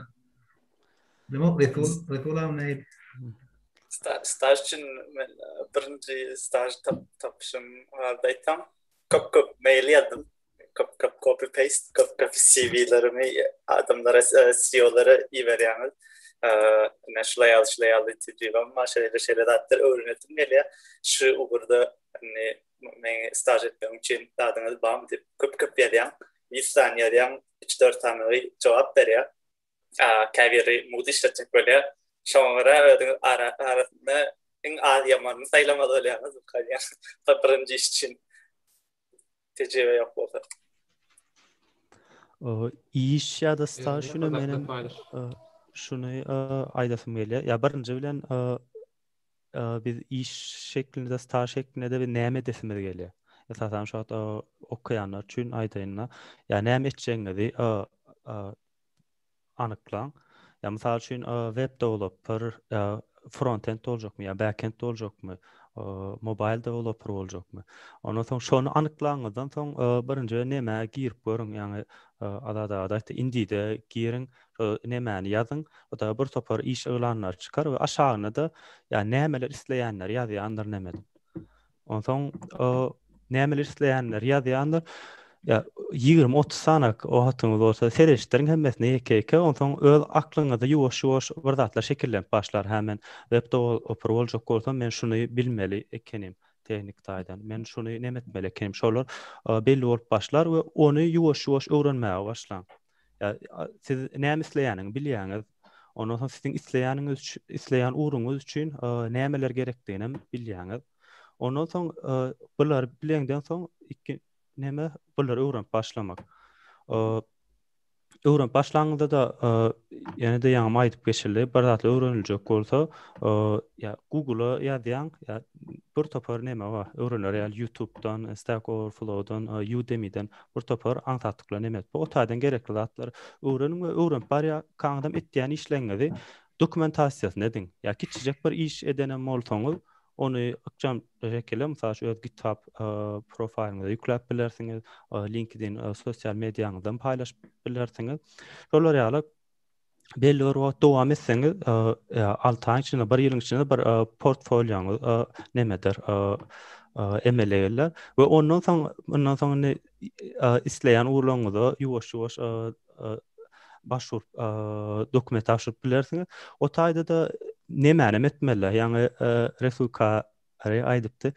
Bilemok Resul, Resul aga nähili? Staž üçin men birinji staž tapyşym barada aýtsam, köp köp mail ýazdym. Köp köp copy paste, köp köp CV-lerimi adamlara, CEO-lara iberýäňiz. Ine şulay ýaly, şulay ýaly tejribem bar, şeýle şeýle zatlar öwrenesim gelýär. Şu ugurda indi meni staž etmek üçin zadyňyz barmy diýip köp köp ýazýan. 100 sany ýazýaň, üç-dört sanygy jogap berýär. Käbiri mugt işletjek bolýar. Şoňa görä özüňiz ara arasynda iň az ýamanyny saýlamaly bolýaňyz galýan. Birinji iş üçin tejribe ýok bolsa. Iş ýa-da staž üçin menem şuny aýdasym gelýär. Ýa birinji bilen biz iş şeklinde, staž şeklinde biz näme edesimiz gelýär? Esasan şu wagt okaýanlar üçin aýdaýyn-da, ýa näme etjegiňizi anyklaň. Ýa mysal üçin web developer, frontend boljakmy ýa backend boljakmy, mobile developer boljakmy? Ondan soň şony anyklaňyzdan soň birinji nämä girip görüň, ýagny Azat aga aýtdy, Indeed-e giriň, şo nemäni ýazyň, o-da bir topar iş yglanlary çykar we aşagynda-da ýa nämeler isleýänleri ýazýandyr neme. Onsoň o nämeler isleýänleri ýazýandyr. Ýa 20-30 sanak o hatyňyz bolsa seredişdiriň hemmesini ýeke-ýeke, onsoň öz aklyňyzda ýuwaş-ýuwaş bir zatlar şekillenip başlar. Hä men web deweloper boljak bolsam men şuny bilmeli ekenim tehnik taýdan. Men şuny neme etmeli ekenim. Şolar belli bolup başlar we ony ýuwaş-ýuwaş öwrenmäge başlaň. Ýa siz näme isleýäniňi bilýäňiz. Ondan soň siziň isleýäniňiz isleýän ugruňyz üçin nämeler gerekdigini hem bilýäňiz. Ondan soň bulary bileňden soň iki näme bulary öwrenip başlamak. Öwrenip başlaňyzda-da ýene-de ýaňam aýdyp geçildi, bir zatlar öwreniljek bolsa, ýa Google-a ýazýaň, ýa. bir topar neme bar, öwrener ýaly YouTube-dan, Stack Overflow-dan, Udemy-den bir topar aňsatlyk bilen neme edip, o taýdan gerekli zatlary öwreniň we öwrenip barýarkaňyzam etýän işleriňizi dokumentasiýasyny ediň. Ýa kiçijek bir iş edenem bolsaňyz, ony ykjam şekilde, mysal üçin, öz GitHub profilyňyza ýükläp bilersiňiz, LinkedIn sosial mediaňyzdan paýlaşyp bilersiňiz. Şolar ýaly belli bir wagt dowam etseňiz, 6 aýyň içinde, bir ýylyň içinde bir portfolioňyz nemedir, emele geler we ondan soň, ondan soň indi isleýän ugurlaryňyza ýuwaş-ýuwaş başwurup dokument tabşyryp bilersiňiz. O taýda-da nemänem etmeli, ýaňy Resul Kary aýdypdy.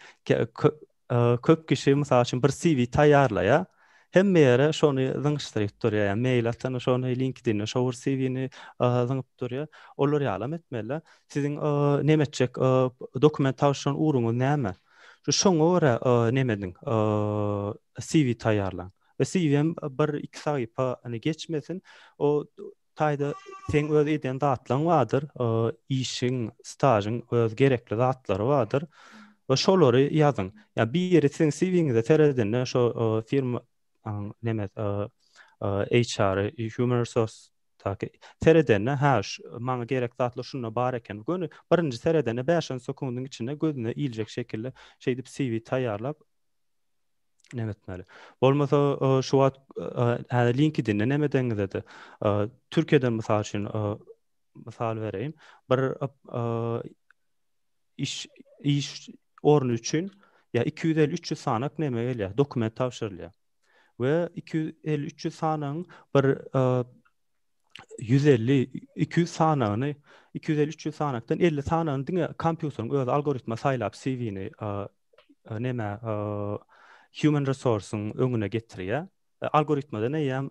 Köp kişi mysal üçin bir CV taýýarlaýar. Hemme ýere şony zyňyşdyryp durýar. Ýa mail atanda şony, LinkedIn-de şo bir CV-ni zyňyp durýar. Olar ýalam etmeli. Siziň neme etjek dokument tabşyran ugruňyz näme? Şu şoňa görä neme ediň, CV taýýarlaň. We CV-em bir-iki sahypa geçmesin. O taýda seň öz eden zatlaň bardyr, işiň, stažyň öz gerekli zatlary bardyr. We şolary ýazyň. Ýa biri siziň CV-ňize seredende şo firma neme HR, Human Resource taky seredende, hä, maňa gerek zatlar şunda bar eken. Göni birinji seredende bäş-on sekundyň içinde gözüne iljek şekilde şeýdip CV taýýarlap neme etmeli. Bolmasa şu wagt häzir LinkedIn-de neme edeňizde-de Türkiýeden mysal üçin mysal bereýin. Bir iş iş orny üçin ýa 250-300 sanak neme gelýär, dokument tabşyrylýar. We 250-300 sanagyň bir 150, 200 sanagyny, 250-300 sanakdan 50 sanagyny diňe kompýuteriň özi algoritma saýlap CV-ni neme human resource-yň öňüne getirýär. Algoritmadan eýýäm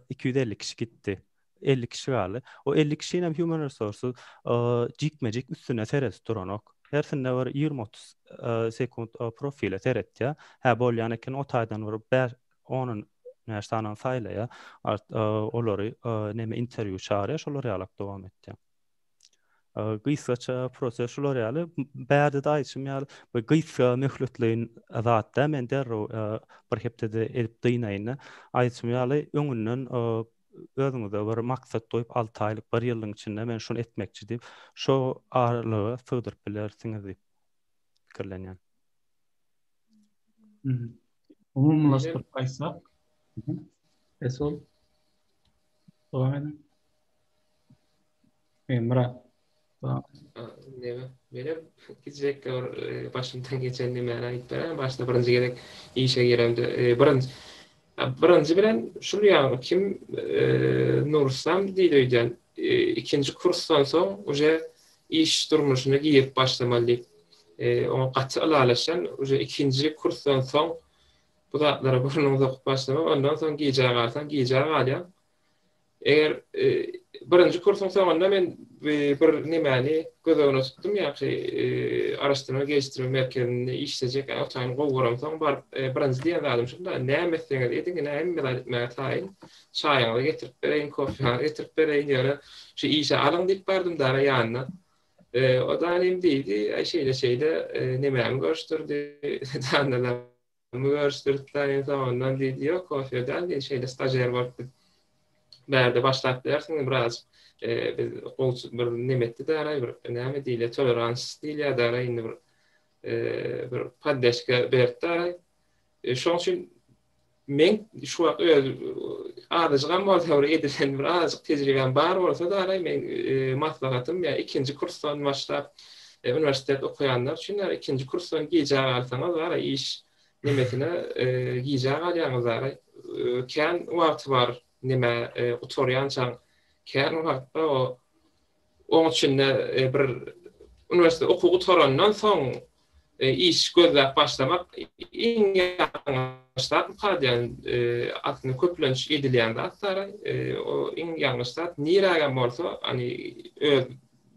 250 kişi gitdi. 50 kişi galdy. O 50 kişini hem human resource jikme-jik üstüne seredip duranok. Hersinde bir 20-30 sekund profile seretýär. Hä bolýan eken o taýdan bir 5 10 näçe sanyny saýlaýar. Olary neme interwýu çagyrýar, şolar ýalak dowam etýär. Gysgaça proses şular ýaly. Bärde-de aýdyşym ýaly, bu gysga möhletleýin zat däl. Men derrew bir hepdede edip dynaýyn. Aýdyşym ýaly, öňünden özüňize bir maksat goýup, 6 aýlyk, bir ýylyň içinde men şuny etmekçi diýip, şo aralyga sygdyryp bilersiňiz diýip pikirlenýän. Umumylaşdyryp aýtsak, Resul, dowam ediň. Myrat. Neme? Menem gijek bir e, başymdan geçen nemäni aýdyp beräýin. Başda birinji gezek işe giremde, e, birinji birinji bilen şul ýaly kim e, Nursam diýdi öýdýän. Ikinji kursdan soň uje iş durmuşyna girip başlamaly diýip. Oňa gaty ylalaşan, uje ikinji kursdan soň bu zatlara burnuňy sokup başlamak, ondan soň gijä galsaň gijä galýaň. Eger birinji kursuň soňunda men bir nemäni göz öňüne tutdum, ýagny araşdyrma gelişdirme merkezinde işlejek otagyny gowy göremsoň baryp birinji diýen zadym şunda, näme etseňiz ediň, ine hemme zat etmäge taýyn, çaýyňyzy getirip bereýin, kofeňizi getirip bereýin, ýöne şu işe alyň diýip bardym dara ýanyna. O da inim diýdi, aý şeýle-şeýle nemämi görüşdirdi, danalar. Görüşdiripler en soňundan diýdi, ýok, kofe däl diýdi, şeýle stažer bolup biz bärde başlap bilersiň biraz e, biz gowy bir neme etdi däraý bir näme diýilýär, tolerans diýilýär däraý indi bir e, bir poddeşka berdi däraý. E, şoň üçin men şu wagt öz azajygam bolsa bir edilen bir azajyk tejribäm bar bolsa däraý men e, maslahatym ýa ikinji kursdan başlap Uniwersitet okaýanlar üçin ikinji kursdan gijä galsaňyz bar iş nemesine gijä galýaňyz bar. Kän wagty bar neme gutarýançaň kän wagt bar o oň içinde bir uniwersitet okuw gutarandan soň iş gözläp başlamak iň ýalňyş zat diýen aslynda köplenç edilýän zat o iň ýalňyş zat nirägem bolsa hani öz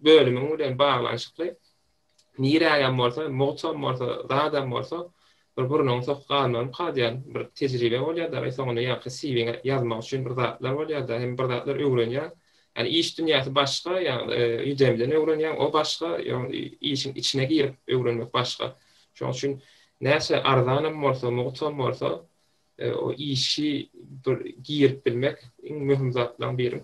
bölümiň bilen baglanyşykly nirägem bolsa, mugtam bolsa, zadam bolsa bir burnuňy sokup galmagymyka diýen bir tejribe bolýar-da, soňunda ýaňky CV-ňe ýazmak üçin bir zatlar bolýar-da, hem bir zatlar öwrenýäň. Ýagny iş dünýäsi başga, ýagny Udemy-den öwrenýäň, o başga, ýagny işiň içine girip öwrenmek başga. Şonuň üçin näçe arzanam bolsa, mugtam bolsa, o işi bir girip bilmek iň möhüm zatlaryň biri.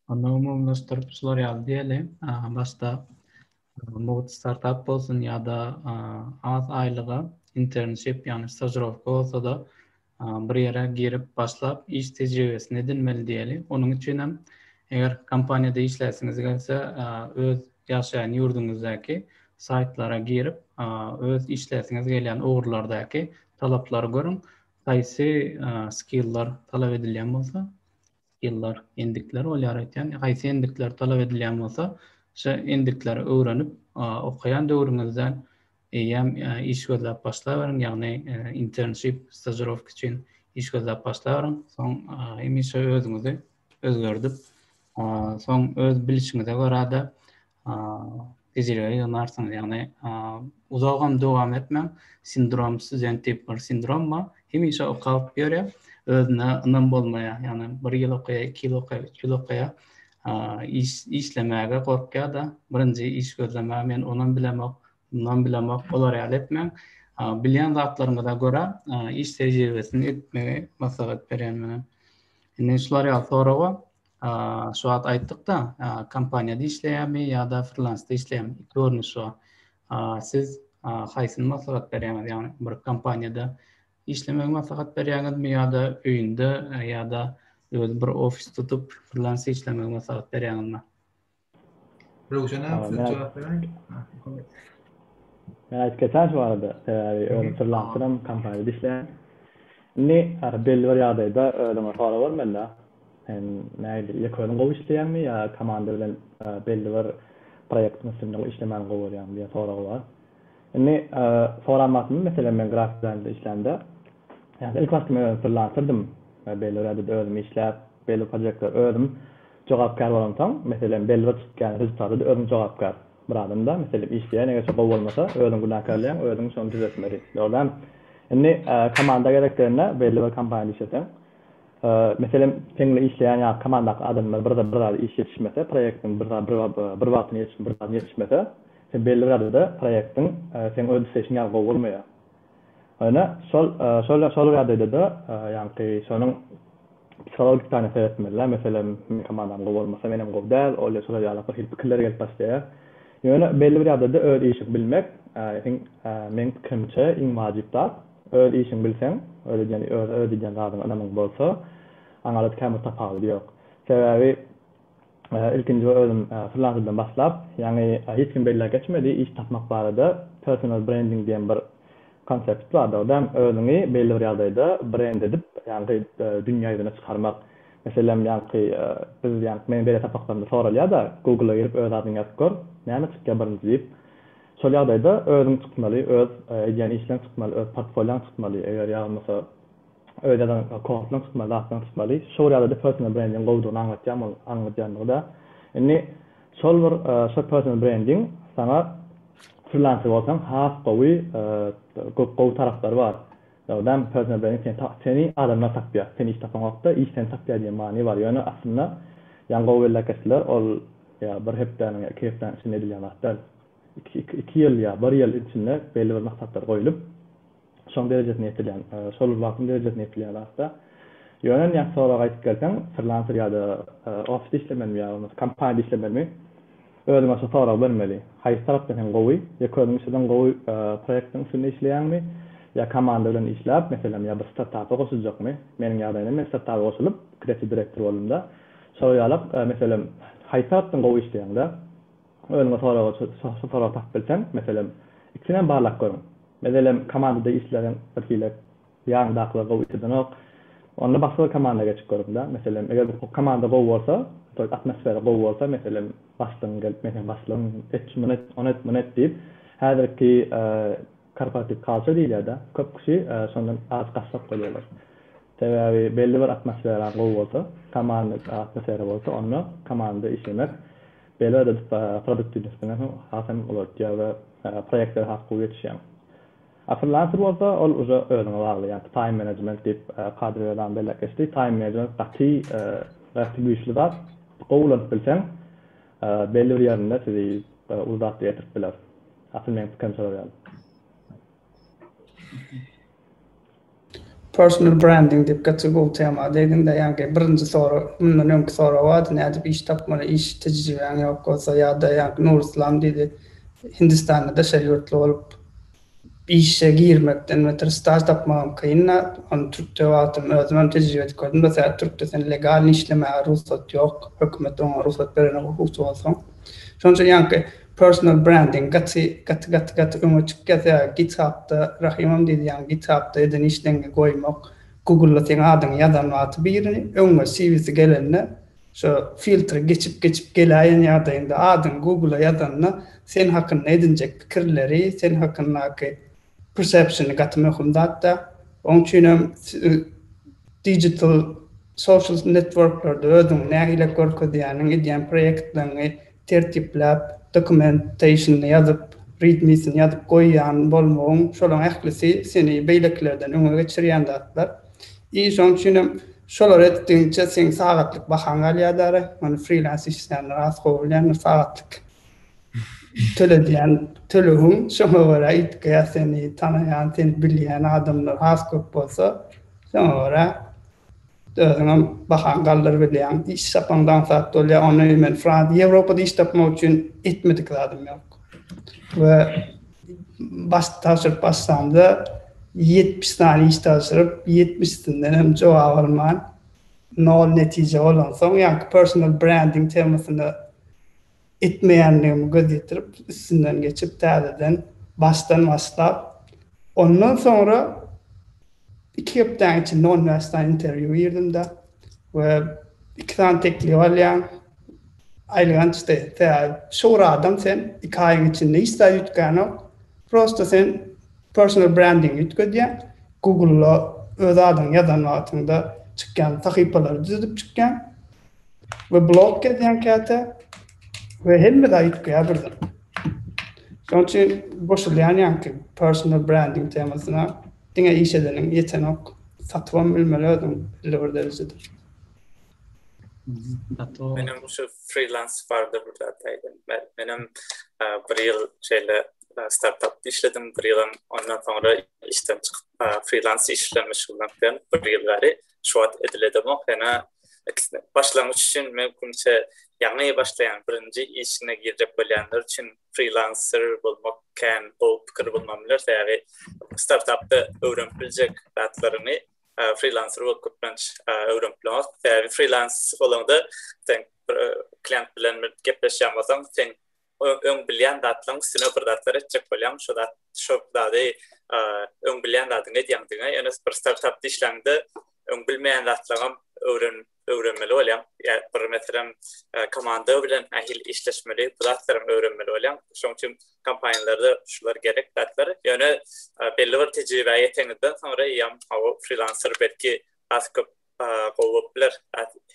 Onda umumylaşdyryp şular ýaly diýeli. Başda mugt startap bolsun ýa-da az aýlyga internship, ýagny stažirowka bolsa-da bir ýere girip başlap iş tejribesini edinmeli diýeli. Onuň üçin hem eger kompaniýada işläsiňiz gelse öz ýaşaýan ýurduňyzdaky saýtlara girip öz işläsiňiz gelýän ugurlardaky talaplary görüň. Haýsy skilllar talap edilýän bolsa, skilllar endikler bolýar aýtýan. Haýsy endikler talap edilýän bolsa, şo endikleri öwrenip, okaýan döwrüňizden eýýäm iş gözläp başlaberiň, ýagny internship, stažirowka üçin iş gözläp başlaberiň. Soň hemişe özüňizi özgerdip, soň öz bilişiňize görä-de tejribe ýygnarsyňyz. Ýagny uzagam dowam etmäň. Sindrom student diýip bir sindrom bar. Hemişe okap ýörýär. Özüne ynam bolmaýar. Ýagny bir ýyl okaýar, iki ýyl okaýar, üç ýyl okaýar. Iş işlemäge gorkýar-da. Birinji iş gözlemäge men onam bilemok, munam bilemok. Olar ýaly etmäň. Bilýän zatlaryňyza görä iş tejribesini etmegi maslahat berýän menem. Indi şular ýaly soraga Şu wagt aýtdyk-da, kompaniýada işleýärmi ýa-da frilansda işleýärmi? Iki görnüşi bar. Siz haýsyny maslahat berýäňiz? Ýagny bir kompaniýada işlemegi maslahat berýäňizmi ýa-da öýünde ýa-da özi bir ofis tutup frilans işlemegi maslahat berýäňizmi? Röwşen abi siz jogap beräýiň. Men aýdyp geçäýin şu barada. Sebäbi özüm frilanserim, kompaniýada işleýän. Indi belli bir ýagdaýda özüňe sorag bermeli-dä. Sen nähili, ýeke özüň gowy işleýäňmi ýa komanda bilen belli bir proýektiň üstünde işlemäni gowy görýäňmi diýen sorag bar. Indi soran wagtymda meselem men grafik dizaýnda işlämde, ýagny ilki başda men özüm frilanserdym. Belli bir ýagdaýda özüm işläp, belli bir proýektlere özüm Jogapkär bolansoň, meselem, belli bir çykýan rezultata-da özüň jogapkär. Bir adam-da, meselem, işleýän, eger-de gowy bolmasa, özüň günäkärleýäň, özüň şony düzetmeli. Dogry dälmi? Indi komanda gerek degende, belli bir kompaniýada işleseň, meselem, seň bilen işleýän ýa komandaky adamlar bir bir zada iş ýetişmese, proýektiň bir zat bir wagtyna ýetişmese, bir zadyna ýetişmese, sen belli bir ýagdaýda proýektiň seň öz isleýşiň ýaly gowy bolmaýar. Ýöne şol şol şol ýagdaýda-da ýaňky şonuň psihologik taýdan seretmeli-dä. Meselem, meniň komandam gowy bolmasa, menem gowy däl, ol ýa şolar ýaly bir hili pikirler gelip başlaýar. Ýöne belli bir ýagdaýda öz işiňi bilmek, iň meň pikirimçe iň wajyp zat. Öz işiňi bilseň, öz edýän öz öz edýän zadyňa ynamyň bolsa, aňarda kän bir tapawudy ýok. Sebäbi Ilkinji özüm frilanserden başlap, ýaňy hiç kim belläp geçmedi, iş tapmak barada personal branding diýen bir konsept bar. Dogrudanam özüňi belli bir ýagdaýda brend edip, ýaňky dünýä ýüzüne çykarmak. Meselem, ýaňky biz ýaňky meniň berýän sapaklarymda soralýar-da, Google-a girip öz adyňy ýazyp gör, näme çykýar birinji diýip. Şol ýagdaýda özüň çykmaly, öz edýän işleň çykmaly, öz portfolioň çykmaly, eger ýa bolmasa öz ýazan kodlaryň çykmaly, zatlaryň çykmaly. Şol ýagdaýda personal brendingiň gowudygyny aňlatýan ol aňladýandygy-da. Indi şol bir şol personal brending saňa frilanser bolsaň has gowy gowy taraplary bar. Dogrudan personal brending seni seni adamlar tapýar. Sen iş tapaňokda iş seni tapýar diýen many bar. Ýöne aslynda ýaňy gowy belläp geçdiler, ol ýa bir hepdäniň ýa iki hepdäniň içinde edilýän zat däl. Iki ýyl ýa bir ýyl içinde belli bir maksatlar goýlup, şoň derejesine ýetilýän, şol wagtyň derejesine ýetilýän zatda. Ýöne indi soraga gaýdyp gelseň, frilanser ýa-da ofisde işlemelimi ýa bolmasa kompaniýada işlemelimi? Özüňe şu soragy bermeli. Haýsy tarapdan hem gowy? Ýeke özüň işleseň gowy proýektiň üstünde işleýäňmi? Ýa komanda bilen işläp, meselem, ýa bir startapa goşuljakmy? Meniň ýagdaýymda men startapa goşulyp, kreatiw direktor boldum-da. Şol ýalak, meselem, haýsy tarapdan gowy işleýäň-de? Özüňe soraga şu soragy tapyp bilseň, meselem, ikisinem barlap görüň. Meselem, komandada işleseň bir hili ýanyňdakylar gowy işledenok. Onda başga bir komanda geçip görüň-de. Meselem, eger bu komanda gowy bolsa, to ýest atmosfera gowy bolsa, meselem, başlygyň gelip, men seniň başlygyň, et şuny et, ony et, muny et diýip, häzirki korporatiw culture diýilýär-de, köp kişi şondan az gaçjak bolýarlar. Sebäbi belli bir atmosfera gowy bolsa, komanda atmosfera bolsa, onda komandada işlemek Belli bir produktiwligini has hem ulaltýar we proýektlere has gowy ýetişýäň. A frilanser bolsa ol uje özüňe bagly, ýagny time management diýip Kadyr Özan belläp geçdi. Time management gaty gaty güýçli zat. Gowy ulanyp bilseň belli bir ýerinde sizi uly zatlar ýetirip biler. Asyl meň pikirim şolar ýaly. Personal branding diýip gaty gowy tema degdiňdä ýaňky birinji sorag mundan öňki sorag bardy nädip iş tapmaly iş tejribäň ýok bolsa ýa-da ýaňky Nuryslam diýdi Hindistanda daşary ýurtly bolup işe girmekden beter staž tapmagam kyn zat ony türkde wagtym özümem tejribe edip gördüm sebäbi türkde sen legalny işlemäge rugsat ýok hökümet oňa rugsat berenok okuwçy bolsaň şonuň üçin ýaňky Personal branding gaty gaty gaty gaty öňe çykýar sebäbi githubda Rahymam diýdi ýaňy githubda eden işleňňi goýmak googlda seň adyňy ýazan wagty biri öňüňe cvsi gelende şo filtri geçip geçip geläýen ýagdaýyňda adyňy googla ýazanda sen hakynda edinjek pikirleri sen hakyndaky perceptiony gaty möhüm zatda oň üçinem digital social networklerde özüňi nähili görkezýäniň edýän proýektleňňi tertipläp, documentation-yny ýazyp, readme-sini ýazyp goýýan bolmagyň, şolaryň ählisi seni beýlekilerden öňe geçirýän zatlar. I şonuň üçin hem şolary etdigiňçe seň sagatlyk bahaň galýar dara. Muny freelance işleýänler has gowy bilýändir, sagatlyk töledýän tölegiň şoňa görä üýtgeýär, seni tanaýan, seni bilýän adamlar has köp bolsa, şoňa görä Özüňem bahaňy galdyrybilýäň. Iş tapaňda aňsat bolýar. Ony men Fran Ýewropada iş tapmak üçin etmedik zadym ýok. We baş tabşyryp başlamda 70 sany iş tabşyryp, 70-sinden hem jogap alman, nol netije bolansoň, ýaňky personal branding temasyna etmeýändigimi göz ýetirip, üstünden geçip täzeden başdan başlap, ondan soňra Iki hepdäň içinde 15 sany interwýu girdim-de we iki sany teklip alýaň. Aýylgançdy. Sebäbi şowur adam sen iki aýyň içinde hiç zat üýtgänok. Prosta sen personal brandingi üýtgedýäň. Google-da öz adyňy ýazan wagtyňda çykýan sahypalary düzedip çykýaň we blog ýazýaň käte we hemme zat üýtgeýär birden. Şonuň üçin goşulýan ýaňky personal branding temasyna. Diňe iş edeniň ýetenok. Satybam bilmeli özüň belli bir derejede. Menem şu freelance barada bir zat aýdayyn. Menem bir ýyl şeýle startapda işledim, bir ýylam ondan soňra işden çykyp freelance iş bilen meşgullanyp ýörün bir ýyl bäri. Şu wagt edil edemok. Ýöne başlangyç üçin mümkinçe ýaňy başlaýan birinji işine girjek bolýanlar üçin freelancer bolmak kän gowy pikir bolman biler. Sebäbi startapda öwrenip biljek zatlaryňy freelancer bolup köplenç öwrenip bileňok. Sebäbi freelance bolaňda sen bir klient bilen gepleşýän bolsaň, sen öň bilýän zatlaryň üstüne bir zatlar etjek bolýaň. Şo zat şo zady öň bilýän zadyňy edýäň diňe. Ýöne bir startapda işläňde öň bilmeýän zatlaryňam öwren öwrenmeli bolýaň. Ýa bir meselem komanda bilen nähili işleşmeli, bu zatlaram öwrenmeli bolýaň. Şonuň üçin kompaniýalarda şular gerek zatlar. Ýöne belli bir tejribä ýeteňizden soňra eýýäm hawa frilanser belki has köp gowy bolup biler.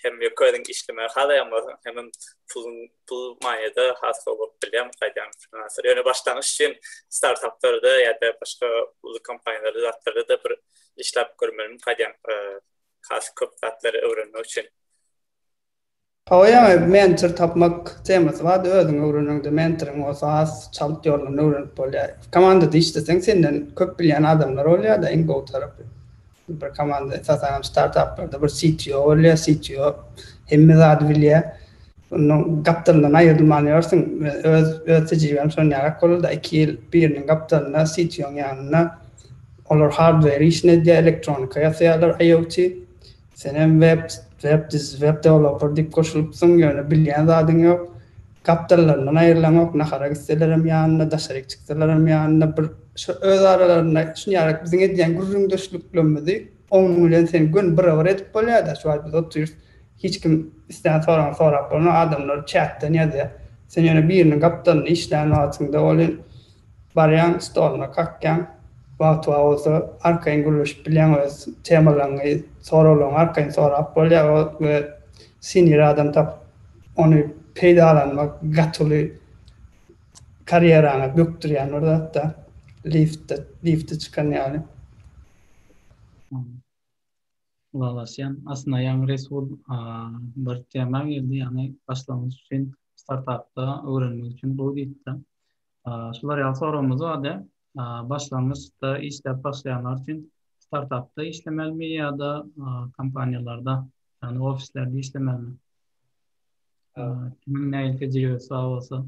Hem ýeke özüň işlemegi halaýan bolsaň, hemem puluň pul maýada has gowy bolup bilýär gaýdýan frilanser. Ýöne başlangyç üçin startaplarda ýa-da başga uly kompaniýalarda zatlarda-da bir işläp görmelimi gaýdýan has köp zatlary öwrenmek üçin. Hawa ýaňy mentor tapmak temasy bardy özüň öwreneňde mentoryň bolsa has çalt ýoldan öwrenip bolýar. Komandada işleseň senden köp bilýän adamlar bolýarda iň gowy tarapy. Bir komanda esasanam startaplarda bir CTO bolýar CTO hemme zady bilýär. Ondan gapdalyndan aýrylman ýörsüň. Öz öz tejribäm şon ýarak boldy-da iki ýyl biriniň gapdalynda CTO-nyň ýanynda Olar hardware işini edýär, elektronika ýasaýarlar, IoT. Senem web, web diz, web developer diýip goşulypsyň, ýöne bilýän zadyň ýok. Gapdallaryndan aýrylaňok, nahara gitselerem ýanynda, daşaryk çyksalaram ýanynda bir şu öz aralarynda şunýarak biziň edýän gürrüňdeşliklerimizi onuň bilen sen göni birabar edip bolýar-da, şu wagt biz otyrys, hiç kim islän soragyny sorap bolanok, adamlar çatdan ýazýar. Sen ýöne biriniň gapdalynda işlän wagtyňda welin Barýaň stoluna kakýaň, wagty bar bolsa arkaýyn gürleşip bilýäň öz temalaryňy, soraglaryňy arkaýyn sorap bolýar we senior adam tapyp ony peýdalanmak gaty uly karýeraňa bökdürýän bir zatda liftde lifte çykan ýaly. Ylalaşýan. Aslynda ýaňy Resul bir tema girdi, ýagny başlangyç üçin. startapda öwrenmek üçin gowy diýipdi. Şular ýaly soragymyz bardy. Başlangyçda işläp başlaýanlar üçin startapda işlemelimi ýa-da kompaniýalarda, ýagny ofislerde işlemelimi? Kimiň nähili tejribesi bar bolsa.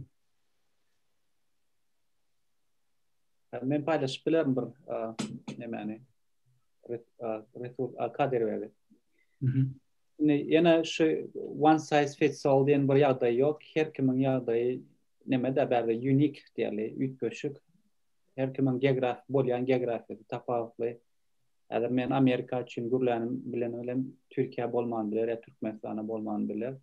Men paýlaşyp bilerin bir nemäni. Resul Kadyrowy. Indi ýene şu one size fits all diýen bir ýagdaý ýok. Her kimiň ýagdaýy neme-de bärde unique diýeli, üýtgeşik. Her kimiň geograf bolýan geografiýasy tapawutly. Häzir men Amerika üçin gürlänim bilen bilen Türkiýe bolman biler ýa Türkmenistana bolman biler.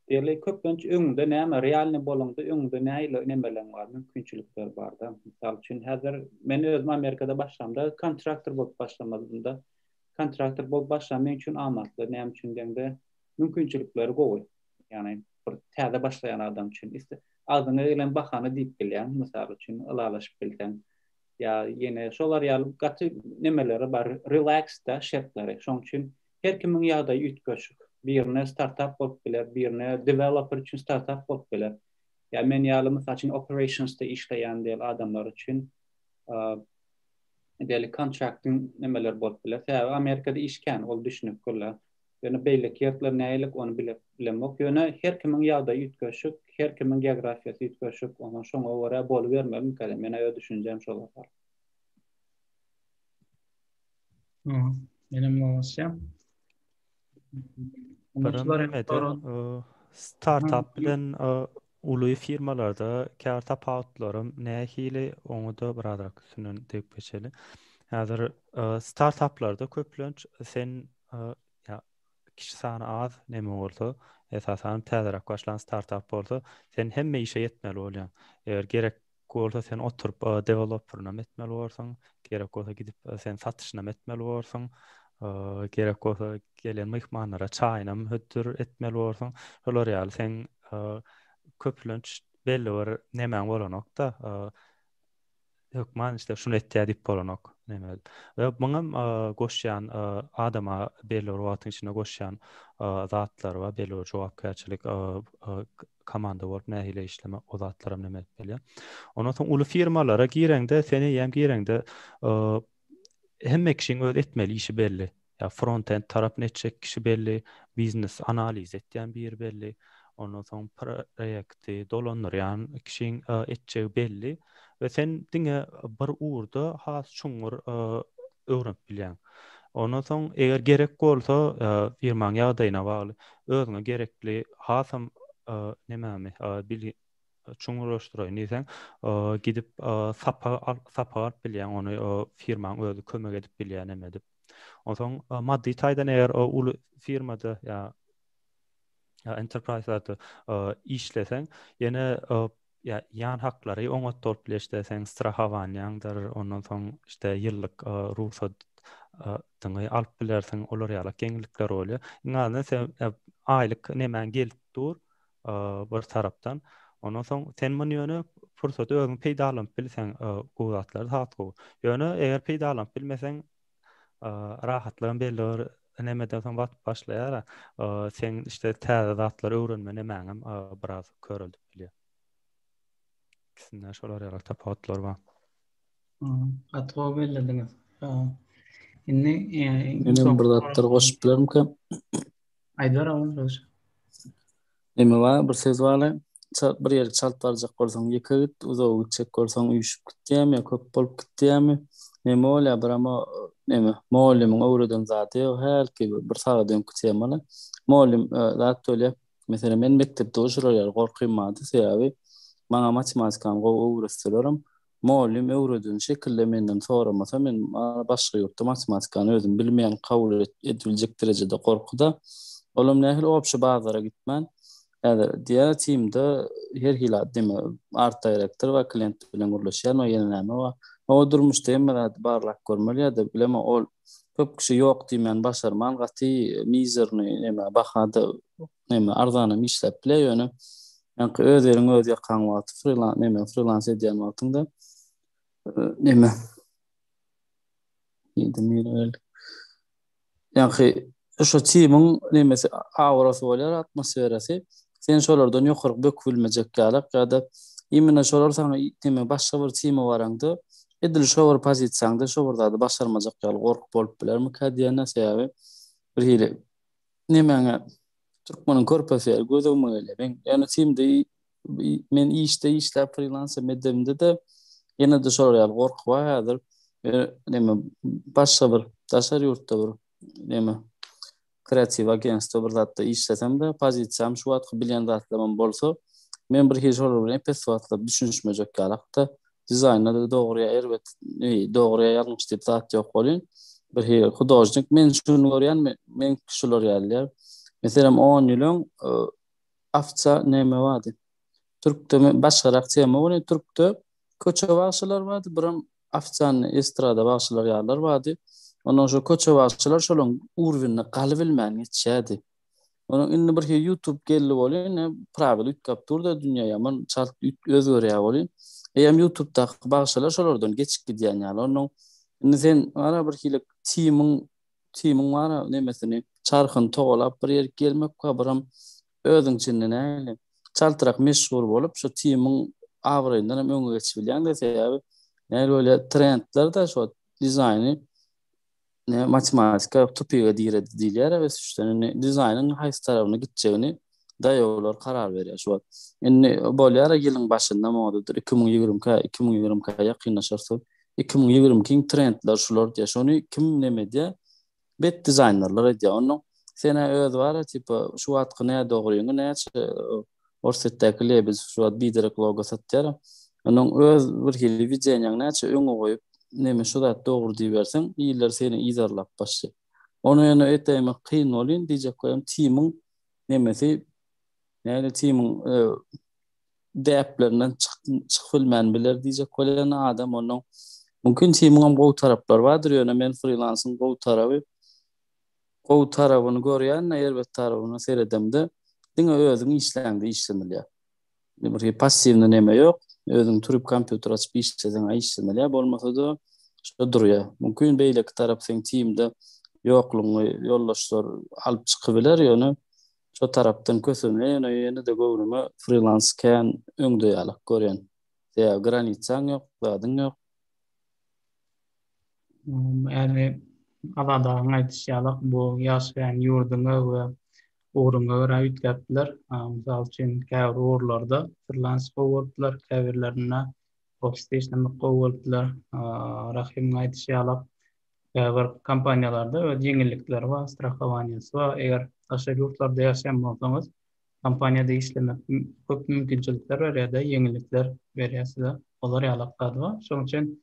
Diýeli köplenç öňüňde näme realny bolaňda öňüňde nähili nemeleň bar, mümkinçilikler barda. Mysal üçin häzir men özüm Amerikada başlamda kontraktor bolup başlamadymda. Kontraktor bolup başlam meň üçin amatly. Näme üçin diýeňde mümkinçilikleri gowy. Ýagny bir täze başlaýan adam üçin iste agzyňa gelen bahany diýip bilýäň, mysal üçin ylalaşyp bilseň. Ýa ýene şolar ýaly gaty nemeleri bar, relax-da şertleri. Şoň üçin her kimiň ýagdaýy üýtgeşik. Birine startap bolup biler, birine developer üçin startap bolup biler. Ýa men ýaly mysal üçin operationsda işleýän diýeli adamlar üçin diýeli contracting nemeler bolup biler. Sebäbi Amerikada iş kän, ol düşünip gürle. Ýöne beýleki ýertler nähili ony bile bilemok. Ýöne her kimiň ýagdaýy üýtgeşik, her kimiň geografiýasy üýtgeşik, onsoň şoňa görä bolubermelimikä diýen. Menä öz düşünjem şol bolýar. Menem ylalaşýan. Startap bilen uly firmalarda kär tapawutlaram nähili oňa-da birazrak üstünden degip geçeli. Häzir startaplarda köplenç sen ýa kişi sany az neme bolsa, esasan täzeräk başlan startap bolsa, sen hemme işe ýetmeli bolýaň. Eger gerek bolsa sen oturyp deweloperinem etmeli borsuň, gerek bolsa gidip sen satyşynam etmeli borsuň, gerek bolsa gelen myhmanlara çaýynam hödür etmeli borsuň. Şolar ýaly seň köplenç belli bir nemäň bolanok-da, hökman işte şuny etýär diýip bolanok. Näme. We muňam goşýan adama belli bir wagtyň içinde goşýan zatlary bar, belli bir jogapkärçilik, komanda bolup nähili işlemek, o zatlaram näme edip bilýär. Ondan soň uly firmalara gireňde, sen eýýäm gireňde hemme kişiň öz etmeli işi belli. Ýa front-end tarapyny etjek kişi belli, biznes analiz etýän biri belli, ondan soň proýekti dolandyrýan kişiň etjegi belli we sen diňe bir ugurda has çuňňur öwrenip bilýäň. Ondan soň eger gerek bolsa, firmaň ýagdaýyna bagly, özüňe gerekli hasam nememi bilgi çuňňurlaşdyraýyn diýseň, gidip sapak sapak alyp bilýäň, ony firmaň özi kömek edip bilýär neme edip. Onsoň maddy taýdan eger uly firmada ýa enterprise-lerde işleseň, ýene ýa ýan haklary oňat bolup bilýär, işte seň strahowaniýaňdyr, ondan soň işte ýyllyk rugsadyňy alyp bilersiň, olar ýaly ýeňillikler bolýar. Iň azyndan sen aýlyk nemäň gelip dur bir tarapdan. Ondan soň sen muny ýöne pursaty özüň peýdalanyp bilseň, gowy zatlar has gowy. Ýöne eger peýdalanyp bilmeseň, rahatlygam belli bir nemeden soň batyp başlaýar. Sen işte täze zatlar öwrenme nemäňem biraz köreldip bilýär. İkisinde şolar ýaly tapawutlar bar. Gaty gowy bellediňiz. Indi Menem bir zatlar goşup bilerimkä? Aýdyber oglan Röwşen. Neme bar, bir söz bar-la, bir ýere çalt barjak bolsaň ýeke git, uzaga gitjek bolsaň üýşüp git diýýärmi ýa köp bolup git diýýärmi? Neme bolýar, bir ama neme, mugallymyň öwreden zady ýok, hälki bir sagat öňki tema-la. Mugallym zat bolýar, meselem, men mekdepde şular ýaly gorkym bardy, sebäbi maňa matematikany gowy öwretselerem, Mugallym öwreden şekilde menden soramasa men başga ýurtda matematikany özüm bilmeýän kabul edibiljek derejede gorkuda. Olam nähili obşi bazara gitmän häzir diýä timde her hili neme art direktor bar klient bilen gürleşýän we ýene näme bar. O durmuşda hemme zady barlap görmeli ýa-da bileme ol köp kişi ýok diýmän başarman gaty mizerny neme bahada neme arzanam işläp bilýär ýöne ýaňky öz ýeriň öz ýakaň wagty freelance neme freelance edýän wagtyňda neme ýedim ýere geldik ýaňky şo timiň nemesi aurasy bolýar atmosferasy. Sen şolardan ýokaryk böküp bilmejek ýalak ýa-da imенно şolar saňa neme başga bir time baraňda edil şo bir pozisiýaňda şo bir zady başarmajak ýaly gorky bolup bilermikä diýende sebäbi bir hili nemäňe türkmeniň körpesi ýaly göz öňüme gelýär. Men ýöne timde men işde işläp frilans hem edemde-de ýene-de şolar ýaly gorky bar häzir. Neme başga bir daşary ýurtda bir neme kreatiw agentstwo bir zatda işlesem-de, pozisiýam şu wagtky bilýän zatlarym bolsa, men bir hili şolar bilen epesli wagtlap düşünişmejek ýalak-da. Dizaýnda-da dogry ýa erbet, dogry ýa ýalňyş diýip zat ýok welin, bir hili hudožnik men şuny görýän, men şular ýaly diýýär. Meselem, on ýyl öň Afça neme bardy? Türkde başgarak tema welin, türkde köçe bagşylar bardy, birem ofitsialnyý estrada bagşylar ýalylar bardy. Ondan şo köçe bagşylar şolaň urwinine galybilmän geçýärdi. Onuň indi bir hili YouTube geldi welin, ine prawil üýtgäp dur-da dünýä ýaman çalt özgerýär welin, eýýäm YouTubedaky bagşylar şolardan geçip gidýän ýaly. Onuň indi sen gara bir hili timiň timiň bara nemesini çarhyny togalap bir ýerik gelmek we biram özüň içinde nähili çaltrak meşhur bolup şu timiň abraýyndan hem öňe geçip bilýäň-de sebäbi nähili bolýar trendler-de şo dizaýny ne matematika tupige diredi diýilýär ösüşden indi dizaýnyň haýsy tarapyna gitjegini daýawlar karar berýär şu wagt. Indi bolýar ýylyň başynda modadyr 2020-kä 2020-kä ýakynlaşarsa 2022-iň trendleri şular diýýär. Şony kim neme edýär? Bet dizaýnerler edýär. Onda sen-ä öz bar tipa şu wagtky nädogryňy näçe Orsýetdäki Lebedew şu wagt biderek logo satýar. Onuň öz bir hili wideniýaňy näçe öňe goýup, neme şu zat dogry diýiberseň, iller seni yzarlap başlaýar. Ony ýöne etäýmek kyn bolýan diýjek bolýan timiň nemesi näle timiň däplerinden çykyp bilmän biler diýjek bolýan adam onuň mümkin timiň hem gowy taraplary bardyr ýöne men frilansyň gowy taraby gowy tarabyny görýän erbet tarabyna seredemde diňe özüň işläňde işlenilýär. Bir passiwny neme ýok. Özüň turup kompýuter açyp işleseň işlenilýär, bolmasa-da şo durýar. Mümkin beýleki tarap seň timde ýoklugyňy ýoldaşlar alyp çykybiler, ýöne şo tarapdan kösenme, ýöne ýene-de göwnüme frilans kän öňde ýalak görýän. Sebäbi granitsaň ýok, zadyň ýok. Ýagny Azat agaň aýdyşy ýalak bu ýaşaýan ýurduňa we ugruňa görä üýtgäp biler. Mysal üçin käbir ugurlarda frilans gowy bolup biler, käbirlerinde ofisde işlemek gowy bolup biler. Rahymyň aýdyşy ýalak käbir kompaniýalarda öz ýeňillikleri bar, strahowaniýasy bar. Eger daşary ýurtlarda ýaşaýan bolsaňyz, kompaniýada işlemek köp mümkinçilikler berýär-de, ýeňillikler berýär size. Olar ýalak zady bar. Şonuň üçin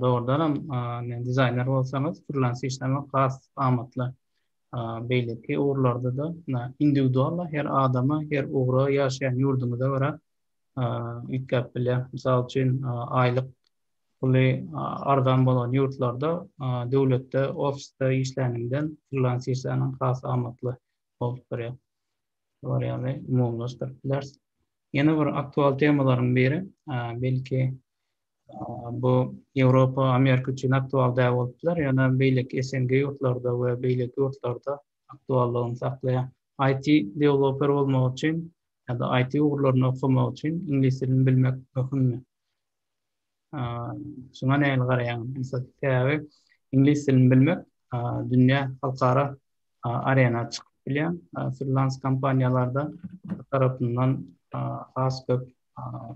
dogrudan hem dizaýner bolsaňyz, frilans işlemek has amatly. Beýleki ugurlarda-da indiwidual her adama, her ugra, ýaşaýan ýurduňyza görä üýtgäp bilýär. Mysal üçin, aýlyk puly arzan bolan ýurtlarda döwletde ofisde işläniňden frilans işläniň has amatly bolup durýar. Şular ýaly umumylaşdyryp bileris. Ýene bir aktual temalaryň biri, belki bu Ýewropa, Amerika üçin aktual däl bolup biler, ýöne beýleki SNG ýurtlarda we beýleki ýurtlarda aktuallygyny saklaýar. IT deweloper bolmak üçin ýa-da IT ugurlaryny okamak üçin iňlis dilini bilmek möhümmi? Şuňa nähili garaýaň? Sebäbi iňlis dilini bilmek dünýä halkara arena çykyp bilýän frilans kompaniýalarda tarapyndan has köp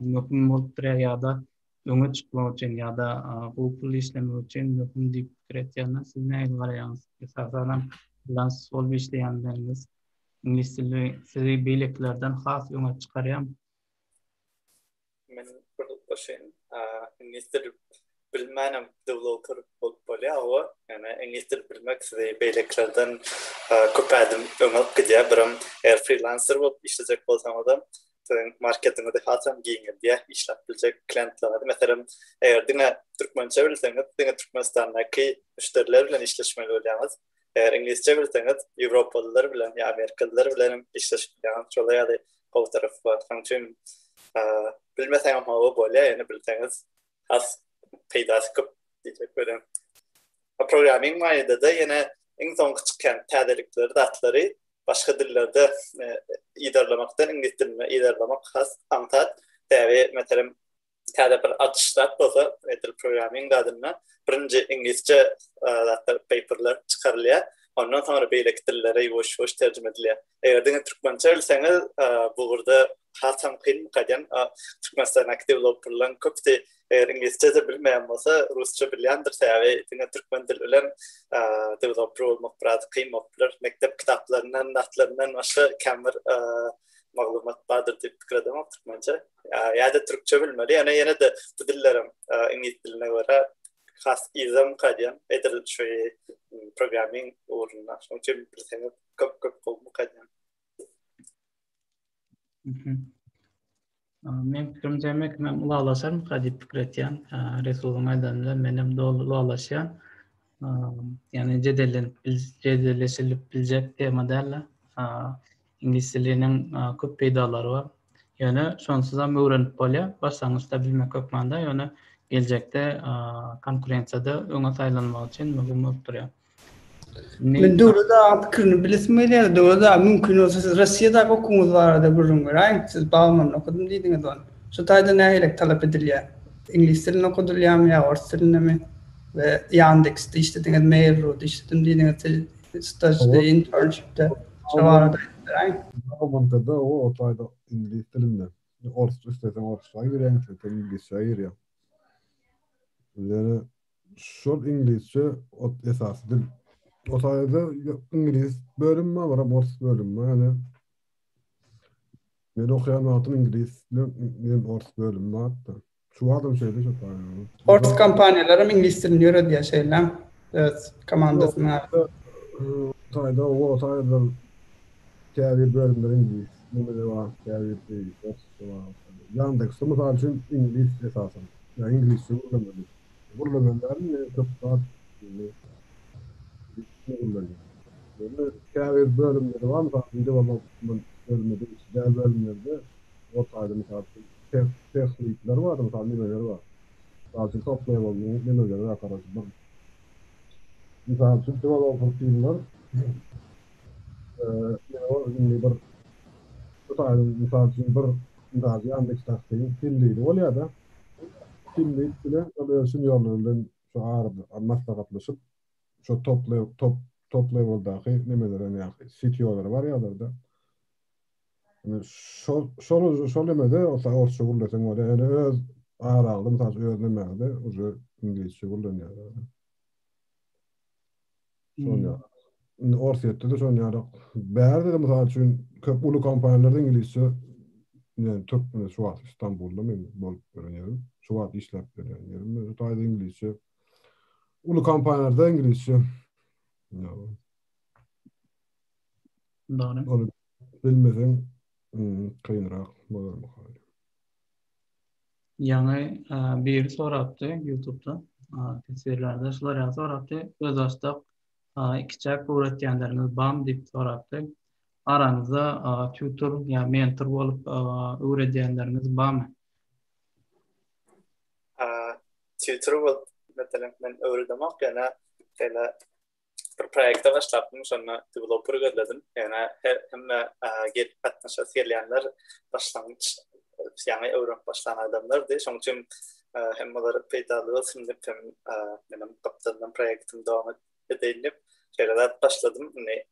möhüm bolup durýar ýa-da öňe çykmak üçin ýa-da gowy pul işlemek üçin möhüm diýip pikir etýänler. Siz nähili garaýaňyz? Esasanam frilans bolup işleýänleriňiz iňlis dili sizi beýlekilerden has öňe çykarýarmy? Men bir goşaýyn. Iňlis dili bilmänem deweloper bolup bolýar, hawa. Ýöne iňlis dili bilmek sizi beýlekilerden köp ädim öňe alyp gidýär. Birem eger frilanser bolup işlejek bolsaňyzam, siziň marketiňizi hasam giňeldýär, işläp biljek klientleriňizi. Meselem, eger diňe türkmençe bilseňiz, diňe Türkmenistandaky müşderiler bilen işleşmeli bolýaňyz. Eger iňlisçe bilseňiz, ýewropalylar bilen ýa amerikalylar bilen hem işleşip bilýäňiz. Şolar ýaly gowy tarapy bar. Şonuň üçin bilmeseňem hawa bolýar, ýöne bilseňiz has peýdasy köp diýjek bolýan. Programming manyda-da ýene iň soňky çykýan täzelikleri, zatlary. Başga dillerde yzarlamakdan iňlis dilinde yzarlamak has aňsat. Sebäbi meselem täze bir açyş zat bolsa, edil programming zadynda birinji iňlisçe zatlar, paperler çykarylýar. Ondan soňra beýleki dillere ýuwaş-ýuwaş terjime edilýär. Eger diňe türkmençe bilseňiz, bu ugurda hasam kyn gaýdan Türkmenistandaky deweloperlaryň köpüsi eger iňlisçe-de bilmeýän bolsa, rusça bilýändir, sebäbi diňe türkmen dili bilen deweloper bolmak biraz kyn bolup biler. Mekdep kitaplaryndan, zatlaryndan başga kän bir maglumat bardyr diýip pikir edemok türkmençe. Ýa-da türkçe bilmeli. Ýöne ýene-de bu dillerem iňlis diline görä has yzamyka diýen, edil şu programming ugrunda. Şonuň üçin bilseňiz köp köp gowumyka diýen. Men pikirimçe men ylalaşarmyka diýip pikir etýän. Resulyň aýdany bilen men hem doly ylalaşýan. Ýagny jedellenip jedelleşilip biljek tema däl-de. Iňlis diliniň köp peýdalary bar. Ýöne şonsuzam öwrenip bolýar. Başlangyçda bilmek hökmanda, ýöne geljekde konkurensiýada öňe saýlanmak üçin möhüm bolup durýar. Men Döwlet aga pikirini bilesim gelýär. Döwlet aga mümkin bolsa siz Rossiýadaky okuwyňyz barada gürrüň beräýiň. Siz Baumanda okadym diýdiňiz ony. Şu taýda nähilek talap edilýär? Iňlis dilinde okadylýarmy ýa ors dilindemi? We Ýandeksde işlediňiz, Mail.ru-da işledim diýdiňiz. Stajda, internshipde. Şo barada aýdyp beräýiň. Baumanda o taýda iňlis dilinde. Orsça isleseň orsça girýäň, isleseň iňlisçe girýäň. Ýöne Şol iňlisçe ot esasy dil. O taýda iňlis bölümi bar, baram ors bölümi bar. Ýani men okaýan wagtym iňlis bilen ors bölümi bardy. Şu wagtam şeýle şo taýda. Ors kompaniýalaram iňlis dilini ýöredýär şeýle. Öz komandasyny. Taýda o taýda käbir bölümler iňlis neme bar, käbir ors bar. Yandex-de mysal üçin iňlis esasan. Ýa iňlisçe gürlemeli. Gürlemeli däl, köp zat gürlenýär. Ýöne käbir bölümleri bar, mysal üçin development bölümi degişli däl bölümlerde o taýda mysal üçin teh teh leadler bar, mysal nimeler bar. Mysal üçin top level-iň nimeleri bar, garaş bir mysal üçin developer teamler eee indi bir bu taýda mysal üçin bir mysal üçin Yandex Taxi-niň team leadi bolýar-da. Team lead bilen şol öz seniorlary bilen şu arada maslahatlaşyp şu top top top leveldaky nemelere ýa CTO-lara barýarlar-da. Yani şol şol şol nemede olsa orsça gürleseň bolýar. Yani öz aragda mysal üçin öz nemäňde уже iňlisçe gürlenýär. Şol ýaly. Indi Orsýetde-de şol ýaly. Bärde-de mysal üçin köp uly kompaniýalarda iňlisçe yani türk şu wagt Istanbulda men bolup ýören ýerim. Şu wagt işläp ýören ýerim. Şu taýda iňlisçe. Uly kompaniýalarda iňlisçe. Dogry. Ony bilmeseň kynrak bolar myhal. Ýaňy biri sorapdy YouTube'da teswirlerde şular ýaly sorapdy. Özbaşdak ikiçäk öwretýänleriňiz barmy diýip sorapdy. Araňyzda tutor ýa mentor bolup öwredýänleriňiz barmy? Tutor bolup meselem men öwredemok ýöne şeýle bir proýekte başlapdym, şonda deweloper gözledim. Ýöne her hemme gelip gatnaşasy gelýänler başlangyç ýaňy öwrenip başlan adamlardy. Şonuň üçin hem olara peýdaly bolsun diýip hem menem gapdaldan proýektimi dowam edeýin diýip şeýle zat başladym. Indi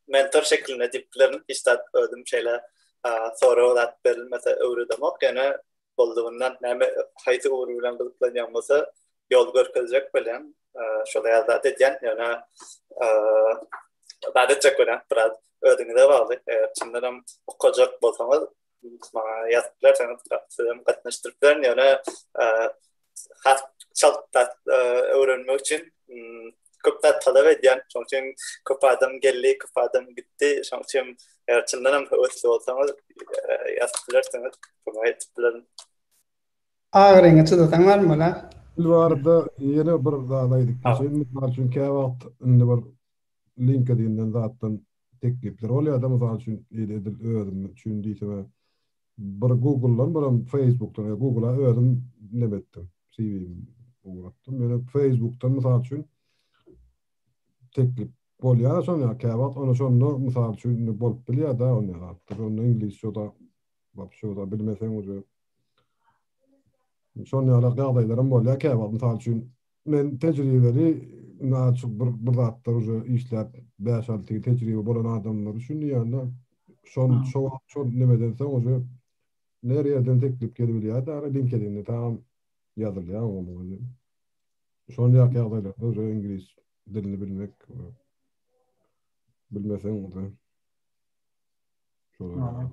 mentor şeklinde diýip bilerin. Hiç zat özüm şeýle sorag zat berilmese öwredemok. Ýöne boldugyndan näme haýsy ugur bilen gyzyklanýan bolsa ýol görkezjek bolýan. Şol ýaly zat edýän. Ýöne zat etjek bolýan biraz özüňize bagly. Eger çyndanam okajak bolsaňyz maňa ýazyp bilersiňiz, sizem gatnaşdyryp bilerin. Ýöne has çalt zat öwrenmek üçin köp zat talap edýän. Şonuň üçin köp adam geldi, köp adam gitdi. Şonuň üçin eger çyndanam höwesli bolsaňyz ýazyp bilersiňiz, kömek edip bilerin. Agyryňa çydasaň barmaly-a. Dil barada ýene bir zat aýdyp geçeýin. Mysal üçin käwagt indi bir LinkedIn-den zatdan teklipler bolýar-da, mysal üçin edil özüm üçin diýsem Bir Google-dan, birem Facebook-dan. Ýa Google-a özüm neme etdim, CV-mi ugratdym. Ýöne Facebook-dan mysal üçin teklip. Bolýar şon ýa käwagt ony şonda mysal üçin indi bolup bilýär-dä ony zatlar. Şonda iňlisçe-de wapşe da bilmeseň uje şon ýaly ýagdaýlaram bolýar käwagt. Mysal üçin men tejribeli indi azajyk bir bir zatlar uje işläp bäş-alty ýyl tejribe bolan adamlar üçin diýýän-de şon şo wagt şol nemeden soň uje her ýerden teklip gelibilýär-dä LinkedIn-de tagam ýazylýar oňa muňa. Şon ýaly ýagdaýlarda uje iňlis dilini bilmek bilmeseň uje şolar.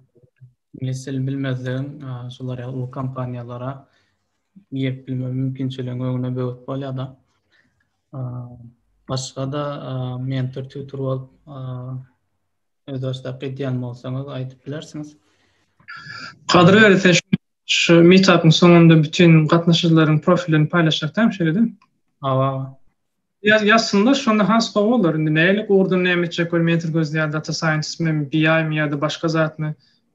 Iňlis dilini bilmezligiň şolar ýaly uly kompaniýalara girip bilme mümkinçiligiň öňüne böwet bolýar-da. Başga-da mentor, tutor bolup özbaşdak edýän bolsaňyz aýdyp bilersiňiz. Kadyr beri sen şu meetupyň soňunda bütün gatnaşyjylaryň profillerini paýlaşjak dämi şeýle-de? Hawa. Ýaz ýazsynlar şonda has gowy bolar. Indi nähili ugurdan näme etjek bol mentor gözleýär data scientist mi, BI mi ýa-da başga zatmy?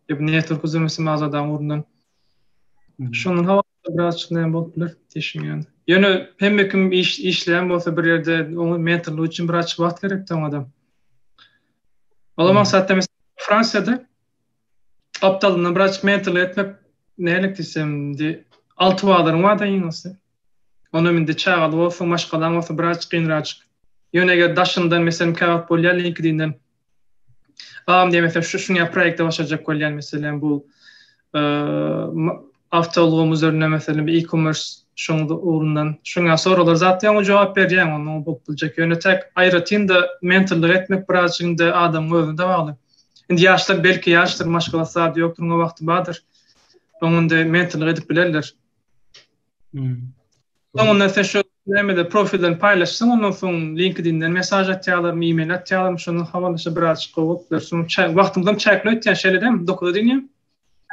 Ýa bu network üzermesi Azadaň ugrundan. Şondan hawa birazçyk näme bolup biler diýşiň ýaly. Ýöne hemme kim iş işleýän bolsa bir ýerde oňa mentorlyk üçin birazçyk wagt gerekdi oňa-da. Ola maksatda mesela Fransiýada gapdalyndan birazçyk mentorlyk etmek nälik diýsem indi alty bazaryň bar-da iň asy. Onam indi çagaly bolsaň, maşgalaň bolsa birazçyk kynraçyk. Ýöne eger daşyndan meselem käwagt bolýar LinkedIn-den Agam diýen meselem şu şuňa proýekte başlajak bolýan meselem bu awtoulgam üzerinde meselem e-commerce şoň ugrundan şuňa soraglar zat diýen jogap berýän onuň bolup biljek. Ýöne tek aýratyn-da mentorlyk etmek birazjyk indi adamyň özüne bagly. Indi ýaşlar belki ýaşdyr, maşgalasy zady ýokdur, oňa wagty bardyr. Oňa indi mentorlyk edip bilerler. Hmm. Soňundan sen şu nämede profilden paýlaşsaň, ondan soň LinkedIn-den mesaj atýarlarmy, e-mail atýarlarmy, şondan habarlaşyp birazjyk gowy bolup biler. Şonuň çä wagtymyzam çäkli ötýär, şeýle dämi? 9-a diýýän.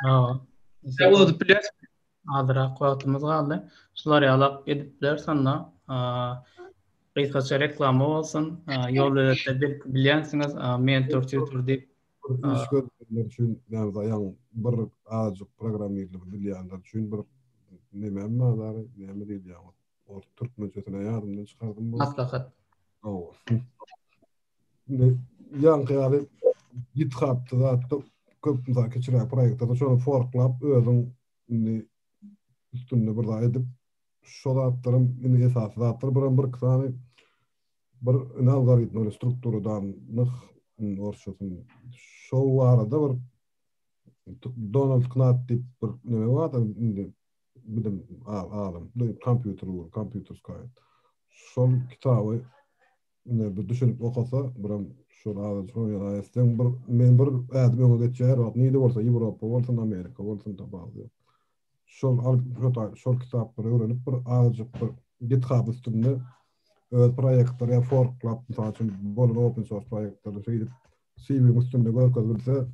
Hawa. Ýa uzadyp bilýäris. Azrak wagtymyz galdy. Şular ýalak edip bileris onda. Gysgaça reklama bolsun. Ýolbeletde belki bilýänsiňiz, mentor tutor diýip Bir iş gözleýänler üçin, näme ýaňy bir azajyk programmirligi bilýänler üçin bir nemem bar dary, näme diýilýär o? Ors türkmençesine ýadymdan çykardym bu. Maslahat. Hawa. Indi ýaňky ýaly GitHub-da zatda köp mysal kiçiräk proýektlerde şony forklap özüň indi üstünde bir zat edip şo zatlaryň indi esasy zatlar biram bir iki sany Bir ine algoritmleri struktura dannych orsçasyny şo barada bir Donald Knuth diýip bir neme bar indi bilim alym kompýuter ugry kompýuter science şol kitaby ine bir düşünip okasa biram şol azajyk ýa etseň bir men bir ädim öňe geçýär wagt nirde bolsa Ýewropa bolsun Amerika bolsun tapawudy ýok. Şol şol kitaplary öwrenip bir azajyk bir GitHub üstünde öz proýektleri ýa forklap mysal üçin bolan open source proýektleri şeýdip CV-niň üstünde görkezip bilse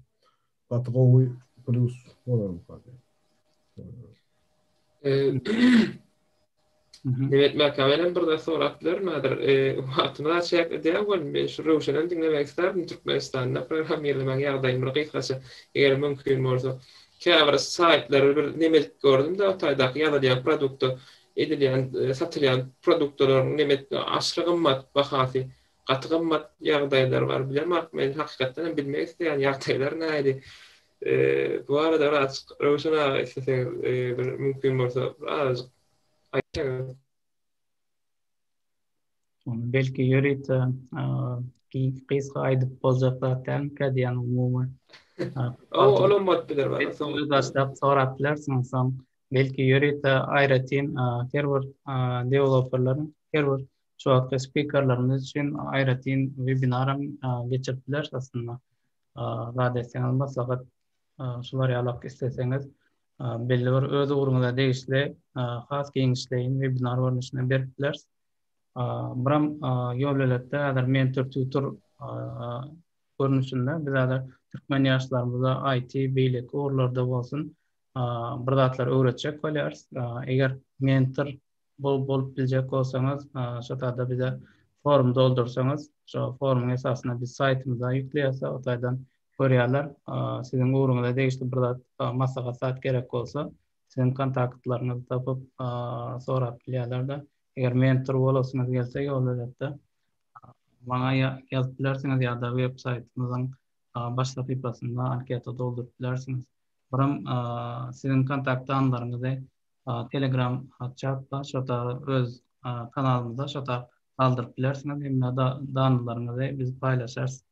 gaty gowy plus bolar mysal üçin. Mehmet Mäkäm menem bir zat sorap bilerin häzir. Wagtymyz az çäkli däl welin, men şu Röwşenem diňlemek isterdim Türkmenistanda programmirlemegiň ýagdaýyny bir gysgaça eger mümkin bolsa. Käbir saýtlary bir neme edip gördüm-de, o taýdaky ýazylýan produkta edilýän, satylýan produktalaryň neme aşry gymmat bahasy, gaty gymmat ýagdaýlar bar. Bilemok men hakykatdan hem bilmek isleýän ýagdaýlar nähili. Bu barada birazjyk Röwşen aga isleseňiz bir mümkin bolsa bir azajyk aýtsaňyz. Ony belki ýörite gysga aýdyp boljak zat dälmikä diýýän umumy. Olam bolup biler. Özbaşdak sorap bilersiň soň. Belki ýörite aýratyn her bir deweloperleriň, her bir şu wagtky spikerlerimiz üçin aýratyn webinaram geçirip bileris aslynda. Zat etseňiz maslahat şular ýalak isleseňiz belli bir öz ugruňyza degişli has giňişleýin webinar görnüşinde berip bileris. Biram ýolbeletde häzir mentor tutor görnüşinde biz häzir türkmen ýaşlarymyza IT beýleki ugurlarda bolsun bir zatlar öwretjek bolýarys. Eger mentor bolup biljek bolsaňyz, şo taýda bize form doldursaňyz, şo formyň esasynda biz saýtymyza ýükleýäs, o taýdan görýärler. Siziň ugruňyza degişli bir zat, maslahat zat gerek bolsa, siziň kontaktlaryňyzy tapyp, sorap bilýärler-de. Eger mentor bolasyňyz gelse, ýolbeletde. Maňa ýazyp bilersiňiz ýa-da web saýtymyzyň baş sahypasynda anketa dolduryp bilersiňiz. Biram siziň kontakt danlaryňyzy Telegram çatda şota öz kanalymyzda şota galdyryp bilersiňiz. Hemme danlaryňyzy biz paýlaşarys.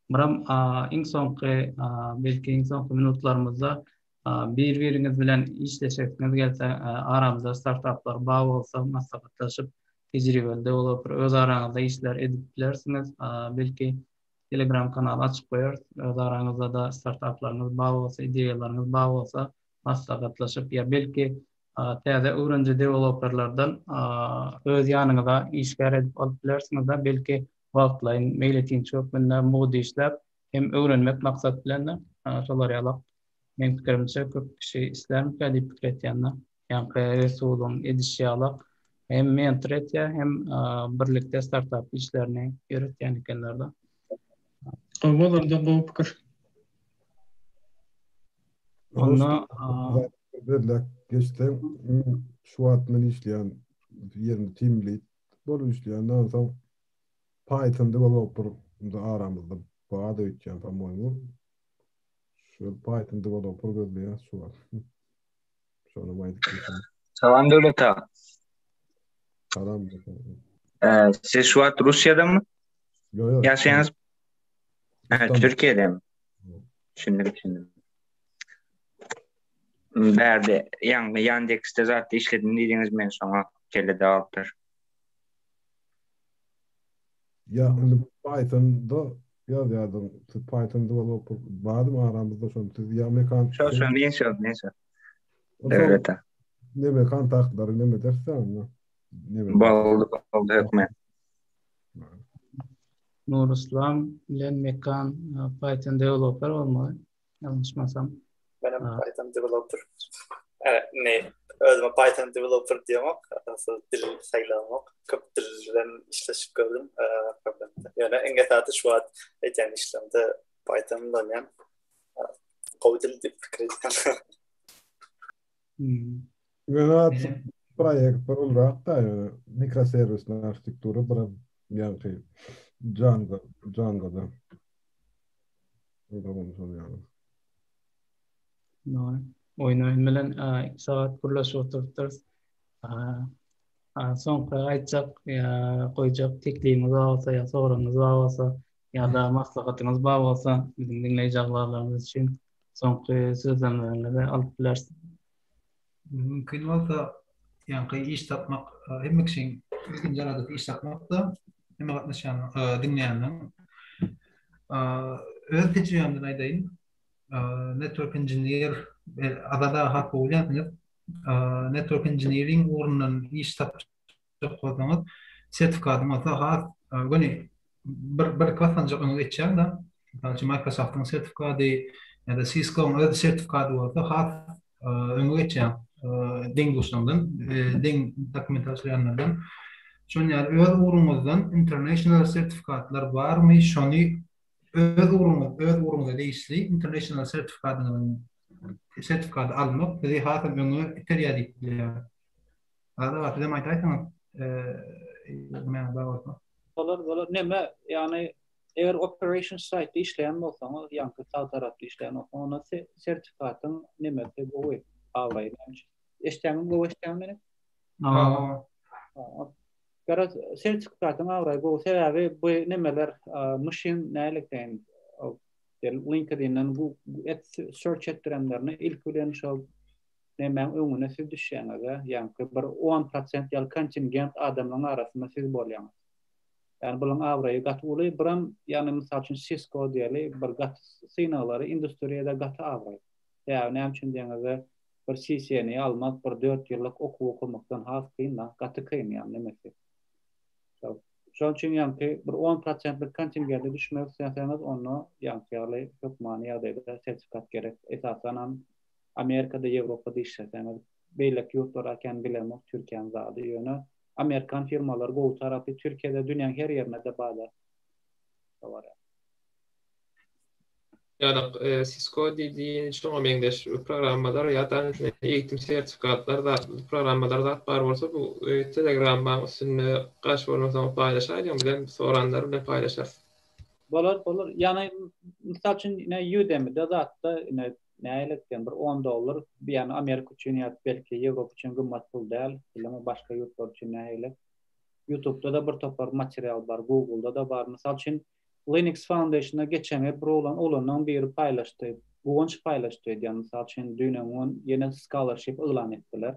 Biram iň soňky belki iň soňky minutlarymyzda bir-biriňiz bilen işleşesiňiz gelse, aramyzda startaplar bar bolsa maslahatlaşyp tejribeli deweloper öz araňyzda işler edip bilersiňiz. Belki Telegram kanaly açyp goýarys. Öz araňyzda-da startaplaryňyz bar bolsa, ideýalaryňyz bar bolsa maslahatlaşyp ýa belki täze öwreniji deweloperlerden öz ýanyňyza işgär edip alyp bilersiňiz-de, belki wagtlaýyn meýletinçi hökmünde mugt işläp hem öwrenmek maksat bilen-de şolar ýalak meň pikirimçe köp kişi islärmikä diýip pikir etýän-de. Ýaňky Resulyň edişi ýalak hem mentor etýär, hem birlikde startap işlerini ýöretýän ekenler-de. Gowy bolardy, gowy pikir. Onda belläp geçseň, şu wagt men işleýän ýerimde team lead bolup işleýän, ondan soň Python developer indi aramyzda bar öýtýän, po-moýmu. Şu Python developer gözleýär şu wagt. Şony aýdyp geçelim. Salam Döwlet aga. Salam. Ee, siz şu wagt Russiýadamy? Ýok, ýok. Ýaşaýaňyz? Ha, Türkiýedemi? Düşündim, düşündim. Bärde, ýaňy Yandex-de zatda işledim diýdiňiz, men şoňa kelle dagalypdyr. Ýa indi Pythonda ýazýardyň. Siz Python developer barmy aramyzda şony siz ýa mekan Şo şo men şo men şo. Evet. Neme kontaktlary neme derse onda. Neme. Boldy boldy hökmen. Nuryslam bilen Mekan Python developer bolmaly. Ýalňyşmasam. Menem Python developer. Ne, özüme Python developer diýemok, asyl dil saýlamok. Köp dil bilen işleşip gördüm. Ýöne iň esasy şu wagt edýän işlerimde Python ulanýan. Gowy dil diýip pikir edýän. Ýöne proýekt bir ulurak-da, ýöne mikroserwisli arhitektura bir ýaňky Django, Django-da. Oýun oýun bilen 2 sagat gürleşip oturypdyrys. Soňky aýtjak ýa goýjak teklibiňiz bar bolsa ýa soragyňyz bar bolsa ýa-da maslahatyňyz bar bolsa biziň diňleýji agzalarymyz üçin soňky sözlemleriňizi alyp bileris. Mümkin bolsa ýaňky iş tapmak hemme kişiň ilkinji aladasy iş tapmakda hemme gatnaşýan diňleýänleriň öz tejribämden aýdaýyn network engineer Azat aga has gowy bilýänsiňiz network engineering ugrundan iş tapjak bolsaňyz sertifikatyň bolsa has göni bir bir iki basgançak öňe geçýäň-de mysal üçin Microsoft-yň sertifikady ýa-da Cisco-nyň öz sertifikady bolsa has öňe geçýäň deň-duşlaňdan, deň dokument tabşyrýanlardan. Şonuň ýaly öz ugruňyzdan international sertifikatlar barmy, şony öz ugruňyz, öz ugruňyza degişli international sertifikatyňyzyň sertifikady almak sizi hasam öňe iterýär diýip bilýän. Azat aga sizem aýdaýsaňyz, näme bar bolsa. Bolar, bolar. Neme, ýagny eger operations side-da işleýän bolsaňyz, ýaňky sag tarapda işleýän bolsaňyz, onda sertifikatyň nemesi gowy, abraýy näme üçin? Eşitýäňmi, gowy eşitýäňmi meni? Hawa. Garaz, sertifikatyň abraýy gowy, sebäbi bu nemeler, machine nälik diýen, LinkedIn-den search etdirenlerini ilki bilen şol nemäň öňüne siz düşýäňiz-ä, ýaňky bir on prosent ýaly kontingent adamlaryň arasynda siz bolýaňyz. Ýagny bularyň abraýy gaty uly, biram ýagny mysal üçin Cisco diýeli bir gaty synaglary industriýada gaty abraý. Sebäbi näme üçin diýeňizde bir CCNA almak bir dört ýyllyk okuw okamakdan has kyn-da, gaty kyn ýagny nemesi. Şonuň üçin ýaňky bir on prosentlik kontingente düşmek isleseňiz onda ýaňky ýaly hökmany ýagdaýda sertifikat gerek. Esasanam Amerikada Ýewropada işleseňiz, beýleki ýurtlara kän bilemok Türkiýäň zady ýöne Amerikan firmalary gowy tarapy Türkiýede dünýäň her ýerinde-de bazar. Ýa-da Cisco diýdi, şoňa meňzeş programmalar ýa-da eýitim sertifikatlar zat, programmalar zat bar bolsa bu Telegrammaň üstünde garşy bolmasaň paýlaşaýdyň bizem soranlar bilen paýlaşarys. Bolar, bolar. Ýagny mysal üçin ine Udemy-de zatda ine nähili diýen bir 10 dollar, ýagny Amerika üçin ýa belki Ýewropa üçin gymmat pul däl, bilemok başga ýurtlar üçin nähili. YouTube-da-da bir topar material bar, Google-da-da bar. Mysal üçin Linux Foundation-a geçen bir oglan, oglanlaryň biri paýlaşdy. Guwanç paýlaşdy öýdýän, mysal üçin, düýn-öňňun ýene scholarship yglan etdiler.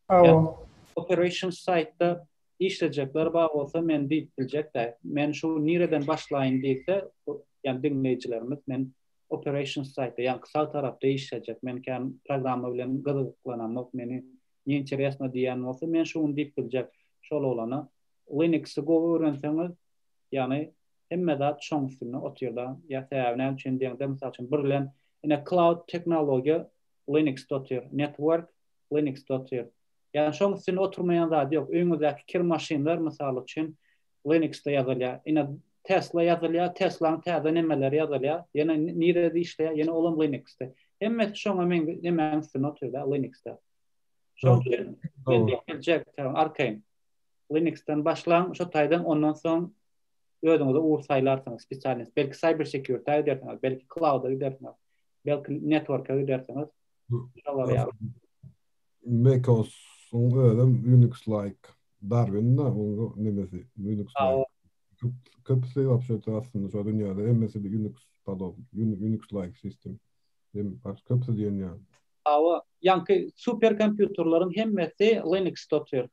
Hawa. Operations saýtda işlejekler bar bolsa men diýip biljek-dä. Men şu nireden başlaýyn diýse, ýagny diňleýjilerimiz men operations saýtda, ýagny sag tarapda işlejek, men kän programma bilen gyzyklanamok, meni ne interesno diýýän bolsa, men şuny diýip biljek şol oglana. Linux-y gowy öwrenseňiz, Ýagny hemme zat şoň üstünde otyrda. Ýa sebäbi näme üçin diýeňde, mysal üçin bir bilen ine cloud tehnologiýa Linux-da otyr, network Linux-da otyr. Ýagny şoň üstünde oturmaýan zady ýok. Öýüňizdäki kir maşynlar mysal üçin Linux-da ýazylýar. Ine Tesla ýazylýar, Teslaň täze nemeleri ýazylýar. Ýene nirede işleýär? Ýene olam Linux-da. Hemmesi şoňa meňzeş nemäň üstünde otyrda, Linux-da. Şoň üçin men diýip biljek, arkaýyn. Linux-dan başlaň, şo taýdan ondan soň özüňize ugur saýlarsyňyz, spesialnost. Belki cyber security-a gidersiňiz, belki cloud-a gidersiňiz, belki network-a gidersiňiz. Şolar ýaly. Macos-yň özem Unix-like. Darwin-da onuň nemesi Unix-like. Köpüsi wapşe-de aslynda şo dünýäde hemmesi Unix podobny, Unix-like system. Hem köpüsi diýen ýaly. Hawa, ýaňky super kompýuterleriň hemmesi Linux-da otyr.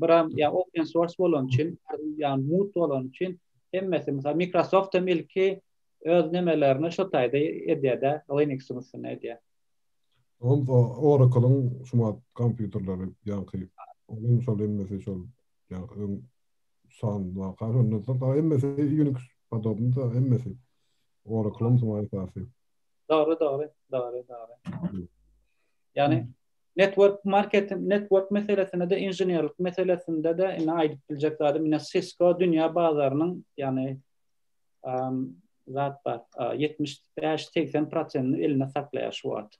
Biram ýa open source bolany üçin, ýa mugt bolany üçin hemmesi, mysal Microsoft hem ilki öz nemelerini şo taýda edýär-de, Linux-yň üstünde edýär. Onda Oracle-yň şumat kompýuterleri ýaňky onuň şol hemmesi şol ýaňky öň Sun waka şondan soň hemmesi Unix podobny da hemmesi Oracle-yň şuňa esasy. Dogry, dogry, dogry, dogry. Ýagny network marketing, network meselesinde de inženerlik meselesinde de indi aýdyp biljek zadym ine Cisco dünýä bazarynyň ýagny zat bar 75-80 prosentini elinde saklaýar şu wagt.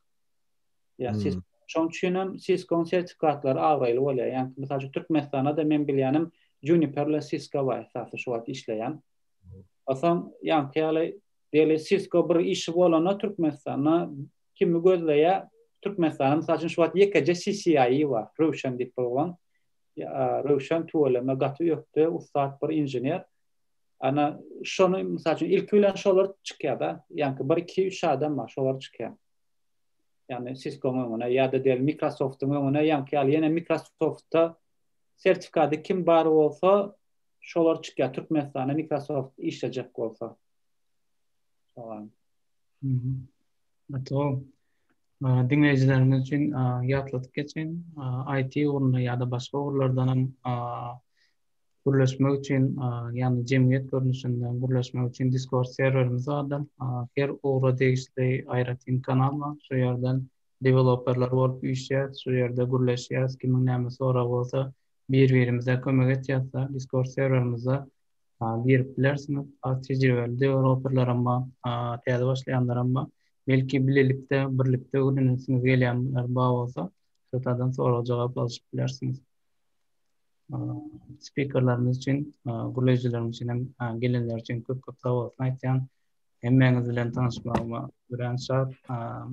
Ýa Cisco. Şonuň üçin hem Cisco-nyň sertifikatlary abraýly bolýar. Ýagny mysal üçin Türkmenistanda da men bilýänim Juniper bilen Cisco bar esasy şu wagt işleýän. Onsoň ýaňky ýaly Diýeli Cisco bir işi bolanda Türkmenistanda kimi gözleýär? Türkmenistanda mysal üçin şu wagt ýekeje CCIE bar, Röwşen diýip bir oglan. Röwşen tüweleme gaty ökde, ussat bir inžener. Ana şony mysal üçin ilki bilen şolar çykýar-da. Ýaňky 1 2 3 adam bar, şolar çykýar. Ýagny Cisco-nyň öňüne ýa-da diýeli Microsoft-yň öňüne ýaňky ýaly ýene Microsoft-da sertifikady kim bar bolsa şolar çykýar Türkmenistanda Microsoft işlejek bolsa. Salam. Gaty gowy. Diňleýjilerimiz üçin ýatladyp geçeýin. IT ugrunda ýa-da başga ugurlardan hem gürleşmek üçin, ýagny jemgyýet görnüşinde gürleşmek üçin Discord serwerimiz bardyr. Her ugra degişli aýratyn kanal bar. Şu ýerden deweloperler bolup üýşýäs, şu ýerde gürleşýäs. Kimiň näme soragy bolsa bir-birimize kömek etýäs-de Discord serwerimizde girip bilersiňiz. Az tejribeli deweloperlerem bar, täze başlaýanlaram bar. Belki bilelikde, birlikde öwrenesiňiz gelýänler bar bolsa, şo taýdan sorag-jogap alyşyp bilersiňiz. Spikerlerimiz üçin, gürleýjilerimiz üçin hem gelenler üçin köp-köp sag bolsun aýtýan. Hemmäňiz bilen tanyşmagyma örän şat.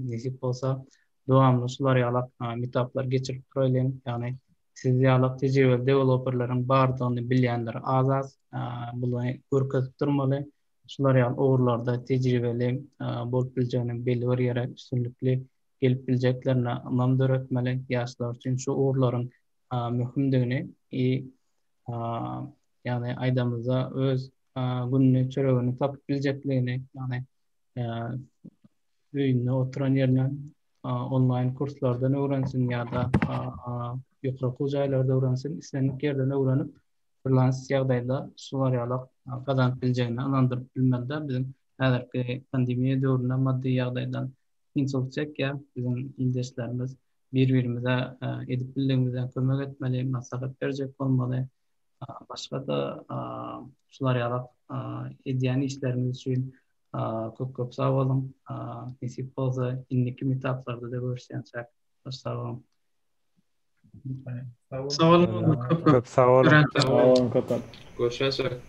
Nesip bolsa, dowamly şular ýalak meetuplar geçirip duraýlyň. Ýagny Siz ýalak tejribeli deweloperleriň bardygyny bilýänler az-az. Buny görkezip durmaly. Şular ýaly ugurlarda tejribeli bolup biljegini, belli bir ýere üstünlikli gelip biljeklerine ynam döretmeli. Ýaşlar üçin şu ugurlaryň möhümdigini i ýagny aýdamyzda öz gününi, çöregini tapyp biljekligini, ýagny öýünde oturan ýerinden onlaýn kurslardan öwrensin ýa-da ýokary okuw jaýlarda öwrensin, islendik ýerden öwrenip, frilans ýagdaýda şular ýaly gazanyp biljegine ynandyryp bilmeli-de. Biziň häzirki pandemiýa döwründe maddy ýagdaýdan kynçylyk çekýär biziň ildeşlerimiz. Bir-birimize edip bildigimizden kömek etmeli, maslahat berjek bolmaly. Başga-da şular ýaly edýän işlerimiz üçin. Köp köp sag boluň. Nesip bolsa indiki meetuplarda-da görüşýänçäk. Hoş sag boluň. Sag boluň. Köp sag boluň. Sag boluň köp köp. Görüşýänçäk.